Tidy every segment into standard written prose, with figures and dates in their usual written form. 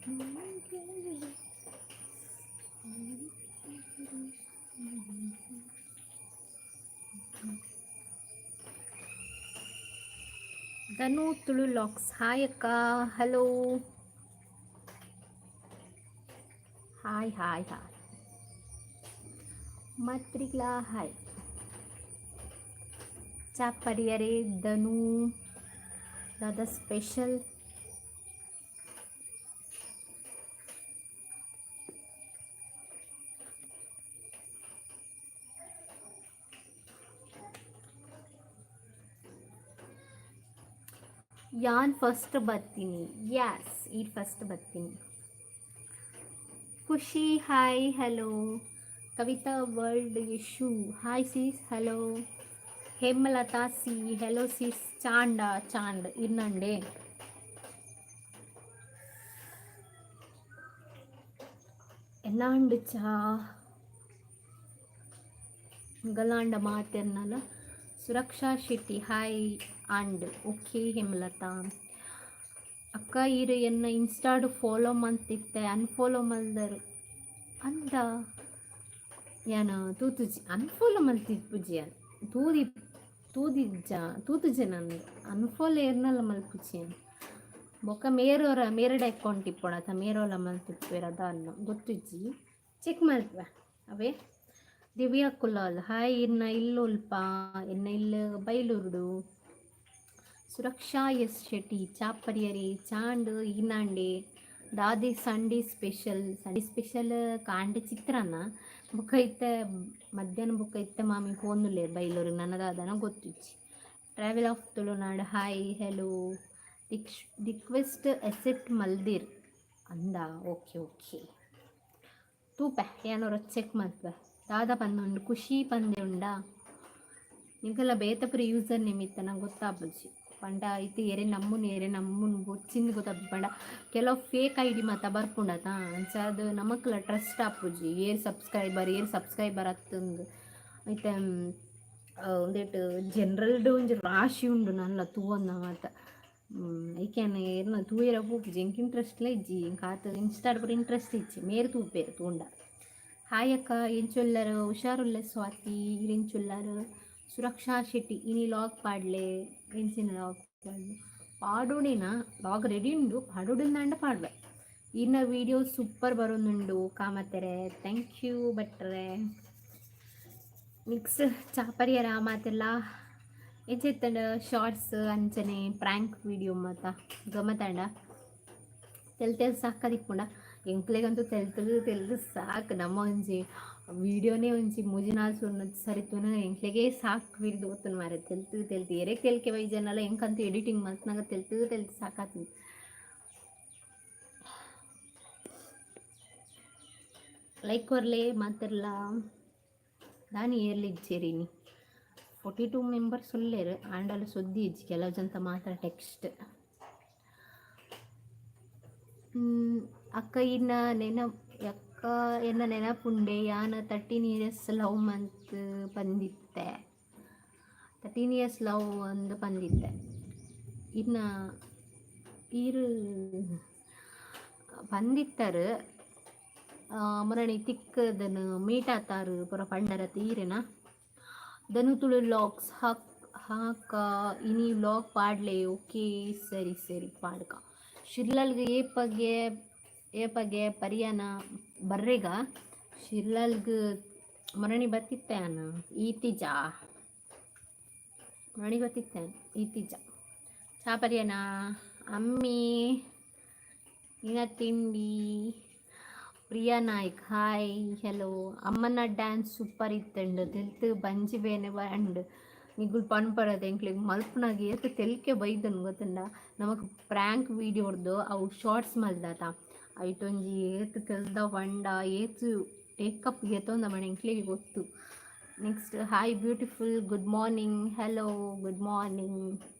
Dhanu Tulu LOX, hi ಅಕ್ಕ. Hello, hi hi hi. ಮಾತ್ರಿಗ್ಲಾ hi. ಚಾಪರಿಯರೇ ಧನು ದಾದ ಸ್ಪೆಷಲ್? ಯಾನ್ ಫಸ್ಟ್ ಬರ್ತೀನಿ. ಯಾಸ್, ಈ ಫಸ್ಟ್ ಬರ್ತೀನಿ. ಖುಷಿ, hi, hello. Kavita world Yashu, hi sis, hello. Hemalatha C, hello sis. ಚಾಂಡ ಚಾಂಡ್ ಇನ್ನಂಡೆ. ಎಲ್ಲಾಂಡ್ ಚಾ ಗಲಾಂಡ ಮಾತೆರ್ನಲ್ಲ. ಸುರಕ್ಷಾ ಶೆಟ್ಟಿ, ಹಾಯ್ ಅಂಡ್ ಓಕೆ. ಹೇಮಲತಾ ಅಕ್ಕ, ಈರು ಎನ್ನ ಇನ್ಸ್ಟಾಡ್ ಫಾಲೋ ಮಂತಿತ್ತೆ, ಅನ್ಫಾಲೋ ಮಲ್ದರು ಅಂದ. ಯಾನ ತೂತುಜಿ, ಅನ್ಫಾಲೋ ಮಲ್ತಿಪ್ಪುಜಿ. ತೂದಿ ತೂದಿಜ್ಜ, ತೂತುಜೆ ನಾನು. ಅನ್ಫಾಲೋ ಏರ್ನಲ್ಲ ಮಲ್ಪುಜಿ. ಬೊಕ್ಕ ಮೇರೋರ ಮೇರಡ ಅಕೌಂಟ್ ಇಪ್ಪೊಡತ, ಮೇರೋಲ ಮಲ್ತಿಪ್ಪೇರ ದಾನ್ನ ಗೊತ್ತುಜ್ಜಿ, ಚೆಕ್ ಮಲ್ಪುವೆ ಅವೇ. ದಿವ್ಯಾ ಕುಲಾಲ್, ಹಾಯ್. ಇನ್ನ ಇಲ್ಲೊಲ್ಪ? ಎನ್ನ ಇಲ್ಲು ಬೈಲೂರುಡು. ಸುರಕ್ಷಾ ಎಸ್ ಶೆಟ್ಟಿ, ಚಾಪರಿಯರಿ? ಚಾಂಡ್ ಈನಾಂಡೆ. ದಾದಿ ಸಂಡೇ ಸ್ಪೆಷಲ್? ಸಂಡೇ ಸ್ಪೆಷಲ್ ಕಾಂಡೆ ಚಿತ್ರಾನ್ನ. ಬೊಕ್ಕ ಇತ್ತೆ ಮಧ್ಯಾಹ್ನ ಬೊಕ್ಕ ಇತ್ತೆ ಮಾಮಿ ಪೋಂದುಲ್ಲೆರ್ Bailur, ನನದಾದನ ಗೊತ್ತುಜ್ಜಿ. Travel of Tulunad, hi, hello. Request accept ಮಲ್ದಿರ್ ಅಂದ. ಓಕೆ ಓಕೆ, ತೂಪೆ, ಏನೋರ ಚೆಕ್ ಮಲ್ಪೆ. ದಾದ ಪಂದುಂಡು? ಖುಷಿ ಪಂದೆ ಉಂಡಾ? ನಿಕಲ್ಲ ಬೇತಪುರಿ ಯೂಸರ್ ನೇಮ್ ಇತ್ತನ ಗೊತ್ತಾಪುಜಿ. ಪಂಡ ಇತ್ತೆ ಎರೆ ನಮ್ಮುನ್ ಎರೆ ನಮ್ಮುನ್ ಬೊಚ್ಚಿಂದ್ ಗೊತ್ತಾಪುಜಿ. ಪಂಡ ಕೆಲವು ಫೇಕ್ ಐಡಿ ಮಾತ ಬರ್ಪುಂಡತ, ಅಂಚ ಅದು ನಮಕ್ಲ ಟ್ರಸ್ಟ್ ಆಪುಜಿ. ಏರ್ ಸಬ್ಸ್ಕ್ರೈಬರ್, ಏರ್ ಸಬ್ಸ್ಕ್ರೈಬರ್ ಅತ್ತಂದು. ಇತ್ತೆ ಉಂದೆಟ್ ಜನರಲ್ಡ್ ಒಂಜಿ ರಾಶಿ ಉಂಡು ನಲ್ಲ ತೂವೊಂದ ಮಾತ. ಐಕೆನ್ ಏರ್ನ ತೂಯೆರ ಪೋಪುಜಿ. ಎಂಕ್ ಇಂಟ್ರೆಸ್ಟ್ಲ ಇಜ್ಜಿ. ಎಂಕ್ ಆತ್ ಇನ್ಸ್ಟಾಡ್ ಪೂರ ಇಂಟ್ರೆಸ್ಟ್ ಇಜ್ಜಿ. ಮೇರ್ ತೂಪೆರ್ ತೂಂಡ. ಹಾಯ್ ಅಕ್ಕ, ಎಂಚೊಲ್ಲರು? ಹುಷಾರುಲ್ಲೆ ಸ್ವಾತಿ, ಎಂಚೊಲ್ಲರು? ಸುರಕ್ಷಾ ಶೆಟ್ಟಿ, ಇನಿ ಲಾಗ್ ಪಾಡ್ಲೆ. ಎಂಚಿನ ಲಾಗ್ ಪಾಡ್ಲೆ? ಪಾಡುಡಿನ ಲಾಗ್ ರೆಡಿ ಉಂಡು, ಪಾಡುಡಿಂದಾಂಡ ಪಾಡ್ವೆ. ಇನ್ನ ವಿಡಿಯೋ ಸೂಪರ್ ಬರೋದುಂಡು ಕಾಮತ್ತೆರೆ. Thank you ಬಟ್ರೆ. ನೆಕ್ಸ್ಟ್ ಚಾಪರಿಯರ ಮಾತೆಲ್ಲ ಎಂಚೆತ್ತಂಡ? ಶಾರ್ಟ್ಸ್ ಅಂಚನೆ ಪ್ರ್ಯಾಂಕ್ ವಿಡಿಯೋ ಮಾತ ಗಮತಾಂಡ? ತೆಲ್ ತೆಲ್ ಸಾಕದಿಪ್ಪುಂಡ? ಎಂಕ್ಲೆಗಂತೂ ತೆಲ್ತದು ತೆಲ್ದು ಸಾಕು. ನಮ್ಮ ಒಂಜಿ ವಿಡಿಯೋನೇ ಒಂಜಿ ಮೂಜಿ ನಾಲ್ ಸುಣ್ಣ ಸರಿತುನ ಎಂಕ್ಲೆಗೆ ಸಾಕು ವಿರ್ದು ಗೊತ್ತುನು ಮಾರೆ. ತೆಲ್ತು ತೆಲ್ತು ಎರೆಗ್ ತೆಲ್ಕೆ ಬೈಜನಲ್ಲ. ಎಂಕಂತೂ ಎಡಿಟಿಂಗ್ ಮಲ್ತ್ನಾಗ ತೆಲ್ತು ತೆಲ್ತು ಸಾಕಾತು. ಲೈಕ್ ಕೊರ್ಲೆ ಮಾತೆರ್ಲ. ದಾನಿ ಏರ್ಲಿ ಇಜ್ಜೇರಿನಿ? 42 ಮೆಂಬರ್ಸ್ ಉಲ್ಲೇರು, ಆಂಡಲ ಸುದ್ದಿ ಇಜ್ಜಿ. ಕೆಲವು ಜನ ಮಾತ್ರ ಟೆಕ್ಸ್ಟ್. ಅಕ್ಕ ಇನ್ನ ನೆನ ಅಕ್ಕ ಎನ್ನ ನೆನಪುಂಡೆ? ಯಾನ 13 ಇಯರ್ಸ್ ಲವ್ ಮಂತ್ ಬಂದಿತ್ತೆ. 13 ಇಯರ್ಸ್ ಲವ್ ಒಂದು ಬಂದಿತ್ತೆ. ಇನ್ನ ಈರು ಬಂದಿತ್ತರು ಮುರಣಿ ತಿಕ್ಕದನು ಮೀಟ್ ಆತಾರು ಪುರ ಪಂಡರ ತೀರೆನ. ಧನು ತುಳು ಲಾಗ್ಸ್, ಹಾಕ್ ಹಾಕ, ಇನಿ ವ್ಲಾಗ್ ಪಾಡ್ಲೆ. ಓಕೆ, ಸರಿ ಸರಿ, ಪಾಡ್ಕ. ಶಿರ್ಲಲ್ಗೆ ಏಪಗೆ ಏಪಗೆ ಪರಿಯಾನ ಬರ್ರೆಗ? ಶಿರ್ಲಲ್ಗ್ ಮರಣಿ ಬತ್ತಿತ್ತೆ ಅನ್ನ ಈತಿಜ, ಮರಣಿ ಬತ್ತಿತ್ತೆ ಈತಿಜ. ಚಾ ಪರಿಯನ ಅಮ್ಮಿ ಇನ್ನ ತಿಂಡಿ. Priya Naik, hi, hello. ಅಮ್ಮನ ಡ್ಯಾನ್ಸ್ ಸೂಪರ್ ಇತ್ತಂಡು. ತೆಲ್ತು ಬಂಜಿ ಬೇನೆ ಬಂಡ್. ನಿಗುಲ್ ಪನ್ಪರದ ಎಂಕ್ಲೆಗ್ ಮಲ್ಪುನಾಗ ಏತ್ ತೆಲ್ಕೆ ಬೈದನ್ ಗೊತ್ತುಂಡ? ನಮಕ್ ಪ್ರ್ಯಾಂಕ್ ವೀಡಿಯೋರ್ದು ಅವು ಶಾರ್ಟ್ಸ್ ಮಲ್ದಾತ, ಐಟೊಂಜಿ ಏತ್ ತೆಲ್ದ ಪಂಡ ಏತ್ ಟೇಕಪ್ ಗೆತೊಂದ ಮಣ ಎಂಕ್ಲೆಗ್ ಗೊತ್ತು. Next, hi beautiful, good morning, hello, good morning.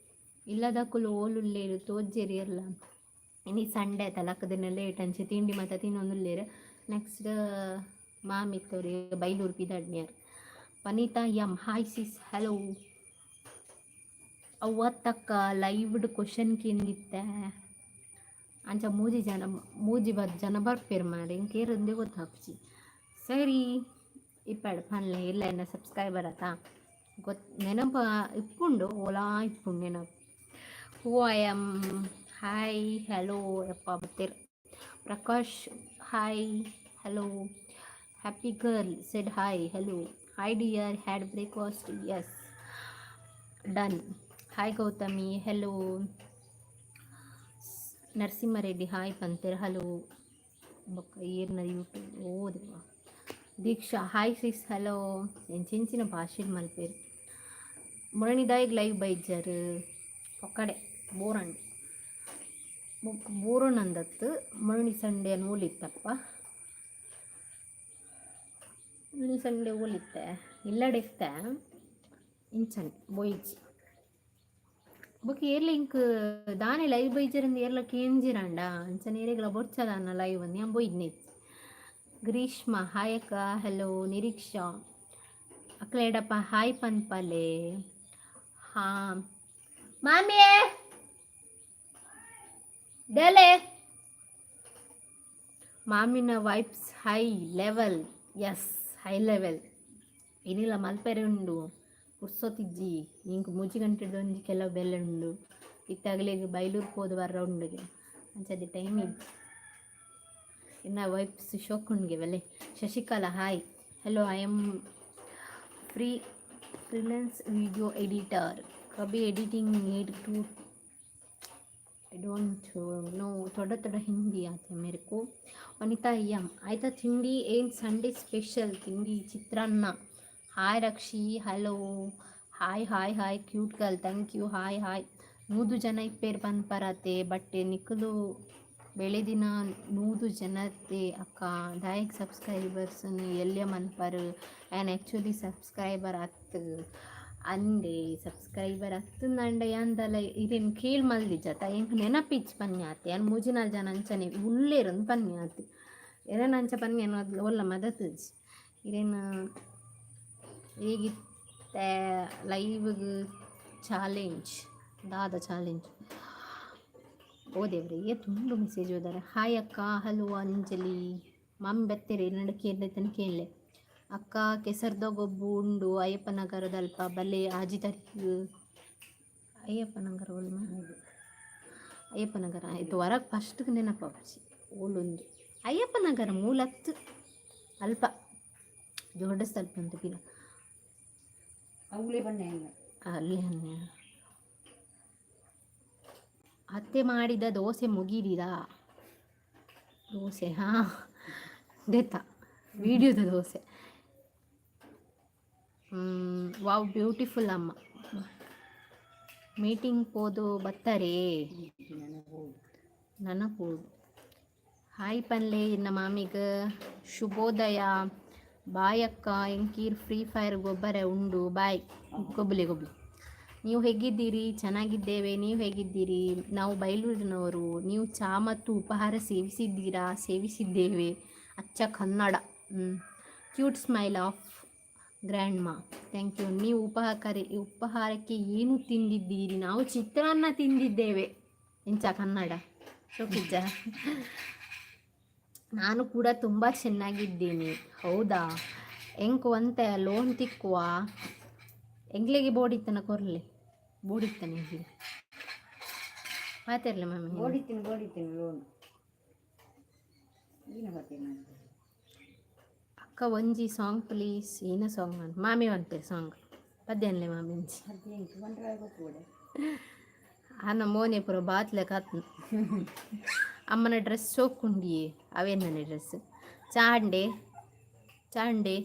ಇಲ್ಲದಕುಲು ಓಲುಲ್ಲೇರು? ತೋಜ್ಜೆರಿ ಎಲ್ಲ. ಇನಿ ಸಂಡೆ ಆತಲ್ಲ, ಲೇಟ್ ಅಂಚೆ ತಿಂಡಿ ಮಾತ ತಿನ್ನೊಂದುಲ್ಲೇರು. ನೆಕ್ಸ್ಟ್ ಮಾಮಿತ್ತವ್ರಿ ಬೈಲೂರು ಪಿದಾಡ್ನ್ಯಾರ್. Paneetha M, hi sis, hello. ಅವ್ವತ್ತಕ್ಕ ಲೈವ್ಡ್ ಕ್ವಶನ್ ಕೇಂದಿತ್ತೆ. ಅಂಚ ಮೂಜಿ ಜನ, ಮೂಜಿ ಬತ್ ಜನ ಬರ್ಪೇರು ಮಾರೆ. ಇಂಕ ಏರಂದೆ ಗೊತ್ತಾಪುಜಿ. ಸರಿ ಇಪ್ಪಡ್, ಪನ್ಲೆ. ಇಲ್ಲ, ಎನ್ನ ಸಬ್ಸ್ಕ್ರೈಬರ್ ಆತಾ? ಗೊತ್ ನೆನಪ ಇಪ್ಪುಂಡು, ಓಲಾ ಇಪ್ಪುಂಡು ನೆನಪು. Who I am? Hi, hello. ಯಪ್ಪ, ಬತ್ತೆರ್. Prakash, hi, hello. Happy girl said hi, hello. Hi dear, had breakfast? Yes, done. Hi Gautami, hello. Narasimha Reddy hi ಪಂತೆರ್. Hello. ಬೊಕ್ಕ ಏರ್ನ ಯೂಟ್ಯೂಬ್ ಓದಿವ? ದೀಕ್ಷಾ, ಹಾಯ್ ಸಿಸ್, ಹಲೋ. ಎಂಚೆಂಚಿನ ಭಾಷೆ ಮಲ್ಪೇರು? ಮುರಣಿದಾಯಿಗ್ ಲೈವ್ ಬೈಜರ್? ಒಕ್ಕಡೆ ಬೋರಂಡ್ ಬೊಕ್ಕ ಬೋರೋಣಂದತ್ತು. ಮುರಣಿ ಸಂಡೆ ಓಲಿತ್ತಪ್ಪ? ಮುರಣಿ ಸಂಡೆ ಓಲಿತ್ತೆ? ಇಲ್ಲಡೆ ಇತ್ತೆ. ಇಂಚನೆ ಬೋಯಿಜಿ. ಬೊಕ್ಕ ಏರ್ಲ ink ದಾನೆ ಲೈವ್ ಬೈಜರಿಂದ ಏರ್ಲ ಕೇಂಜಿರಂಡ. ಅಂಚನೆ ಏರೆಗ್ಲ ಬೊರ್ಚದಾನ ಲೈವ್ ಅಂದ್ ಯಾನ್ ಬೋಯ್ದ್ನೆ. ಗ್ರೀಷ್ಮ, ಹಾಯ್ ಅಕ್ಕ, ಹಲೋ. ನಿರೀಕ್ಷಾ, ಅಕ್ಲೇಡಪ್ಪ ಹಾಯ್ ಪನ್ಪಲೆ. ಹಾಂ ಮಾಮಿಯೇ ದೇಲೆ. ಮಾಮಿನ vibes high level. Yes, high level. ಏನಿಲ್ಲ, ಮಲ್ಪೆರೆ ಉಂಡು, ಪುರ್ಸೊತಿಜ್ಜಿ. ಇಂಕ್ 3 ಗಂಟೆಡ್ ಒಂಜಿ ಕೆಲವು ಬೆಲ್ಲ ಉಂಡು. ಇತ್ತಾಗಲೇ ಬೈಲೂರು ಪೋದು ಬರ್ರ ಉಂಡುಗೆ. ಅಂಚದಿ ಟೈಮ್ ಇಜ್ಜಿ. ಇನ್ನು ವೈಬ್ಸ್ ಶೋಕ್ ಉಂಡ್ಗೆ ಬಲೆ. Shashikala, hi, hello. I am freelance video editor. कभी editing need to, I don't know. थोड़ा थोड़ा हिंदी आते मेरे को. ವನಿತಾ ಎಂ, ಆಯ್ತಾ ತಿಂಡಿ? ಏನು ಸಂಡೇ ಸ್ಪೆಷಲ್ ತಿಂಡಿ? ಚಿತ್ರಾನ್ನ. Hi Rakshi, hello. Hi, hi, hi cute girl, thank you. Hi, hi. 100 ಜನ ಇಪ್ಪೇರು ಪನ್ಪರತೆ, ಬಟ್ ನಿಕುಲು ಬೆಳೆದಿನ 100 ಜನತೆ ಅಕ್ಕ. ದಾಯಕ್ ಸಬ್ಸ್ಕ್ರೈಬರ್ಸ್ ಎಲ್ಯ ಮನ್ಪರು? ಆ್ಯನ್ ಆ್ಯಕ್ಚುಲಿ ಸಬ್ಸ್ಕ್ರೈಬರ್ ಅತ್ ಅಂದೆ. ಸಬ್ಸ್ಕ್ರೈಬರ್ ಅತ್ತಂದಂಡ ಯಾಂದಲ ಇರೇನು ಕೇಳ್ ಮಲ್ದಿಜ್ಜತ. ಎಂಕ್ ನೆನಪಿಚ್ ಪನ್ಯಾತೆ. ಯಾನ್ ಮೂಜಿ ನಾಲ್ ಜನ ಅಂಚನೆ ಉಲ್ಲೇರಂದು ಪನ್ಯಾತೆ. ಎರೆನ ಅಂಚ ಪನ್ಯ ಒಲ್ಲ ಮದತುಜಿ. ಇರೇನ ಹೇಗಿತ್ತೆ ಲೈವ್ಗ್ ಚಾಲೆಂಜ್? ದಾದ ಚಾಲೆಂಜ್? ಓ ದೇವ್ರೆ, ಏ ತುಂಬ ಮೆಸೇಜ್ ಓದಾರೆ. ಹಾಯ್ ಅಕ್ಕ, ಹಲೋ ಅಂಜಲಿ. ಮಾಮಿ ಬತ್ತೆರೆ ನಡ ಕೇಳಲೆ ಕೇಳಲೆ. ಅಕ್ಕ, ಕೆಸರ್ದ ಗೊಬ್ಬು ಉಂಡು ಅಯ್ಯಪ್ಪ ನಗರದಲ್ಪ, ಬಲೆ ಆಜಿ ತಾರೀಕು. ಅಯ್ಯಪ್ಪ ನಗರ ಒಲ್ಮ? ಅಯ್ಯಪ್ಪ ನಗರ ಆಯ್ತು. ಹೊರಗೆ ಫಸ್ಟ್ ನೆನಪಾಪುಜಿ ಓಲೊಂದು. ಅಯ್ಯಪ್ಪ ನಗರ ಮೂಲತ್ತು ಅಲ್ಪ ದೊಡ್ಡ ಸ್ವಲ್ಪ ಅಂತ ಪಿರ. ಅವುಲೇ ಬಣ್ಣ. ಅಲ್ಲಿ ಅತ್ತೆ ಮಾಡಿದ ದೋಸೆ ಮುಗಿದಿದ? ದೋಸೆ, ಹಾಂ, ದೆತ್ತ ವಿಡಿಯೋದ ದೋಸೆ. ವಾವ್, ಬ್ಯೂಟಿಫುಲ್ ಅಮ್ಮ. ಮೀಟಿಂಗ್ ಪೋದು ಬತ್ತಾರೆ ನನಪೋದು. ಹಾಯ್ ಪನ್ಲೆ ಇನ್ನ ಮಾಮಿಗ. ಶುಭೋದಯ. ಬಾಯ್ ಅಕ್ಕ, ಎಂಕೀರ್ ಫ್ರೀ ಫೈರ್ ಗೊಬ್ಬರ ಉಂಡು. ಬಾಯ್. ಗೊಬ್ಬಲಿ ಗೊಬ್ಬಲಿ. ನೀವು ಹೇಗಿದ್ದೀರಿ? ಚೆನ್ನಾಗಿದ್ದೇವೆ. ನೀವು ಹೇಗಿದ್ದೀರಿ? ನಾವು ಬೈಲೂರಿನವರು. ನೀವು ಚಹಾ ಮತ್ತು ಉಪಹಾರ ಸೇವಿಸಿದ್ದೀರಾ? ಸೇವಿಸಿದ್ದೇವೆ. ಅಚ್ಚ Kannada. Cute smile of grandma, thank you. ನೀವು ಉಪಹಾರಕ್ಕೆ ಏನು ತಿಂದಿದ್ದೀರಿ? ನಾವು ಚಿತ್ರಾನ್ನ ತಿಂದಿದ್ದೇವೆ. ಎಂಚ ಕನ್ನಡ ಶೋಕಿಜ್ಜ? ನಾನು ಕೂಡ ತುಂಬ ಚೆನ್ನಾಗಿದ್ದೀನಿ. ಹೌದಾ? ಎಂಕ್ ಒಂತೆ ಲೋನ್ ತಿಕ್ಕುವ? ಎಂಗ್ಲಿಗೆ ಬೋಡಿತ್ತನ ಕೊರ್ಲೆ. ಬೋಡಿತ್ತನ ಎಂಕ್ಲೆ ಮಾತಿರ್ಲಿ ಮ್ಯಾಮ್. ಬೋಡಿತೀನಿ, ಬೋಡಿತೀನಿ ಲೋನ್ ಏನು ಬರ್ತೀನಿ. ಅಕ್ಕ, ಒಂಜಿ ಸಾಂಗ್ ಪ್ಲೀಸ್. ಏನ ಸಾಂಗ್? ನಾನು ಮಾಮಿ ಅಂತೆ ಸಾಂಗ್ ಪದ್ಯನ್ಲೆ ಮಾಮಿ ಒಂಜಿ. 15 ಬಂದ್ರೆ ಕೂಡ. ಅನ್ನ ಮೋನೆ ಪೂರ ಬಾತ್ಲೆ ಕತ್. ಅಮ್ಮನ ಡ್ರೆಸ್ ಸೋಕುಂಡಿಯೇ. ಅವೇನನೆ ಡ್ರೆಸ್? ಚಾಂಡೆ ಚಾಂಡೆ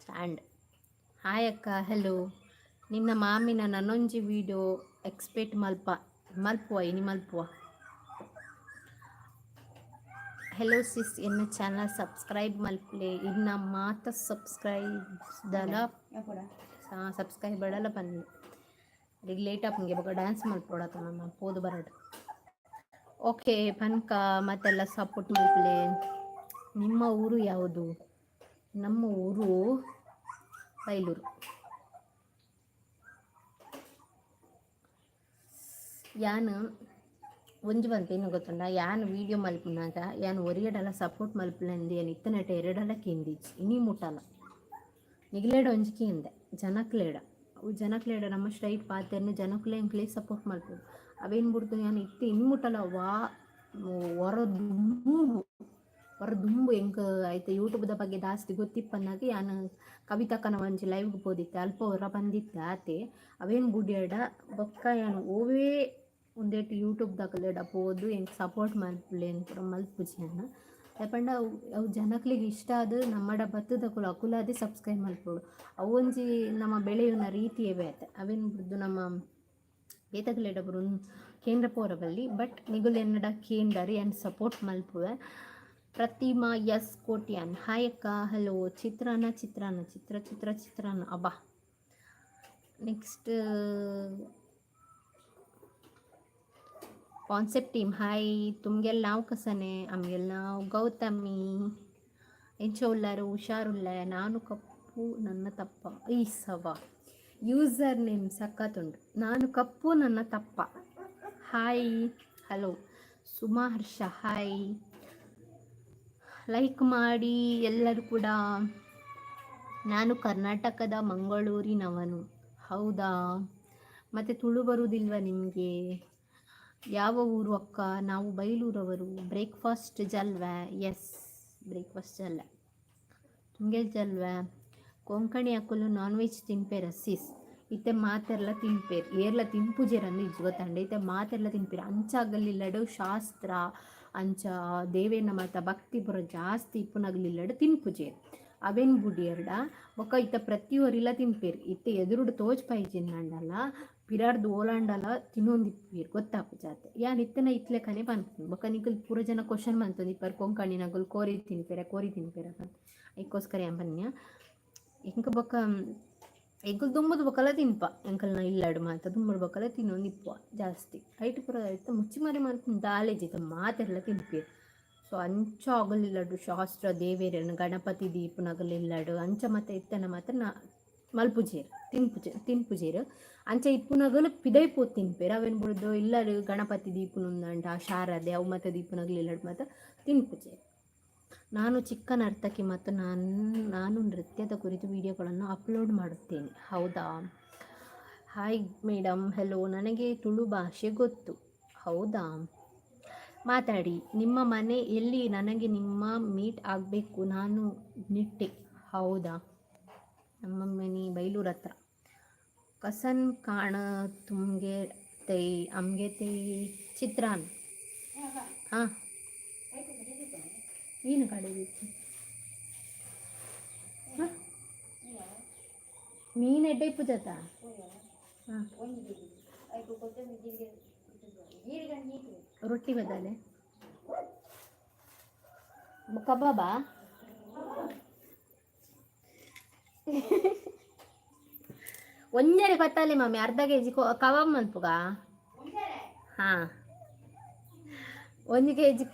ಚಾಂಡ್. ಹಾಯ್ ಅಕ್ಕ, ಹಲೋ. ನಿನ್ನ ಮಾಮಿನ ನನೊಂಜಿ ವಿಡಿಯೋ ಎಕ್ಸ್ಪೆಕ್ಟ್ ಮಲ್ಪ ಮಲ್ಪುವ ಇನಿ ಮಲ್ಪುವ. ಹೆಲೋ ಸಿಸ್, ಎನ್ನ ಚಾನಲ್ ಸಬ್ಸ್ಕ್ರೈಬ್ ಮಲ್ಪಲೆ. ಇನ್ನ ಮಾತ ಸಬ್ಸ್ಕ್ರೈಬ್ ದಲ. ಕೂಡ. ಸಬ್ಸ್ಕ್ರೈಬ್ ಬಡಲ ಪನ್ನಿ. ಈಗ ಲೇಟ್ ಆಪುಂಗೆ. ಬೊಕ ಡ್ಯಾನ್ಸ್ ಮಲ್ಪೊಡತ ನಮ್ಮ ಪೋದು ಬರಡ್. ಓಕೆ ಪನ್ಕ, ಮತ್ತೆಲ್ಲ ಸಪೋರ್ಟ್ ಮಲ್ಪಲೆ. ನಿಮ್ಮ ಊರು ಯಾವುದು? ನಮ್ಮ ಊರು ಬೈಲೂರು. ಯಾನ್ ಒಂಜಿ ಪನ್ಪಿನ ಗೊತ್ತುಂಡ, ಯಾನ್ ವೀಡಿಯೋ ಮಲ್ಪುನಗ ಯಾನ್ ಒರಿಯಡಲ ಸಪೋರ್ಟ್ ಮಲ್ಪುಲೆಂದು ಯಾನ್ ಇತ್ತನೆಟ ಎರಡಲ ಕೇಂದಿಜ್ಜಿ. ಇನಿ ಮುಟ್ಟಲ ನಿಗ್ಲೇಡ ಒಂಜಿ ಕೇಂದೆ, ಜನಕ್ಲೇಡ. ಅವು ಜನಕ್ಲೇಡ ನಮ್ಮ ಸ್ಟ್ರೈಟ್ ಪಾತೆರ್ನ, ಜನಕ್ಲೆ ಎಂಕ್ಲೆ ಸಪೋರ್ಟ್ ಮಲ್ಪುದು. ಅವೇನು ಬುಡ್ದು ಯಾನ್ ಇತ್ತೆ ಇನಿ ಮುಟ್ಟಲ ವಾ ಒರ ದುಂಬು, ಒರ ದುಂಬು ಎಂಕ್ ಐತ ಯೂಟ್ಯೂಬ್ದ ಬಗ್ಗೆ ಜಾಸ್ತಿ ಗೊತ್ತಿಪ್ಪನ್ನಾಗ ಯಾನ್ ಕವಿತಕ್ಕನ ಒಂಜಿ ಲೈವ್ಗೆ ಪೋದಿತ್ತೆ, ಅಲ್ಪ ಒರ ಬಂದಿತ್ತೆ ಆತೆ. ಅವೇನು ಬುಡಿಯಡ ಬೊಕ್ಕ ಯಾನ್ ಓವೇ ಉಂದೆಟ್ ಯೂಟ್ಯೂಬ್ದಕಲೆಡ ಪೋದು ಎಂಕ್ ಸಪೋರ್ಟ್ ಮಲ್ಪುಲೆ ಪೂರ ಮಲ್ಪುಜಿ ಯಾನ್. ದಾಯೆ ಪಂಡ ಅವು ಅವು ಜನಕ್ಲೆಗ್ ಇಷ್ಟ ಆದ್ ನಮ್ಮಡ ಬತ್ತದಕುಲು ಅಕುಲಾದೆ ಸಬ್ಸ್ಕ್ರೈಬ್ ಮಲ್ಪೊಡು. ಅವು ಒಂಜಿ ನಮ್ಮ ಬೆಳೆಯುನ ರೀತಿಯೇ ಬೇತೆ. ಅವೇನು ಬುಡ್ದು ನಮ್ಮ ಬೇತಕಲೆಡ ಪೂರ ಕೇಂದ್ರ ಪೋರ ಬಲ್ಲಿ. ಬಟ್ ನಿಗುಲು ಎನ್ನಡ ಕೇಂಡರ್ ಯಾನ್ ಸಪೋರ್ಟ್ ಮಲ್ಪುವೆ. ಪ್ರತಿಮಾ ಎಸ್ ಕೋಟ್ಯಾನ್, ಹಾಯ್ ಅಕ್ಕ. ಹಲೋ. ಚಿತ್ರಾನ್ನ, ಚಿತ್ರಾನ್ನ, ಚಿತ್ರ ಚಿತ್ರ ಚಿತ್ರಾನ್ನ. ಅಬ್ಬಾ. ನೆಕ್ಸ್ಟ್ कॉन्सेप्ट टीम, हाय. तुमगेल नाव कसने? आमगेल नाव ಗೌತಮಿ. ಎಂಚ ಉಲ್ಲಾರು? ಹುಷಾರುಲ್ಲ. ನಾನು ಕಪ್ಪು ನನ್ನ ತಪ್ಪ ಈ ಸವ ಯೂಸರ್ ನೇಮ್ ಸಖತ್ತುಂಟು. ನಾನು ಕಪ್ಪು ನನ್ನ ತಪ್ಪ. Hi, hello. Suma Harsha, hi. Like ಮಾಡಿ ಎಲ್ಲರೂ ಕೂಡ. ನಾನು ಕರ್ನಾಟಕದ ಮಂಗಳೂರಿನವನು. ಹೌದಾ? ಮತ್ತು ತುಳು ಬರುವುದಿಲ್ವಾ ನಿಮಗೆ? ಯಾವ ಊರು ಅಕ್ಕ? ನಾವು ಬೈಲೂರವರು. ಬ್ರೇಕ್ಫಾಸ್ಟ್ ಜಲ್ವಾ? ಎಸ್, ಬ್ರೇಕ್ಫಾಸ್ಟ್ ಜಲ್ಲ. ತುಮ್ಗೆ ಜಲ್ವಾ? ಕೊಂಕಣಿ ಅಕ್ಕಲು ನಾನ್ ವೆಜ್ ತಿನ್ಪೇರ ಸಿಸ್? ಇತ್ತೆ ಮಾತೆರ್ಲ ತಿನ್ಪೇರ್. ಏರ್ಲ ತಿನ್ಪುಜೆರಂದು ಇಜ್ಜಿ, ಗೊತ್ತಂಡ. ಇತ್ತೆ ಮಾತೆರ್ಲ ತಿನ್ಪೇರ್. ಅಂಚಾಗಲಿಲ್ಲಡು ಶಾಸ್ತ್ರ, ಅಂಚ ದೇವೇನ ಮಾತ ಭಕ್ತಿ ಪೂರ ಜಾಸ್ತಿ ಇಪ್ಪುನಗಲಿಲ್ಲಡು ತಿನ್ಪುಜೆರ್. ಅವೇನ್ ಬುಡಿಯರ್ಡ ಬೊಕ್ಕ ಇತ್ತ ಪ್ರತಿಯೊರಿಲ ತಿನ್ಪೇರ್. ಇತ್ತೆ ಎದುರುಡು ತೋಜ್ ಪೈಜಿಂದಂಡಲ ಪಿರಾರ್ದು ಓಲಾಂಡಲ ತಿನ್ನೊಂದಿಪ್ಪುವೆರ್, ಗೊತ್ತಾಪುಜಾತೆ. ಯಾನ್ ಇತ್ತನ ಇತ್ಲೆಕನೆ ಪನ್ಪುನು. ಬೊಕ್ಕ ನಿಕುಲು ಪೂರ ಜನ ಕ್ವಶನ್ ಮಂತೊಂದಿಪ್ಪರ್, ಕೊಂಕಣಿನಗುಲು ಕೋರಿ ತಿನ್ಪೆರ, ಕೋರಿ ತಿನ್ಪೆರ ಪಂದ್. ಐಕ್ಕೋಸ್ಕರ ಯಾನ್ ಪನ್ಯ. ಎಂಕ್ ಬೊಕ್ಕ ಎಂಕುಲು ದುಂಬುದು ಬೊಕ್ಕಲ ತಿನ್ಪ. ಎಂಕಲ್ನ ಇಲ್ಲಡ್ ಮಾತ ದುಂಬುಡು ಬೊಕ್ಕಲ ತಿನ್ನೊಂದಿಪ್ಪುವ ಜಾಸ್ತಿ. ಐಟ್ ಪೂರ ಇತ್ತೆ ಮುಚ್ಚಿ ಮರೆ ಮಲ್ಪುನ ದಾಲೇಜಿ. ಇತ್ತೆ ಮಾತೆರ್ಲ ತಿನ್ಪೆರ್. ಸೊ ಅಂಚ ಅಗಲಿಲ್ಲಡು ಶಾಸ್ತ್ರ, ದೇವೆರೆನ್ ಗಣಪತಿ ದೀಪುನಗಲು ಇಲ್ಲಡು ಅಂಚ ಮಾತ ಇತ್ತನ ಮಾತ್ರ ನಾ ಮಲ್ಪುಜೆರ್, ತಿನ್ಪುಜೆ ತಿನ್ಪುಜೆರ್. ಅಂಚ ಇಪ್ಪುನಗಲು ಪಿದೈ ಪೋದು ತಿನ್ಪೆರ್. ಅವೇನು ಬುಡ್ದು ಇಲ್ಲಡ್ ಗಣಪತಿ ದೀಪುನುಂದಂಡ, ಶಾರದೆ ಅವು ಮಾತ ದೀಪುನಗಲು ಇಲ್ಲಡ್ ಮಾತ ತಿನ್ಪುಜೆರ್. ನಾನು ಚಿಕ್ಕ ನರ್ತಕಿ ಮತ್ತು ನಾನು ನಾನು ನೃತ್ಯದ ಕುರಿತು ವಿಡಿಯೋಗಳನ್ನು ಅಪ್ಲೋಡ್ ಮಾಡುತ್ತೇನೆ. ಹೌದಾ? Hi madam, hello. ನನಗೆ ತುಳು ಭಾಷೆ ಗೊತ್ತು. ಹೌದಾ? ಮಾತಾಡಿ. ನಿಮ್ಮ ಮನೆ ಎಲ್ಲಿ? ನನಗೆ ನಿಮ್ಮ ಮೀಟ್ ಆಗಬೇಕು. ನಾನು ನಿಟ್ಟೆ. ಹೌದಾ? ನಮ್ಮ ಮನೆ ಬೈಲೂರು ಹತ್ರ. ಕಸನ್ ಕಾಣ ತುಮ್ಗೆ ತೈ ಅಮ್ಗೆ ತೈ ಚಿತ್ರಾನ್ನ. ಹಾಂ, ಏನು ಕಡೆ? ಹಾಂ, ಮೀನು ಎಡ್ಡೆ ಇಪ್ಪುಜತ? ಹಾಂ, ರೊಟ್ಟಿ ಬದಲೆ ಕಬಾಬಾ? ಒಂಜರೆ ಪತ್ತಾಲೆ ಮಾಮಿ, ಅರ್ಧ ಕೆಜಿ ಕಬಾಬ್ ಮನ್ಪುಗ. ಹಾಂ, 1 ಕೆಜಿ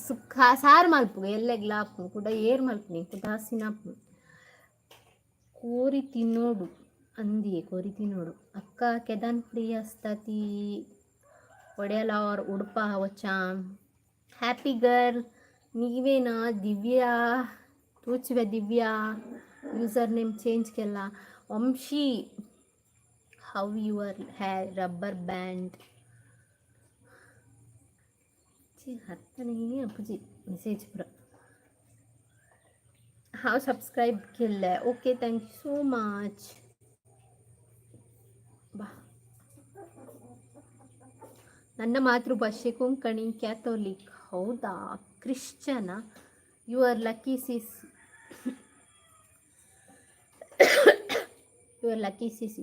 ಸುಕ್ಕ ಸಾರು ಮಲ್ಪುಗ. ಎಲ್ಲೆಗ್ಲ ಆಪುಂಡು. ಕುಡ ಏರ್ ಮಲ್ಪುನಿ ದಾಸಿನ ಆಪುಂಡು. ಕೋರಿ ತಿನ್ನೋಡು ಅಂದಿಯೇ, ಕೋರಿ ತಿನ್ನೋಡು. ಅಕ್ಕ, ಕೆದನ್ ಫ್ರೀ ಅಸ್ತಾತಿ? ಒಡೆಯಲ ಅವ್ರ ಉಡುಪ ವಚ್ಚ. ಹ್ಯಾಪಿ ಗರ್ಲ್ ನೀವೇನಾ? ದಿವ್ಯಾ ತೂಚುವೆ. ದಿವ್ಯಾ ಯೂಸರ್ ನೇಮ್ ಚೇಂಜ್ ಕೆಲ್ಲ. Vamshi, how your hair rubber band? ಹತ್ತನೇ ಅಪ್ಪುಜಿ ಮೆಸೇಜ್ ಪೂರ. ಹಾಂ, ಸಬ್ಸ್ಕ್ರೈಬ್ केलं. Okay, thank you so much. ಬಾ. ನನ್ನ ಮಾತೃಭಾಷೆ ಕೊಂಕಣಿ, ಕ್ಯಾಥೋಲಿಕ್. ಹೌದಾ? ಕ್ರಿಶ್ಚನ? You are lucky sis, you are lucky sis.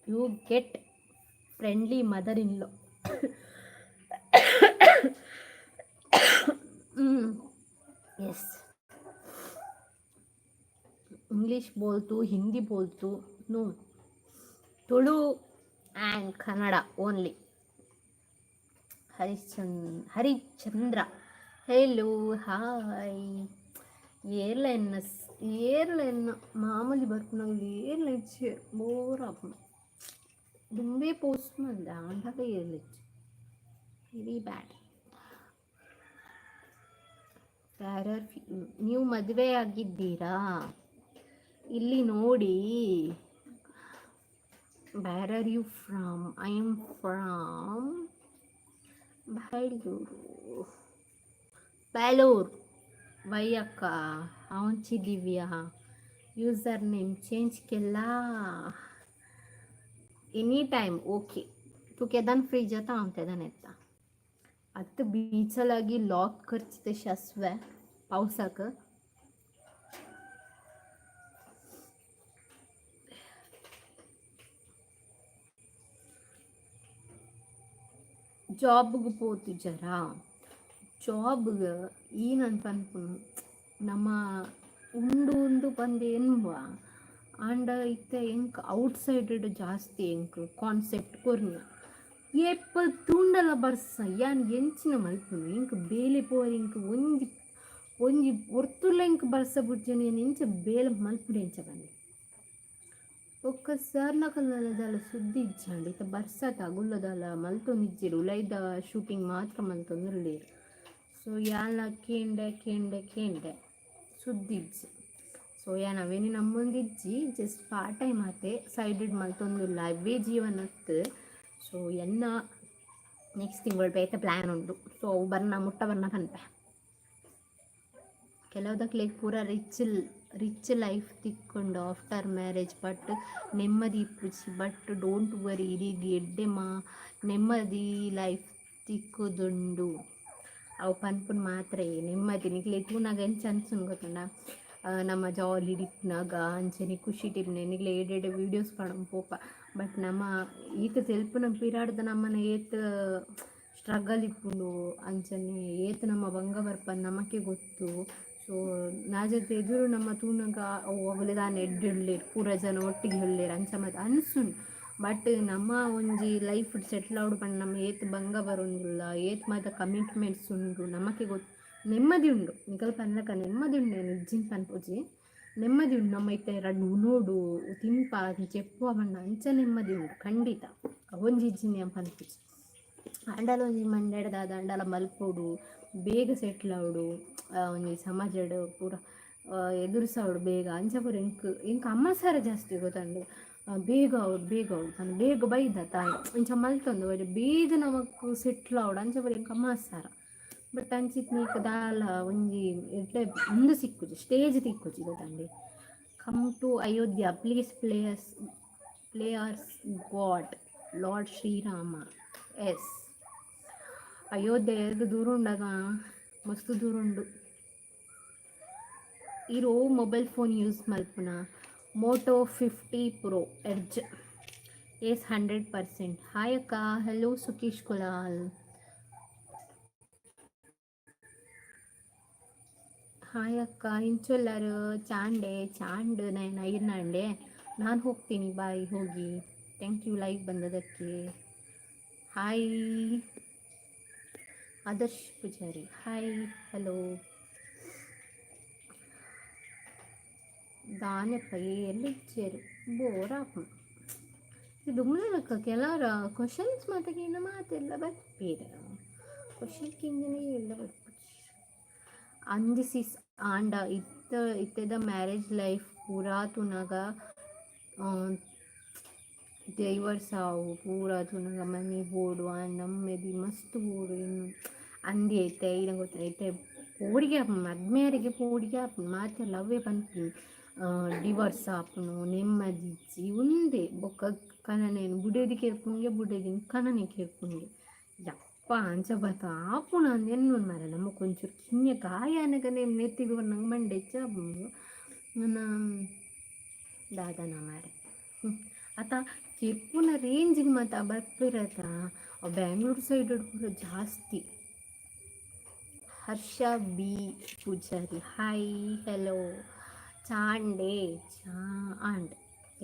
You get friendly mother in law. Yes, English ಬೋಲ್ತು, Hindi ಬೋಲ್ತು? No, Tulu and Kannada only. Harichandra, hello, hi. Airline airline ಮಾಮೂಲಿ ಬರ್ಪುನಗುಲು airline bore ಆಪುಂಡು. ದುಂಬೇ post ಮಲ್ದೆ, ಆಂಡಲ ಏರ್ಲಿಜ್ಜಿ. Very bad. Where ನೀವು ಮದುವೆ ಆಗಿದ್ದೀರಾ? ಇಲ್ಲಿ ನೋಡಿ. Where are you from? I am from Bengaluru. Belur. ವಯ್ಯಕ್ಕ ಅವಂಚಿ Divya. User name change Kela? Any time okay. तूं केदान फ्री जाता, हांव तेदान येता. आतां बिचा लागीं लॉक करचें तशें आसवे पावसाक. ಜಾಬ್ಗೆ ಪೋತುಜರಾ? ಜಾಬ್ಗೆ ಈ ನನ್ ಪನ್ಪುನು ನಮ್ಮ ಉಂಡು ಉಂಡು ಪಂದ್ ಎನ್ನುವ. ಆಂಡ ಇತ್ತೆ ಎಂಕ್ ಔಟ್ ಸೈಡೆಡ್ ಜಾಸ್ತಿ ಎಂಕ್ ಕಾನ್ಸೆಪ್ಟ್ ಕೊರ್ನ. ಏಪ ತೂಂಡಲ ಬರ್ಸ, ಯಾನ್ ಎಂಚಿನ ಮಲ್ಪುನು? ಎಂಕ್ ಬೇಲೆ ಪೋರೆ ಎಂಕ್ ಒಂಜಿ ಒಂಜಿ ಪೊರ್ತುಲ ಎಂಕ್ ಬರ್ಸ ಬುಡ್ಜನ. ಯಾನ್ ಎಂಚ ಬೇಲೆ ಮಲ್ಪುನು, ಎಂಚ ಪನ್ಲೆ? ಬೊಕ್ಕ ಸರ್ನಕಲ್ನ ದಾಲ ಸುದ್ದಿ ಇಜ್ಜಾಂಡ್. ಇತ್ತೆ ಬರ್ಸತ ಅಗುಲ್ಲ ದಾಲ ಮಲ್ತೊಂದಿಜ್ಜೆರ್, ಉಲೈದ ಶೂಟಿಂಗ್ ಮಾತ್ರ ಮಲ್ತೊಂದುಲ್ಲೆರ್. ಸೊ ಯಾನ್ಲ ಕೇಂಡೆ ಕೇಂಡೆ ಕೇಂಡೆ, ಸುದ್ದಿ ಇಜ್ಜಿ. ಸೊ ಯಾನ್ ಅವೇನಿ ನಂಬೊಂದಿಜ್ಜಿ. ಜಸ್ಟ್ ಪಾರ್ಟ್ ಟೈಮ್ ಆತೆ, ಸೈಡೆಡ್ ಮಲ್ತೊಂದುಲ್ಲ. ಅವೇ ಜೀವನ ಅತ್ತ್. ಸೊ ಎನ್ನ ನೆಕ್ಸ್ಟ್ ತಿಂಗಳು ಬೇತೆ ಪ್ಲ್ಯಾನ್ ಉಂಡು. ಸೊ ಅವು ಬರ್ನ ಮುಟ್ಟ ಬರ್ನ ಪನ್ಪೆ. ಕೆಲವುದಕ್ಲೆಗ್ ಪೂರ ರಿಚ್ ರಿಚ್ ಲೈಫ್ ತಿಕ್ಕೊಂಡು ಆಫ್ಟರ್ ಮ್ಯಾರೇಜ್, ಬಟ್ ನೆಮ್ಮದಿ ಇಪ್ಪುಜಿ. ಬಟ್ don't worry, ಇಡೀ ಎಡ್ಡೆ ಮಾ ನೆಮ್ಮದಿ ಲೈಫ್ ತಿಕ್ಕುದುಂಡು. ಅವು ಪನ್ಪುನ ಮಾತ್ರ. ನೆಮ್ಮದಿ ನಿಕ್ಲೆ ತೂನಾಗ ಎಂಚ ಅನ್ಸುಂಡು ಗೊತ್ತುಂಡ? ನಮ್ಮ ಜಾಲಿ ಇಪ್ಪುನಾಗ ಅಂಚನೆ ಖುಷಿ ಇಪ್ಪುನೆ. ನಿಕ್ಲೆ ಎಡ್ಡೆ ಎಡ್ಡೆ ವೀಡಿಯೋಸ್ ಪಾಡೊಂದು ಪೋಪ. ಬಟ್ ನಮ್ಮ ಈತ ತೆಲ್ಪುನ ಪಿರಾಡ್ದ ನಮ್ಮನ ಏತ್ ಸ್ಟ್ರಗಲ್ ಇಪ್ಪುಂಡು, ಅಂಚನೆ ಏತ್ ನಮ್ಮ ಬಂಗ ಬರ್ಪಂದ್ ನಮಕ್ಕೆ ಗೊತ್ತು. ಸೊ ನಾಜತೆ ಎದುರು ನಮ್ಮ ತೂನಗ ಅವು ಅಗಲೆ ದಾನೆ ಎಡ್ಡೆ ಉಲ್ಲೆರ್, ಪೂರ ಜನ ಒಟ್ಟಿಗೆ ಉಲ್ಲೆರ್ ಅಂಚ ಮಾತ ಅನ್ಸುಂಡು. ಬಟ್ ನಮ್ಮ ಒಂಜಿ ಲೈಫ್ ಸೆಟ್ಲ್ ಆವೊಡು ಪಂಡ ನಮ್ಮ ಏತ್ ಬಂಗ ಬರೊಂದುಲ್ಲ, ಏತ್ ಮಾತ ಕಮಿಟ್ಮೆಂಟ್ಸ್ ಉಂಡು, ನಮಕ್ಕೆ ಗೊತ್ತು. ನೆಮ್ಮದಿ ಉಂಡು, ನಿಕಲ್ ಪನ್ಲಕ ನೆಮ್ಮದಿ ಉಂಡು. ಯಾನ್ ಇಜ್ಜಿಂದ್ ಪನ್ಪುಜಿ, ನೆಮ್ಮದಿ ಉಂಡು. ನಮ್ಮ ಇತ್ತೆ ರಡ್ಡ್ ಉನೋಡು ತಿನ್ಪ ಚೆಪ್ಪುವ ಪಂಡ ಅಂಚ ನೆಮ್ಮದಿ ಉಂಡು ಖಂಡಿತ. ಅವೊಂಜಿ ಇಜ್ಜಿಂದ್ ಯಾನ್ ಪನ್ಪುಜಿ. ಆಂಡಲ ಒಂಜಿ ಮಂಡೆಡ್ ದಾದ ಆಂಡಲ ಮಲ್ಪೊಡು, ಬೇಗ ಸೆಟ್ಲ್ ಆವೊಡು, ಒಂಜಿ ಸಮಾಜಡ್ ಪೂರ ಎದುರಿಸೋಡು ಬೇಗ, ಅಂಚ ಪೂರ ಎಂಕ್ ಎಂಕ್ ಅಮ್ಮಸಾರ ಜಾಸ್ತಿ ಗೊತ್ತುಂಡು. ಬೇಗ ಆವೊಡು, ಬೇಗ ಆವೊಡು ಪಂದ್ ಬೇಗ ಬೈದ ತಾಯಿ ಇಂಚ ಮಲ್ತೊಂದು ಬೇಗ ನಮಕ್ ಸೆಟ್ಲ್ ಆವೊಡು, ಅಂಚ ಪೂರ ಎಂಕ್ ಅಮ್ಮಸಾರ. ಬಟ್ ಅಂಚಿತ್ನಿಕ್ ದಾಲ ಒಂಜಿ ಎಡ್ಡೆ ಉಂದು ಸಿಕ್ಕುಜಿ, stage ತಿಕ್ಕುಜಿ ಗೊತ್ತಂಡಿ. Come to Ayodhya, please. Players God Lord Srirama. Yes, Ayodhya ಏತ್ ದೂರ ಉಂಡಗ, ಮಸ್ತ್ ದೂರ ಉಂಡು. ಇರೋ ಮೊಬೈಲ್ ಫೋನ್ ಯೂಸ್ ಮಲ್ಪುನ? Moto 50 Pro Edge. Yes, 100%. Hi ಅಕ್ಕ. ಹಲೋ ಸುಕೇಶ್ ಕುಲಾಲ್. ಹಾಯ್ ಅಕ್ಕ, ಇಂಚೊಲ್ಲರು? ಚಾಂಡೆ ಚಾಂಡ್ ನಯನ ಇರ್ನಾಂಡೆ. ನಾನು ಹೋಗ್ತೀನಿ, ಬಾಯ್. ಹೋಗಿ. Thank you live ಬಂದದಕ್ಕೆ. Hi Adarsh Poojary, hi, hello. ದಾನೆಪ್ಪ, ಎಲ್ಲಿ ಬೋರ್ ಆಪುಂಡು ದುಮ್ಲಕ್ಕ. ಕೆಲವರ ಕ್ವಶನ್ಸ್ ಮಾತಕ್ಕೆ ಮಾತೆಲ್ಲ ಬರ್ಪೇರು, ಕ್ವಶನ್ ಕಿಂಜನೆ ಎಲ್ಲ ಬರ್ಪುಜಿ. ಅಂಜಿ ಸಿಸ್, ಆಂಡ ಇತ್ತ ಇತ್ತೆದ ಮ್ಯಾರೇಜ್ ಲೈಫ್ ಪೂರಾ ತೂನಗ ಡೈವರ್ಸ್ ಆವು. ಪೂರ ತೂನಗ ಮನಿ ಬೋಡು, ನಮ್ಮೆದಿ ಮಸ್ತ್ ಬೋಡು ಇನ್ನು ಅಂದಿ. ಐತೆ ಇನ್ನ ಗೊತ್ತ ಐತೆ, ಪೋಡಿಗೆ ಆಪುಂಡು, ಮದ್ಮೆಯರಿಗೆ ಪೋಡಿಗೆ ಆಪುಂಡು. ಮಾತ ಲವ್ವೇ ಪನ್ಪುನಿ, ಡಿವೋರ್ಸ್ ಆಪುಂಡು, ನೆಮ್ಮದಿ ಇಜ್ಜಿ ಉಂದೆ. ಬೊಕ್ಕ ಕನನೇನ್ ಬುಡೆದಿ ಕೆರ್ಪುನ್ಗೆ, ಬುಡೆದಿನ್ ಕನನೆ ಕೆರ್ಪುನ್ಗೆ. ಯಪ್ಪ, ಅಂಚ ಬತ್ತ ಆಪುಣ ಅಂದ್ ಎನ್ನುನ್ ಮಾರ್ರೆ. ನಮಕ್ ಒಂಚೂರು ಕಿನ್ಯ ಗಾಯ ಆನಗನೆ ನೆತ್ತಿಗ್ ನಂಗೆ ಮಂಡೆ ಹೆಚ್ಚ ಆಪುಂಡು. ನನ ದಾದನ ಮಾರ್ರೆ. ಅತ ಕೆರ್ಪುನ ರೇಂಜಿಗೆ ಮಾತ ಬರ್ಪಿರತ. ಬ್ಯಾಂಗ್ಳೂರ್ ಸೈಡ್ ಪೂರ ಜಾಸ್ತಿ. ಹರ್ಷ ಬಿ ಪೂಜಾರಿ, ಹಾಯ್, ಹಲೋ. ಚಾಂಡೆ ಚಾ ಆಂಡ್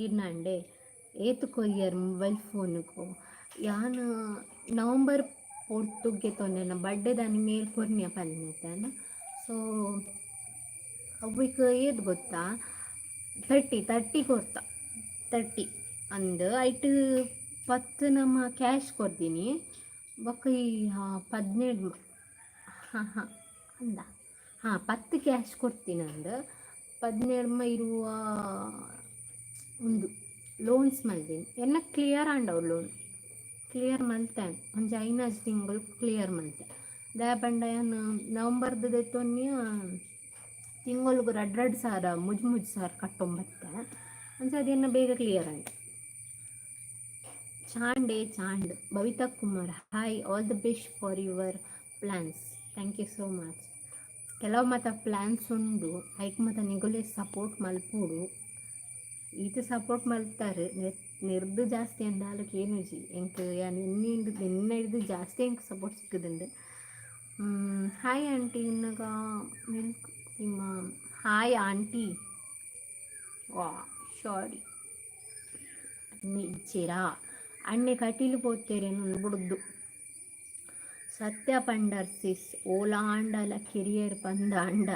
ಇರ್ನಾಂಡೆ. ಏತ್ ಕೊರಿಯರ್ ಮೊಬೈಲ್ ಫೋನ್ಗು? ಯಾನ್ ನವಂಬರ್ ಪೊರ್ತುಗೆ ತೊಂದೆನ, ಬರ್ಡೇದಾನಿ ಮೇಲ್ ಕೊರ್ನ್ಯ ಪನ್ನೆತನ. ಸೊ ಅವ್ವಿಕ್ ಏತ್ ಗೊತ್ತಾ? 30, 30 ಕೊರ್ತ. 30 ಅಂದ್ ಐಟ್ 10 ನಮ್ಮ ಕ್ಯಾಶ್ ಕೊರ್ದಿನಿ. ಬೊಕ್ಕ ಈ 12, ಹಾಂ ಹಾಂ ಅಂದ, ಹಾಂ, 10 ಕ್ಯಾಶ್ ಕೊಡ್ತೀನಿ ಅಂದ. 17 ಇರುವ ಒಂದು ಲೋನ್ಸ್ ಮಲ್ದಿನಿ. ಎನ್ನ ಕ್ಲಿಯರ್ ಆಂಡವು. ಲೋನ್ ಕ್ಲಿಯರ್ ಮಲ್ತೆ, ಒಂಜಿ 5 ತಿಂಗಳು ಕ್ಲಿಯರ್ ಮಲ್ತೆ. ದಾಯೆ ಪಂಡ ಯಾನ್ ನವಂಬರ್ದ ದೆತ್ತೊನ್ಯ ತಿಂಗಳಿಗೆ ರಡ್ಡು ರಡ್ಡು ಸಾವಿರ, ಮುಜ್ ಮುಜ್ ಸಾವಿರ ಕಟ್ಟೊಂಬತ್ತೆ. ಅಂಚ ಅದೇನ ಬೇಗ ಕ್ಲಿಯರ್ ಆಂಡ್. ಚಾಂಡೆ ಚಾಂಡ್. Bavitha Kumar, hi, all the best for your plans. Thank you so much. ಕೆಲವು ಮಾತ ಪ್ಲ್ಯಾನ್ಸ್ ಉಂಡು. ಐಕ್ ಮಾತ ನಿಗುಲೆ ಸಪೋರ್ಟ್ ಮಲ್ಪೊಡು. ಈತ ಸಪೋರ್ಟ್ ಮಲ್ತಾರೆ. ನೆರ್ದು ಜಾಸ್ತಿ ಅಂದಾಲಕ್ಕೆ ಏನುಜಿ. ಎಂಕ್ ಯಾನ್ ಎನ್ನಿ ಎನ್ನ ಹಿಡ್ದು ಜಾಸ್ತಿ ಎಂಕ್ ಸಪೋರ್ಟ್ ಸಿಕ್ಕುದುಂಡು. ಹಾಯ್ ಆಂಟಿ, ಇನ್ನಗ ಮಿಲ್ಕ್ ನಿಮ್ಮ. Hi aunty. ವಾ, ಸಾರಿ. ಅಣ್ಣೆ ಇಜ್ಜೇರಾ? ಅಣ್ಣೆ ಕಟೀಲು ಪೋತೇರೇನು ಬುಡ್ದು. ಸತ್ಯ ಪಂಡರ್ ಸಿಸ್, ಓಲಾಂಡಲ ಕೆರಿಯರ್ ಪಂದಾಂಡ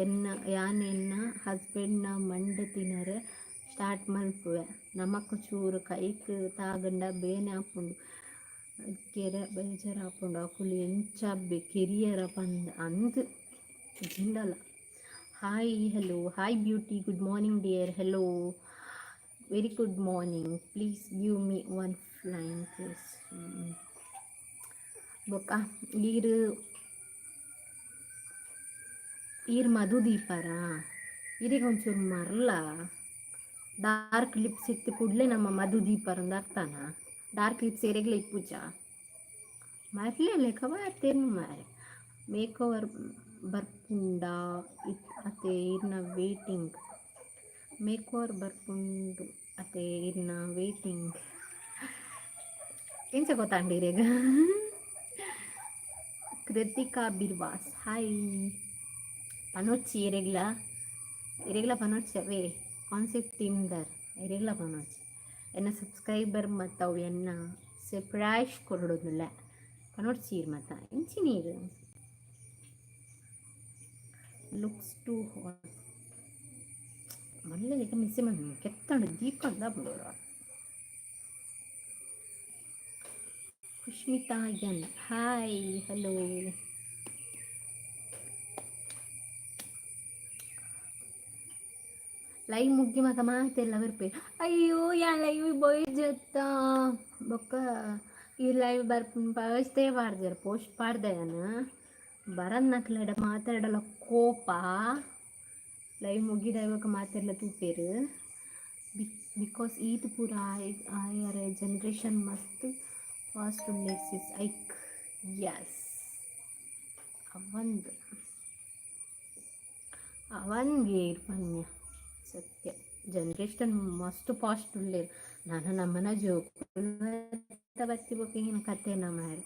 ಎನ್ನ ಯಾನ್ ಎನ್ನ ಹಸ್ಬೆಂಡ್ನ ಮಂಡೆ ತಿನರೆ ಸ್ಟಾರ್ಟ್ ಮಲ್ಪುವೆ. ನಮಕ್ ಚೂರು ಕೈಕ್ ತಾಗಂಡ ಬೇನೆ ಆಪುಂಡು, ಕೆರೆ ಬೇಜಾರಾಪುಂಡು. ಅಕುಲು ಎಂಚ ಕೆರಿಯರ ಪಂದ್ ಅಂದ್ ಜಿಂಡಲ. Hi, hello, hi beauty, good morning dear. Hello, very good morning. Please give me one flying kiss. ಬೊಕ್ಕ ಈರ್ ಈರ್ ಮಧು ದೀಪರ? ಇರಿಗೆ ಒಂಚೂರು ಮರ್ಲ ಡಾರ್ಕ್ ಲಿಪ್ಸ್ ಇತ್ತು ಕೂಡಲೇ ನಮ್ಮ ಮಧು ದೀಪರಂದ ಅರ್ಥನ? Dark lips ಎರೆಗ್ಲ ಇಪ್ಪುಜ. ಮರ್ಲೆ ಲೆಕ್ಕ ತೇನು ಮಾರೆ. ಮೇಕ್ ಓವರ್ ಬರ್ಪುಂಡ ಇತ್ ಅತೆ ಇರ್ನ ವೇಟಿಂಗ್. ಮೇಕ್ ಓವರ್ ಬರ್ಪುಂಡು ಅತೆ ಇರ್ನ ವೇಟಿಂಗ್. ಎಂಚ ಗೊತ್ತಾಂಡ ಇರೆಗ್? ಕೃತಿಕಾ ಬಿರ್ವಾಸ್, ಹಾಯ್. ಪನೊಚ್ಚಿ ಇರೆಗ್ಲ, ಇರೆಗ್ಲ ಪನೊಚ್ಚಿ. ಅವೇ ಕಾನ್ಸೆಪ್ಟ್ ಟೀಮ್ದರ್ ಇರೆಗ್ಲ ಪನೊಚ್ಚಿ. ಎನ್ನ ಸಬ್ಸ್ಕ್ರೈಬರ್ ಮತ್ತು ಅವು ಎನ್ನ ಸರ್ಪ್ರೈಸ್ ಕೊರಡೊಂದುಲ್ಲ. ಪನೊಡ್ಚಿ ಇರ್ ಮತ್ತ ಎಂಚಿ ನೀರು. Looks too hot. ಮಲ್ಲೆ ಮಿಸ್ಸೆ ಮಂದು ಕೆತ್ತಂಡು ದೀಕಂದ ಬಿಡೋರ. ಕುಷ್ಮಿತಾ ಎನ್, ಹಾಯ್, ಹಲೋ. ಲೈವ್ ಮುಗ್ಗಿ ಮತ ಮಾತೆಲ್ಲ ಬರ್ಪೆ. ಅಯ್ಯೋ, ಯಾ ಲೈವ್ ಬೋಯ್ ಜತ್ತ ಬೊಕ್ಕ ಈ ಲೈವ್ ಬರ್ಪುನ್ ಪಸ್ಟೇ ಪಾಡ್ದೆರ್. ಪೋಸ್ಟ್ ಪಾಡ್ದೆ ಯಾನ್. ಬರನ್ನಕ್ಲೆಡ ಮಾತಾಡಲ ಕೋಪ. ಲೈವ್ ಮುಗಿದ ಬೊಕ್ಕ ಮಾತೆರ್ಲ ತೂಪೆರ್. Because ಈತ್ ಪೂರ ಆಯರ ಜನ್ರೇಷನ್ ಮಸ್ತ್ ಫಾಸ್ಟ್ ಉಲ್ಲೆರ್ ಸಿಸ್. ಐಕ್ ಎಸ್, ಅವಂದ್ ಅವಂಗೆ ಪನ್ಯ ಸತ್ಯ. ಜನ್ರೇಷನ್ ಮಸ್ತ್ ಫಾಸ್ಟ್ ಉಲ್ಲೆರ್. ನನ ನಮ್ಮನ ಜೋಕುಲು ಬತ್ತಿ ಬೊಕ್ಕ ಏನ್ ಕತೆ ಮಾರ್ರೆ.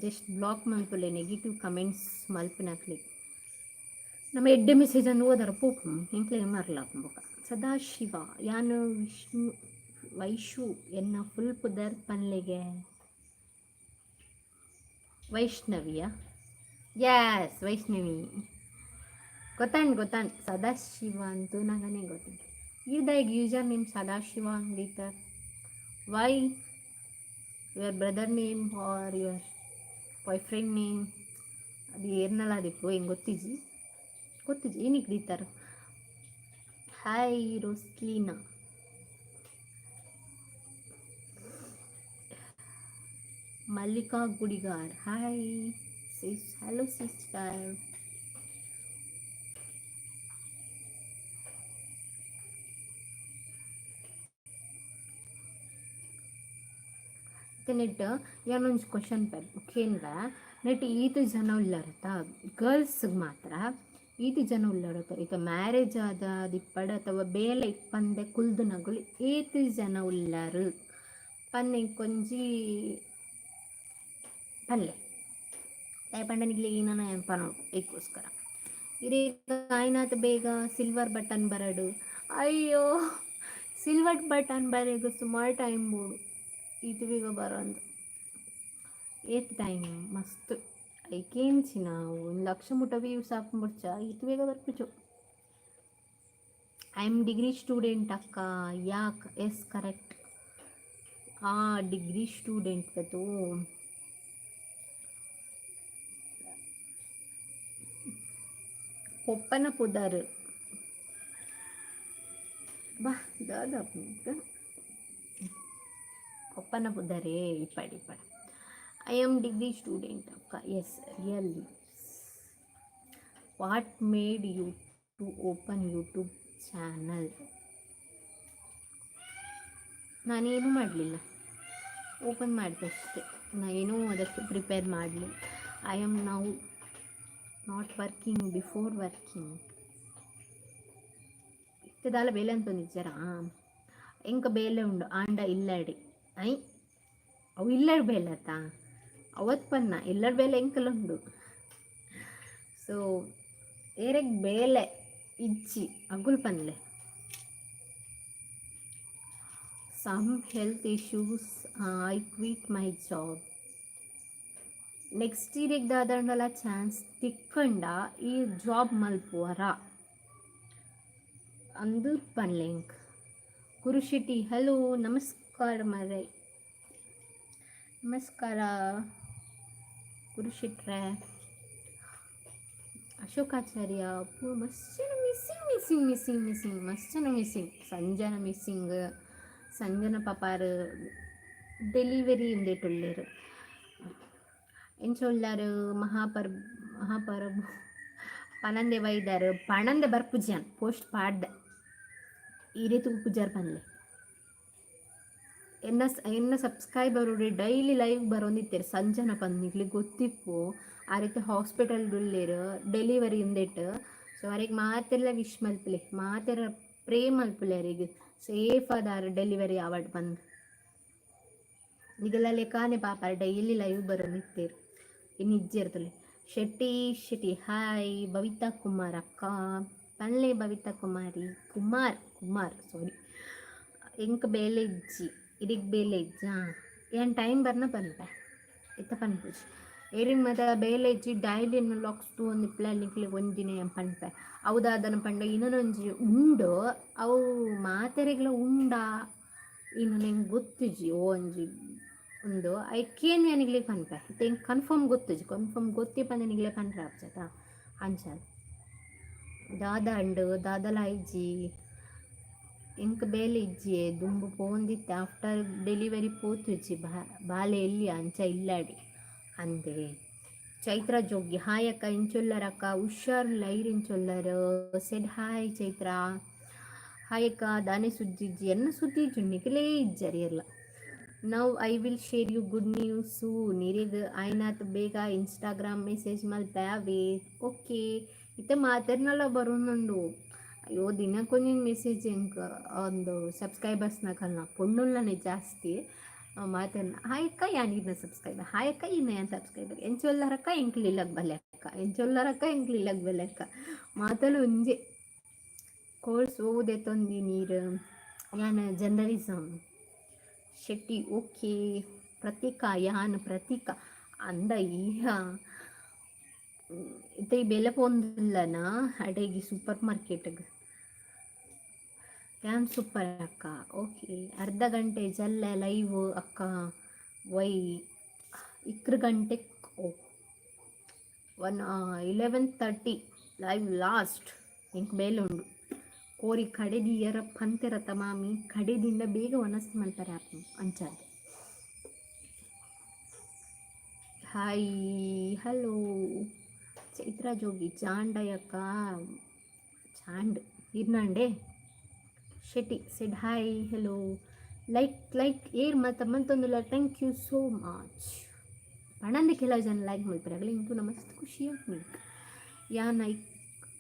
ಜಸ್ಟ್ ಬ್ಲಾಕ್ ಮಲ್ಪುಲೆ ನೆಗೆಟಿವ್ ಕಮೆಂಟ್ಸ್ ಮಲ್ಪುನಕ್ಲೆಗ್. ನಮ್ಮ ಎಡ್ಡೆ ಮೆಸೇಜ್ ಅನ್ನು ಓದರ ಪೋಪು ಎಂಕ್ಲೆಗ್ ಮರ್ಲ ಬೊಕ. ಸದಾಶಿವ, ಯಾನ್ ವಿಷ್ಣು ವೈಶು. ಎನ್ನ ಫುಲ್ ಪುದರ್ ಪನ್ಲೆಗೆ. ವೈಷ್ಣವಿಯ? ಎಸ್, ವೈಷ್ಣವಿ. ಗೊತ್ತಾಂಡ್, ಗೊತ್ತಾಂಡ್. ಸದಾಶಿವ ಅಂತೂ ನಗನೇ ಗೊತ್ತಾಂಡ್. ಈರ್ದಾಯಿಗ್ ಯೂಸರ್ ನೇಮ್ ಸದಾಶಿವ ಅಂದಿತ್ತ? Why? Your brother name or your boyfriend name? ಅದು ಏರ್ನಲ ಅದಿಪ್ಪು. ಹೆಂಗೆ ಗೊತ್ತಿಜಿ, ಗೊತ್ತಿಜಿ. ಏನಕ್ಕೆ ದೀತಾರ? Hi Roslina. Mallika Gudigar, hi sis. Hello sister. ನೆಟ್ ಯಾನೊಂಜಿ ಕ್ವಶನ್ ಕೇನ್ವೆ. ನೆಟ್ ಈತ್ ಜನ ಉಲ್ಲರತ್ತ, ಗರ್ಲ್ಸ್ಗೆ ಮಾತ್ರ ಈತ್ ಜನ ಉಲ್ಲರತ್ತ. ಇತ್ತ ಮ್ಯಾರೇಜ್ ಆದ ದಿಪ್ಪಡ್ ಅಥವಾ ಬೇಲೆ ಇಪ್ಪಂದೆ ಕುಲ್ದುನಗುಲು ಏತ್ ಜನ ಉಲ್ಲರು ಪನ್ನೆ ಒಂಜಿ ಪನ್ಲೆ. ದಾಯೆ ಪಂಡ ನಿಕ್ಲೆಗ್ ಏನನ ಪನೊಡು, ಐಕ್ಕೋಸ್ಕರ. ಇರೆಗ್ ಆಯ್ನಾತ್ ಬೇಗ ಸಿಲ್ವರ್ ಬಟನ್ ಬರಡು. ಅಯ್ಯೋ, ಸಿಲ್ವರ್ ಬಟನ್ ಬರೆಗ್ ಸುಮಾರು ಟೈಮ್ ಬೋಡು. ಈತ್ ಬೇಗ ಬರಂದ್. ಏತ್ ಟೈಮ್ ಮಸ್ತ್ ಐಕೇಂಚಿನ 1 ಲಕ್ಷ ಮುಟ ವ್ಯೂಸ್ ಆಪುಂಡು. ಈತ್ ಬೇಗ ಬರ್ಪುಜು. I am degree student ಅಕ್ಕ. ಯಾಕ್? Yes, correct. ಆ ಡಿಗ್ರಿ ಸ್ಟೂಡೆಂಟ್ ತೂ. ಪೊಪ್ಪನ ಪುದರ್. ಬಾ ದಾದ ಪೊಪ್ಪನ ಪುದರೇ? ಇಪ್ಪಡ್ ಇಪ್ಪಡ್. I am degree student ಅಕ್ಕ. Yes, really. What made you to open YouTube channel? ನಾನೇನು ಮಾಡಲಿಲ್ಲ, ಓಪನ್ ಮಾಡಿದೆ ಅಷ್ಟೇ. ನಾನೇನೂ ಅದಕ್ಕೆ ಪ್ರಿಪೇರ್ ಮಾಡಲಿ. I am now not working, before working. ಇತ್ತದಾಲ ಬೇಲೆ ಅಂತೊಂದಿಜ್ಜರಾ? ಎಂಕ ಬೇಲೆ ಉಂಡು ಆಂಡ ಇಲ್ಲಡಿ. I, ಅವು ಇಲ್ಲಡ್ ಬೇಲೆ ಅತ್ತಾ? ಅವತ್ತು ಪನ್ನ ಇಲ್ಲಡ್ ಬೇಲೆ ಎಂಕಲ ಉಂಡು. ಸೊ ಏರೆಗ್ ಬೇಲೆ ಇಜ್ಜಿ ಅಗುಲ್ ಪನ್ಲೆ. Some health issues, I quit my job. Next ಇಯರಿಗೆ ದಾದಂಡಲ ಚಾನ್ಸ್ ತಿಕ್ಕಂಡ ಈ ಜಾಬ್ ಮಲ್ಪುವರ ಅಂದು ಪನ್ಲೆ ಎಂಕ್. ಗುರುಶೆಟ್ಟಿ, ಹಲೋ, ನಮಸ್ಕಾರ ಮರೆ. ನಮಸ್ಕಾರ ಗುರುಶೆಟ್ರೆ. ಅಶೋಕಾಚಾರ್ಯ ಮಸ್ತ್ ಜನ ಮಿಸ್ಸಿಂಗ್, ಮಿಸ್ಸಿಂಗ್, ಮಿಸ್ಸಿಂಗ್, ಮಿಸ್ಸಿಂಗ್. ಮಸ್ತ್ ಜನ ಮಿಸ್ಸಿಂಗ್. ಸಂಜನ ಮಿಸ್ಸಿಂಗ್. ಸಂಜನ ಪಪಾರು ಡೆಲಿವರಿ ಉಂದೇಟುಲ್ಲೆರ್. ಎಂಚ ಉಳ್ಳಾರು? ಮಹಾಪರ್ ಮಹಾಪರಬು ಪನಂದೆ ಬೈದಾರು. ಪಣಂದೆ ಬರ್ಪುಜಾನ್ ಪೋಸ್ಟ್ ಪಾಡ್ದೆ. ಈ ರೀತಿ ಉಪ್ಪುಜಾರ್ ಪನ್ಲೆ. ಎನ್ನ ಎನ್ನ ಸಬ್ಸ್ಕ್ರೈಬರ್ ಡೈಲಿ ಲೈವ್ ಬರೋಂದಿತ್ತೆರ್. ಸಂಜನ ಪಂದ್ ಗೊತ್ತಿಪ್ಪು. ಆ ರೀತಿ ಹಾಸ್ಪಿಟಲ್ ಉಲ್ಲೆರ್ ಡೆಲಿವರಿ ಉಂದೆಟ್. ಸೊ ಅರೆಗ್ ಮಾತೆರ್ಲ ವಿಶ್ ಮಲ್ಪುಲೆ, ಮಾತೆರ ಪ್ರೇ ಮಲ್ಪುಲೆ ಅರೆಗ್ ಸೇಫ್ ಆದಾರ್ ಡೆಲಿವರಿ ಆವಡ್ ಪಂದ್. ನಿಗಲ ಲೆಕಾನೆ ಪಾಪ ಡೈಲಿ ಲೈವ್ ಬರೋಂದಿತ್ತೆರ್, ಇನ್ನು ಇಜ್ಜೆರ್ ತುಲೆ. ಶೆಟ್ಟಿ ಶೆಟ್ಟಿ, ಹಾಯ್. ಬವಿತಾ ಕುಮಾರ್ ಅಕ್ಕ ಪನ್ಲೆ. ಬವಿತಾ ಕುಮಾರಿ, ಕುಮಾರ್, ಕುಮಾರ್, ಸಾರಿ. ಎಂಕ್ ಬೇಲೆ ಇಜ್ಜಿ, ಇಡಿಗ್ ಬೇಲೆ ಇಜ್ಜಾ? ಏನ್ ಟೈಮ್ ಬರ್ನ ಪನ್ಪೆ, ಇತ್ತ ಪನ್ಪುಜಿ. ಏರಿನ್ ಮತ ಬೇಲೆ ಇಜ್ಜಿ, ಡೈಲಿ ಲಾಕ್ಸ್ ತೂವೊಂದಿಪ್ಪುಲೆ. ನಿಕ್ಲೆಗ್ ಒಂಜಿನ ಪನ್ಪೆ. ಅವು ದಾದನ ಪಂಡ ಇನ್ನೊಂಜಿ ಉಂಡು. ಅವು ಮಾತೆರೆಗ್ಲ ಉಂಡಾ ಇನ್ನು ನಂಗೆ ಗೊತ್ತಿಜ್ಜಿ. ಓ ಒಂಜಿ ಉಂಡು, ಐಕೇನು ನಿಕ್ಲೆಗ್ ಪನ್ಪೆ. ಇತ್ತೆ ಎಂಕ್ ಕನ್ಫರ್ಮ್ ಗೊತ್ತಿಜ್ಜಿ. ಕನ್ಫರ್ಮ್ ಗೊತ್ತಿಪ್ಪಂದೆ ನಿಕ್ಲೆ ಪನ್ರೆ ಆಪುಜತ? ಅಂಚ ದಾದ ಅಂಡು ದಾದಲ ಇಜ್ಜಿ. ಎಂಕ್ ಬೇಲೆ ಇಜ್ಜಿ, ದುಂಬು ಪೋವೊಂದಿತ್ತೆ. After delivery ಪೋತುಜಿ. ಬಾಲೆ ಎಲ್ಲಿ ಅಂಚ ಇಲ್ಲಾಡಿ ಅಂದೆ. ಚೈತ್ರ ಜೋಗಿ, ಹಾಯ್ ಅಕ್ಕ, ಎಂಚೊಲ್ಲರಕ್ಕ? ಹುಷಾರ್ ಲೈರ್. ಎಂಚೊಲ್ಲರು? Said hi Chaitra. ಹಾಯ್ ಅಕ್ಕ, ದಾನೆ ಸುದ್ದಿಜ್ಜಿ? ಎನ್ನ ಸುದ್ದಿ ಇಜ್ಜು, ನಿಕಲೇ ಇಜ್ಜರಿ ಎಲ್ಲ. Now I will share you good news. ನಿರೆಗ್ ಆಯ್ನಾತ್ ಬೇಗ ಇನ್ಸ್ಟಾಗ್ರಾಮ್ ಮೆಸೇಜ್ ಮಲ್ಪೆ ಅವೇ. ಓಕೆ. ಇತ್ತೆ ಮಾತೆರ್ನಲ ಬರೋನುಂಡು. ಅಯ್ಯೋ, ದಿನಕ್ಕೊಂಜಿ ಮೆಸೇಜ್ ಎಂಕ್ ಒಂದು ಸಬ್ಸ್ಕ್ರೈಬರ್ಸ್ನಕಲ್ನ. ಪೊಣ್ಣುಲ್ಲನೆ ಜಾಸ್ತಿ. ಮಾತೆರ್ನ ಹಾಯ್ ಅಕ್ಕ, ಯಾನ್ ಈರ್ನ ಸಬ್ಸ್ಕ್ರೈಬರ್, ಹಾಯ್ ಅಕ್ಕ, ಈರ್ನ ಯಾನ್ ಸಬ್ಸ್ಕ್ರೈಬರ್, ಎಂಚೊಲ್ಲರಕ್ಕ, ಎಂಕ್ಲು ಇಲ್ಲಗ್ ಬಲ್ಲೆ ಅಕ್ಕ, ಎಂಚೊಲ್ಲರಕ್ಕ, ಎಂಕ್ಲು ಇಲ್ಲಗ್ ಬಲ್ಲೆ ಅಕ್ಕ, ಮಾತಲು ಒಂಜೆ. ಕೋರ್ಸ್ ಓದೆತೊಂದಿ ನೀರು? ಯಾನ್ ಜರ್ನಲಿಸಮ್. ಶೆಟ್ಟಿ, ಓಕೆ. ಪ್ರತೀಕಾ, ಯಾನ್ ಪ್ರತೀಕಾ ಅಂದ. ಈಹ ಇತ್ತೆ ಈ ಬೆಲೆ ಪೋಂದುಲ್ಲನಾ ಅಡೆಗಿ ಸೂಪರ್ ಮಾರ್ಕೆಟ್ಗ್. ಯಾನ್ ಸೂಪರ್ ಅಕ್ಕ. ಓಕೆ. ಅರ್ಧ ಗಂಟೆ ಜಲ್ಲ ಲೈವ್ ಅಕ್ಕ, ವೈ? ಇಕ್ರು ಗಂಟೆ, ಓ 1, 11:30 live last. ಎಂಕ್ ಬೇಲೆ ಉಂಡು. ಕೋರಿ ಕಡೆದಿಯರ ಪಂತೆರತ ಮಾಮಿ, ಕಡೆದಿಂದ ಬೇಗ ವನಸ್ ಮಲ್ಪರೆ ಆಪುಂಡು ಅಂಚಾದ್. Hi, hello Chaitra Jogi. ಚಾಂಡಯಕ್ಕ ಚಾಂಡ್ ಇರ್ನಾಂಡೆ. Shetty said hi, hello. Like, like ಏರ್ ಮತ್ತ ಮಂತೊಂದುಲ್ಲ. Thank you so much. ಪಣಂದೆ ಕೆಲವು ಜನ ಲೈಕ್ ಮಲ್ಪರೆ ಇಂಕು ಮಸ್ತ್ ಖುಷಿ ಆಪುಂಡು. ಯಾನ್ I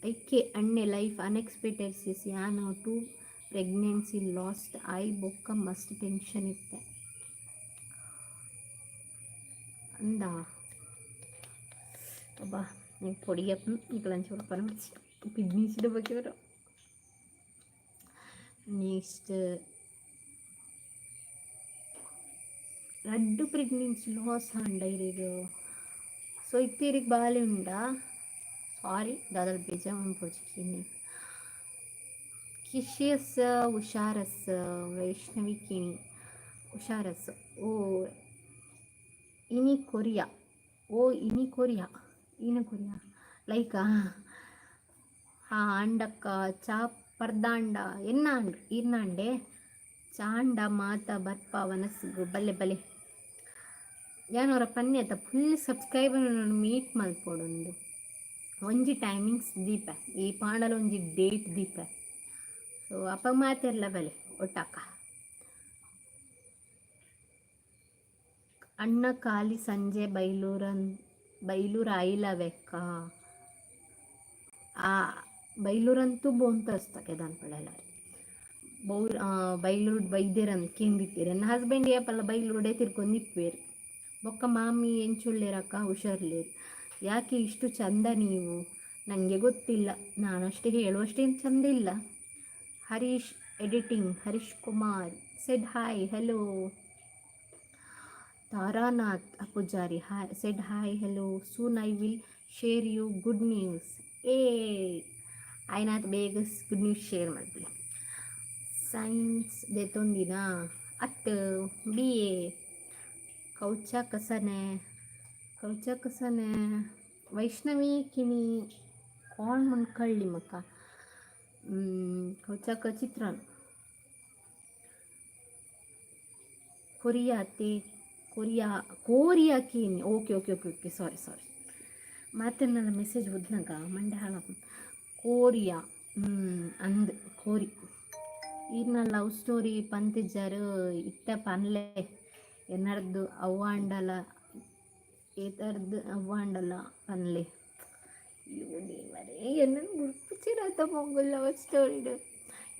ಐಕೆ ಅಣ್ಣೆ, ಲೈಫ್ ಅನ್ಎಕ್ಸ್ಪೆಕ್ಟೆಡ್ ಸಿಸ್. ಯಾನ್ ಟೂ ಪ್ರೆಗ್ನೆನ್ಸಿ ಲಾಸ್ಟ್ I ಬೊಕ್ಕ ಮಸ್ತ್ ಟೆನ್ಷನ್ ಇತ್ತೆ ಅಂದ. ಅಬ್ಬಾ, ನಂಗೆ ಪೊಡಿಯಪ್ಪ ನಿಕಲಂಚ ಪನ ಕಿಡ್ನೀಸಿದ ಬಗ್ಗೆ. ನೆಕ್ಸ್ಟ್ ರಡ್ಡು ಪ್ರೆಗ್ನೆನ್ಸಿ ಲಾಸ್ ಆಂಡ ಇರೆಗ್. ಸೊ ಇತ್ತೆ ಇರೆಗ್ ಬಾಲೆ ಉಂಡಾ? ಸಾರಿ, ದಾದಲ್ ಬೇಜಾರ್ ಮನ್ಪೊಡ್ಚಿ. ಕಿಶಿಯಸ್ ಹುಷಾರಸ್. ವೈಷ್ಣವಿ ಕಿಣಿ, ಹುಷಾರಸ್. ಓ ಇನಿ ಕೊರಿಯಾ, ಓ ಇನಿ ಕೊರಿಯಾ, ಇನಿ ಕೊರಿಯಾ ಲೈಕಾ. ಹಾ ಆಂಡಕ್ಕ. ಚಾ ಪರ್ದಾಂಡ ಎನ್ನ ಆಂಡ್ ಇರ್ನಾಂಡೆ ಚಾಂಡ ಮಾತ ಬರ್ಪ ವನಸ್ಗು ಬಲ್ಲೆ ಬಲೆ. ಯಾನೊರ ಪನ್ಯತ ಫುಲ್ ಸಬ್ಸ್ಕ್ರೈಬರ್ ಮೀಟ್ ಮಲ್ಪೊಡೊಂದು ಒಂಜಿ ಟೈಮಿಂಗ್ಸ್ ದೀಪ ಈ ಪಾಂಡಲ ಒಂಜಿ ಡೇಟ್ ದೀಪ. ಸೊ ಅಪ್ಪ ಮಾತೆರ್ಲ ಬಲೆ ಒಟ್ಟಾಕ. ಅಣ್ಣ ಖಾಲಿ ಸಂಜೆ ಬೈಲೂರನ್ ಬೈಲೂರು ಆಯಿಲವೆಕ್ಕ. ಆ ಬೈಲೂರಂತೂ ಬೋಂತಸ್ತಕ್ಕೆ ದಾನ್ಪಡೆಲ್ಲ ಬೌ ಬೈಲೂರು ಬೈದೇರಂತ ಕೇಂದಿತ್ತೀರ. ನನ್ನ ಹಸ್ಬೆಂಡ್ ಏಪಲ್ಲ ಬೈಲೂರುಡೆ ತಿರ್ಕೊಂಡು ಇಪ್ಪೇರು. ಬೊಕ್ಕ ಮಾಮಿ ಎಂಚುಳ್ಳೇರಕ್ಕ? ಹುಷಾರ್ಲೇರು. ಯಾಕೆ ಇಷ್ಟು ಚಂದ ನೀವು? ನನಗೆ ಗೊತ್ತಿಲ್ಲ, ನಾನಷ್ಟೇ ಹೇಳುವಷ್ಟೇನು ಚಂದ ಇಲ್ಲ. Harish editing, Harish Kumar said hi, hello. Taranath Pujari hi, said hi, hello. Soon I will share you good news. ಏ ಆಯ್ನಾಥ್ ಬೇಗ ಗುಡ್ ನ್ಯೂಸ್ ಶೇರ್ ಮಾಡ್ಬಿಡಿ. ಸೈನ್ಸ್ ದೆತೊಂದಿನ ಅತ್ ಬಿ ಎ. ಕೌಚ ಕಸನೆ ಕೌಚ ಕಸನೆ. ವೈಷ್ಣವಿ ಕಿಣಿ ಕೋಣ್ ಮುಣ್ಕಳ್ಳಿ ಮಕ್ಕ ಕೌಚಕ ಚಿತ್ರಾನ್ನ ಕೊರಿಯಾತೆ ಕೊರಿಯಾ ಕೋರಿಯಾ ಕೀನಿ. Okay okay okay okay, sorry sorry. ಮತ್ತೆ ನನ್ನ ಮೆಸೇಜ್ ಓದ್ನಾಗ ಮಂಡೆ ಹಾಳಾಪ. ಕೋರಿಯಾ ಅಂದ್ ಕೋರಿ. ಈರ್ನ ಲವ್ ಸ್ಟೋರಿ ಪಂತಿಜಾರು ಇತ್ತ ಪನ್ಲೆ. ಎನ್ನರ್ದು ಅವ್ವಾಂಡಲ ಏತರ್ದು ಅವ್ವಾಂಡಲ ಪನ್ಲೆ. ಅಯ್ಯೋ ದೇವರೇ, ಎನ್ನನ್ ಗುರ್ಪುಚಿರಾತ ಮೊಂಗುಲ್ ಲವ್ ಸ್ಟೋರಿಡ್.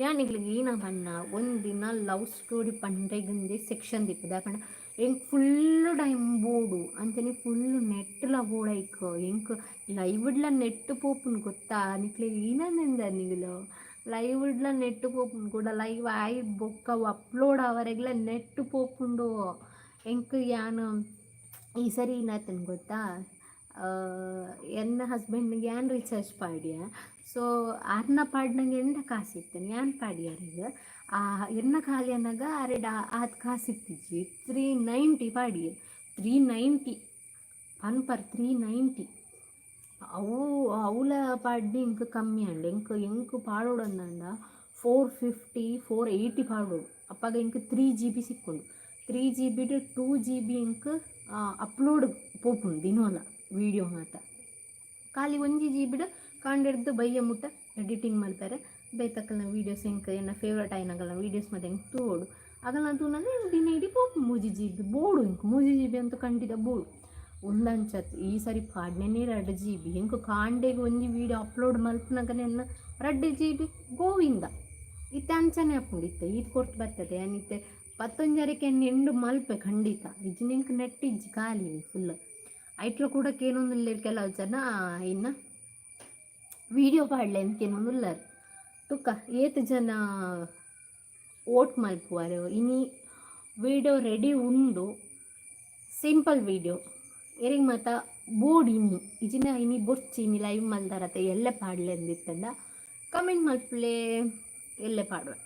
ಯಾನಿಗ್ಲಿಗ್ ಈನ ಪಣ್ಣ ಒಂದಿನ ಲವ್ ಸ್ಟೋರಿ ಪಂಡೆಗಂದೆ ಸೆಕ್ಷನ್ ದಿಪ್ಪದ ಪಂಡ ಎಂಕ್ ಫುಲ್ಲು ಟೈಮ್ ಬೋಡು ಅಂಚನೆ ಫುಲ್ಲು ನೆಟ್ಲ ಬೋಡೈಕ್. ಎಂಕ್ ಲೈವ್ಡ್ಲ ನೆಟ್ ಪೋಪುಂಡು ಗೊತ್ತಾ ನಿಕ್ಲೆಗ್? ಈನಂದ ನಿಗುಲು ಲೈವ್ಡ್ಲ ನೆಟ್ ಪೋಪುಂಡು ಕೂಡ. ಲೈವ್ ಆಯಿ ಬೊಕ್ಕ ಅಪ್ಲೋಡ್ ಆವರೆಗ್ಲ ನೆಟ್ ಪೋಪುಂಡು ಎಂಕ್. ಯಾನ್ ಈ ಸರಿ ಏನಾಯ್ತನ್ ಗೊತ್ತಾ? ಎನ್ನ ಹಸ್ಬೆಂಡ್ಗೆ ಯಾನ್ ರೀಚಾರ್ಜ್ ಪಾಡ್ಯ. ಸೊ ಆರ್ನ ಪಾಡ್ನಂಗೆ ಎಂಡ ಕಾಸಿತ್ತು ಯಾನ್ ಪಾಡ್ಯಾರಿಗೆ ಆ ಎನ್ನ ಖಾಲಿ ಅನ್ನಾಗ ಅರೆಡ ಆತ್ ಕಾಸಿತ್ತಿಜ್ಜಿ. 390 ಪಾಡಿಯೆ, 390 ಪನ್ಪರ್ 390. ಅವು ಅವುಲ ಪಾಡ್ನಿ ಇಂಕ್ ಕಮ್ಮಿ ಅಂಡ್. ಎಂಕ್ ಎಂಕ್ ಪಾಡೋಡಂದಂಡ 450, 480 ಪಾಡೋಡು. ಅಪ್ಪಾಗ ಎಂಕ್ 3 ಜಿಬಿ ಸಿಕ್ಕುಂಡು. 3 ಜಿಬಿಡ್ 2 ಜಿಬಿ ಎಂಕ್ ಅಪ್ಲೋಡ್ ಪೋಪುಂಡು ದಿನೋಲ ವೀಡಿಯೋ ಮಾತ. ಖಾಲಿ 1 ಜಿಬಿಡ್ ಕಾಂಡೆಡ್ದು ಬಯ್ಯ ಮುಟ್ಟ ಎಡಿಟಿಂಗ್ ಮಲ್ಪೆರೆ ಬೇತಕ್ಕಲ್ನ ವೀಡಿಯೋಸ್ ಎಂಕ್ ಎನ್ನ ಫೇವ್ರೇಟ್ ಆಯಿನಗಲ್ನ ವೀಡಿಯೋಸ್ ಮತ್ತೆ ಎಂಕ್ ತೂವೊಡು. ಅಗಲ್ನ ತೂನಗ ದಿನ ಇಡೀ ಪೋಪು. 3 ಜಿಬಿ ಬೋಡು ಎಂಕ್, 3 ಜಿಬಿ ಅಂತೂ ಖಂಡಿತ ಬೋಡು. ಒಂದಂಚತ್ ಈ ಸರಿ ಪಾಡ್ನೆನೇ 2 ಜಿಬಿ. ಎಂಕ್ ಕಾಂಡೆಗ್ ಒಂಜಿ ವೀಡಿಯೋ ಅಪ್ಲೋಡ್ ಮಲ್ಪುನಗನೆ ಎನ್ನ 2 ಜಿಬಿ ಗೋವಿಂದ. ಇತ್ತೆ ಅಂಚನೆ ಆಪುಂಡು. ಇತ್ತೆ ಈತ್ ಕೊರ್ತು ಬರ್ತದೆ ಯಾನ್ ಇತ್ತೆ ಪತ್ತೊಂಜರಕ್ಕೆ ಎಂಡು ಮಲ್ಪೆ ಖಂಡಿತ. ಇಜ್ಜಿನ ಎಂಕ್ ನೆಟ್ ಇಜ್ಜಿ, ಖಾಲಿ ಫುಲ್. ಐಟ್ಲ ಕೂಡ ಕೇನೊಂದುಲ್ಲೆರ್ ಕೆಲವು ಜನ, ಇನ್ನ ವೀಡಿಯೋ ಪಾಡ್ಲೆ ಅಂತ ಕೇನೊಂದುಲ್ಲರ್. ತುಕ್ಕ ಏತ್ ಜನ ಓಟ್ ಮಲ್ಪುವರು. ಇನಿ ವೀಡಿಯೋ ರೆಡಿ ಉಂಡು, ಸಿಂಪಲ್ ವೀಡಿಯೋ. ಎರೆಗ್ ಮಾತ ಬೋಡ್ ಇನಿ ಇಜಿನ ಇನಿ ಬೊರ್ಚಿ ಇನಿ ಲೈವ್ ಮಲ್ದಾರತೆ ಎಲ್ಲೆ ಪಾಡ್ಲೆ ಅಂದಿತ್ತಂಡ ಕಮೆಂಟ್ ಮಲ್ಪುಲೆ, ಎಲ್ಲೆ ಪಾಡುವೆ.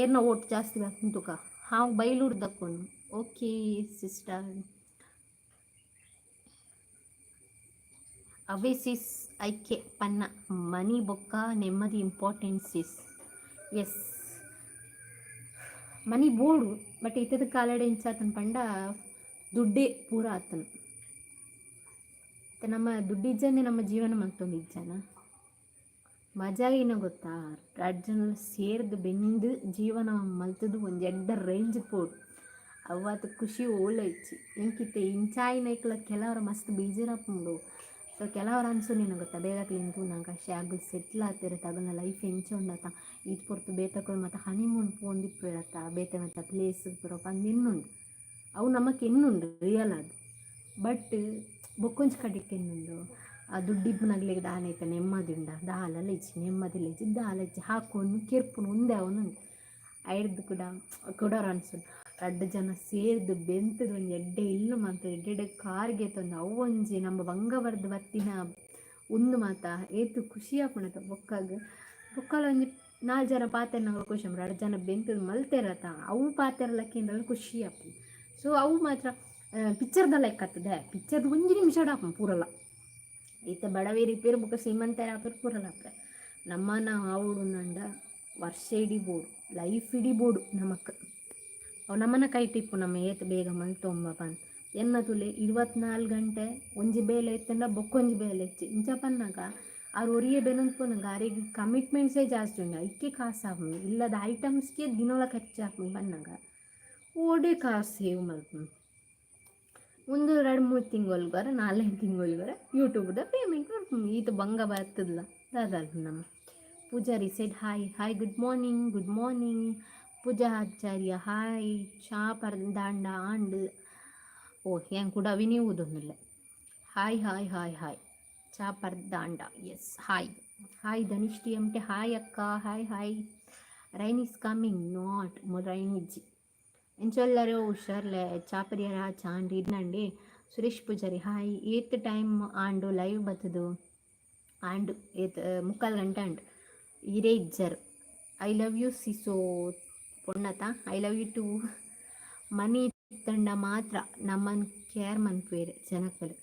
ಏರ್ನ ಓಟ್ ಜಾಸ್ತಿ ತುಕ. ಹಾವು ಬೈಲೂರು ದಕ್ಕೊಂಡು. Okay sister. ಅವೇ ಸಿಸ್ ಐಕೆ ಪನ್ನ ಮನಿ ಬೊಕ್ಕ ನೆಮ್ಮದಿ ಇಂಪಾರ್ಟೆಂಟ್ ಸಿಸ್. ಎಸ್, ಮನಿ ಬೋಡು, ಬಟ್ ಇತ್ತದ ಕಾಲಡೆ ಇಂಚಾತನ್ ಪಂಡ ದುಡ್ಡೇ ಪೂರ ಆತನ. ನಮ್ಮ ದುಡ್ಡಿಜ್ಜಂದೆ ನಮ್ಮ ಜೀವನ ಮತ್ತೊಂದು ಇಜ್ಜನ ಮಜಾ ಏನೋ ಗೊತ್ತಾ? ರಡ್ಡ್ ಜನ ಸೇರ್ದು ಬೆಂದು ಜೀವನ ಮಲ್ತದು ಒಂಜಿ ಎಡ್ಡ ರೇಂಜ್ ಪೋಡು, ಅವ್ವಾತ ಖುಷಿ ಓಲ ಇಜ್ಜಿ. ಎಂಕಿತ್ತೆ ಇಂಚಾಯಿನೈಕ್ಲ ಕೆಲವರ ಮಸ್ತ್ ಬೇಜಾರಾಪುಂಡು. ಸೊ ಕೆಲವರ ಅನ್ಸುನೇನು ಗೊತ್ತಾ? ಬೇರೆಕ್ಲೆನ್ ತೂನಗ ಶೇ ಅಗುಲು ಸೆಟ್ಲ್ ಆತೆರ್, ಅಗಲ್ನ ಲೈಫ್ ಎಂಚ ಉಂಡತ, ಈತ್ ಪೊರ್ತು ಬೇತಕುಲು ಮಾತ ಹನಿಮೂನ್ ಪೋವೊಂದಿಪ್ಪುವೆರತ್ತ, ಬೇತೆ ಮಾತ ಪ್ಲೇಸ್ ಪೂರ ಪಂದ್ ಎನ್ನುಂಡು. ಅವು ನಮಕ್ ಎನ್ನುಂಡು ರಿಯಲ್ ಆದ್. ಬಟ್ ಬೊಕ್ಕೊಂಜಿ ಕಡೆಕ್ ಎನ್ನುಂಡು, ಆ ದುಡ್ಡಿಪ್ಪುನಗ್ಲೆಗ್ ದಾನೆ ಇತ್ತೆ ನೆಮ್ಮದಿ ಉಂಡ? ದಾಲಲ ಇಜ್ಜಿ, ನೆಮ್ಮದಿಲ ಇಜ್ಜಿ, ದಾಲ ಇಜ್ಜಿ. ಹಾಕೊಂಡು ಕೆರ್ಪುನು ಉಂದೆ ಅವನುಂಡು. ಐರ್ದ್ ಕೂಡ ಕುಡೊರ ಅನ್ಸುಂಡು, ರಡ್ಡ್ ಜನ ಸೇರ್ದ್ ಬೆಂತುದು ಒಂಜಿ ಎಡ್ಡೆ ಇಲ್ಲ್ ಮಂತ್ ಎಡ್ಡೆ ಎಡ್ಡೆ ಕಾರ್ ಗೆತೊಂದು ಅವು ಒಂಜಿ ನಮ್ಮ ಬಂಗ ಬರ್ದು ಬತ್ತಿನ ಉಂದು ಮಾತ ಏತ್ ಖುಷಿ ಆಪುಂಡತ ಬೊಕ್ಕಗ್. ಬೊಕ್ಕಲ ಒಂಜಿ ನಾಲ್ ಜನ ಪಾತೆರ್ನಗ ಖುಷಿ ಆಪುಂಡು. ರಡ್ಡ್ ಜನ ಬೆಂತುದು ಮಲ್ತೆರತ ಅವು ಪಾತೆರ್ಲ ಕೇಂದ್ರ ಖುಷಿ ಆಪುಂಡು. ಸೊ ಅವು ಮಾತ್ರ ಪಿಕ್ಚರ್ದ ಲೆಕ್ಕ ಆತದೆ. ಪಿಕ್ಚರ್ದ ಒಂಜಿ ನಿಮಿಷ ಆಪುಂಡು ಪೂರಲ. ಇತ್ತೆ ಬಡವೇರ್ ಇಪ್ಪೆರ್ ಬೊಕ್ಕ ಶ್ರೀಮಂತೆರ್ ಆಪೆರ್ ಪೂರಲ ಆಪೆರ್. ನಮ್ಮನ ಆವೊಡು ವರ್ಷ ಇಡೀ ಬೋಡು, ಲೈಫ್ ಇಡೀ ಬೋಡು ನಮಕ್. ಅವು ನಮ್ಮನ ಕೈಟ್ ಇಪ್ಪು, ನಮ್ಮ ಏತ್ ಬೇಗ ಮಲ್ತೊಂಬ ಪಂದ್. ಎನ್ನ ತುಲೆ 24 ಗಂಟೆ ಒಂಜಿ ಬೇಲೆ ಇತ್ತಂಡ ಬೊಕ್ಕೊಂಜಿ ಬೇಲೆ ಇಜ್ಜಿ. ಇಂಚ ಪನ್ನಗ ಆರ್ ಒರಿಯೆ ಬೆನೊಂದು ಪೋನಗ ಆರೆಗ್ ಕಮಿಟ್ಮೆಂಟ್ಸೇ ಜಾಸ್ತಿ ಉಂಡು. ಐಕೆ ಕಾಸು ಆಪುಂಡು. ಇಲ್ಲದ ಐಟಮ್ಸ್ಗೆ ದಿನೋಲ ಖರ್ಚು ಆಪುಂಡು ಪನ್ನಗ ಓಡೆ ಕಾಸು ಸೇವ್ ಮಲ್ಪುನು? ಒಂದು 2-3 ತಿಂಗಳ್ಗೊರ, 4-5 ತಿಂಗಳ್ಗೊರ ಯೂಟ್ಯೂಬ್ದ ಪೇಮೆಂಟ್ ಬರ್ಪುಂಡು. ಈತ ಬಂಗ ಬರ್ತದಲ್ಲ, ದಾದ ನಮ್ಮ Poojary said hi, hi, good morning, good morning. Pooja Acharya hi. ಚಾ ಪರ್ದಾಂಡ ಆಂಡ್. ಓ, ಏನ್ ಕೂಡ ಅವಿನಿ ಊದೊಂದಿಲ್ಲ. Hi hi hi hi. ಚಾ ಪರ್ದಾಂಡ. Yes, hi hi. Dhanish T M T, hi ಅಕ್ಕ, hi hi. Rain is coming, not rain ಇಜ್ಜಿ. ಎಂಚೊಲ್ಲರು? ಹುಷಾರ್ಲೆ. ಚಾಪರಿಯರ ಚಾಂಡ್ ಇಡ್ನಂಡಿ. ಸುರೇಶ್ ಪೂಜಾರಿ ಹಾಯ್. ಏತ್ ಟೈಮ್ ಆಂಡು ಲೈವ್ ಬತ್ತದು? ಆಂಡು, ಏತ್ 3/4 ಗಂಟೆ ಆಂಡ್. ಇರೇ ಇಜ್ಜರ್. I love you ಸಿಸೋ ಪೊಣ್ಣತ. I love you too. Money ಇತ್ತಂಡ ಮಾತ್ರ ನಮ್ಮನ್ನು ಕೇರ್ ಮನ್ಪುವೆರ್ ಜನಕುಲು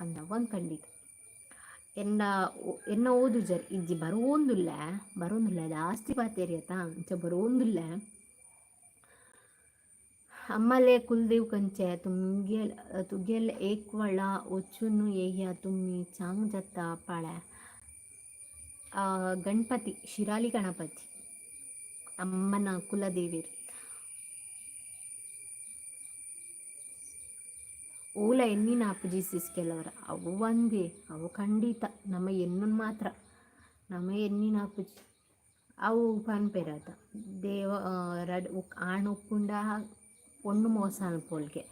ಅಂದ ಒಂದು ಖಂಡಿತ. ಎನ್ನ ಎನ್ನ ಓದುಜರ್? ಇಜ್ಜಿ, ಬರೋಂದುಲ್ಲ, ಬರೋಂದುಲ್ಲ. ಜಾಸ್ತಿ ಪಾತೆರಿಯತಾ, ಅಂಚ ಬರೋಂದುಲ್ಲ. ಅಮ್ಮಲೆ ಕುಲದೇವ್ ಕಂಚೆ तुमगेल तुगेल एक वळा वचून येया तुमी, चांग जाता पाळ्या. ಗಣಪತಿ, ಶಿರಾಲಿ ಗಣಪತಿ, ಅಮ್ಮನ ಕುಲದೇವಿರು. ಓಲ ಎನ್ನಿನ ಪೂಜಿಸಿಸ್ ಕೆಲವರ. ಅವು ಒಂದೇ, ಅವು ಖಂಡಿತ ನಮ್ಮ ಎನ್ನುನ್ ಮಾತ್ರ ನಮ್ಮ ಎನ್ನಿನ ಪೂಜಿ. ಅವು ಪನ್ಪೆರಾತ ದೇವ ರಡ್ ಆಣ್ ಉಪ್ಪುಂಡ ಪೊಣ್ಣು ಮೋಸ ಅನ್ಪೋಲ್ಗೆ,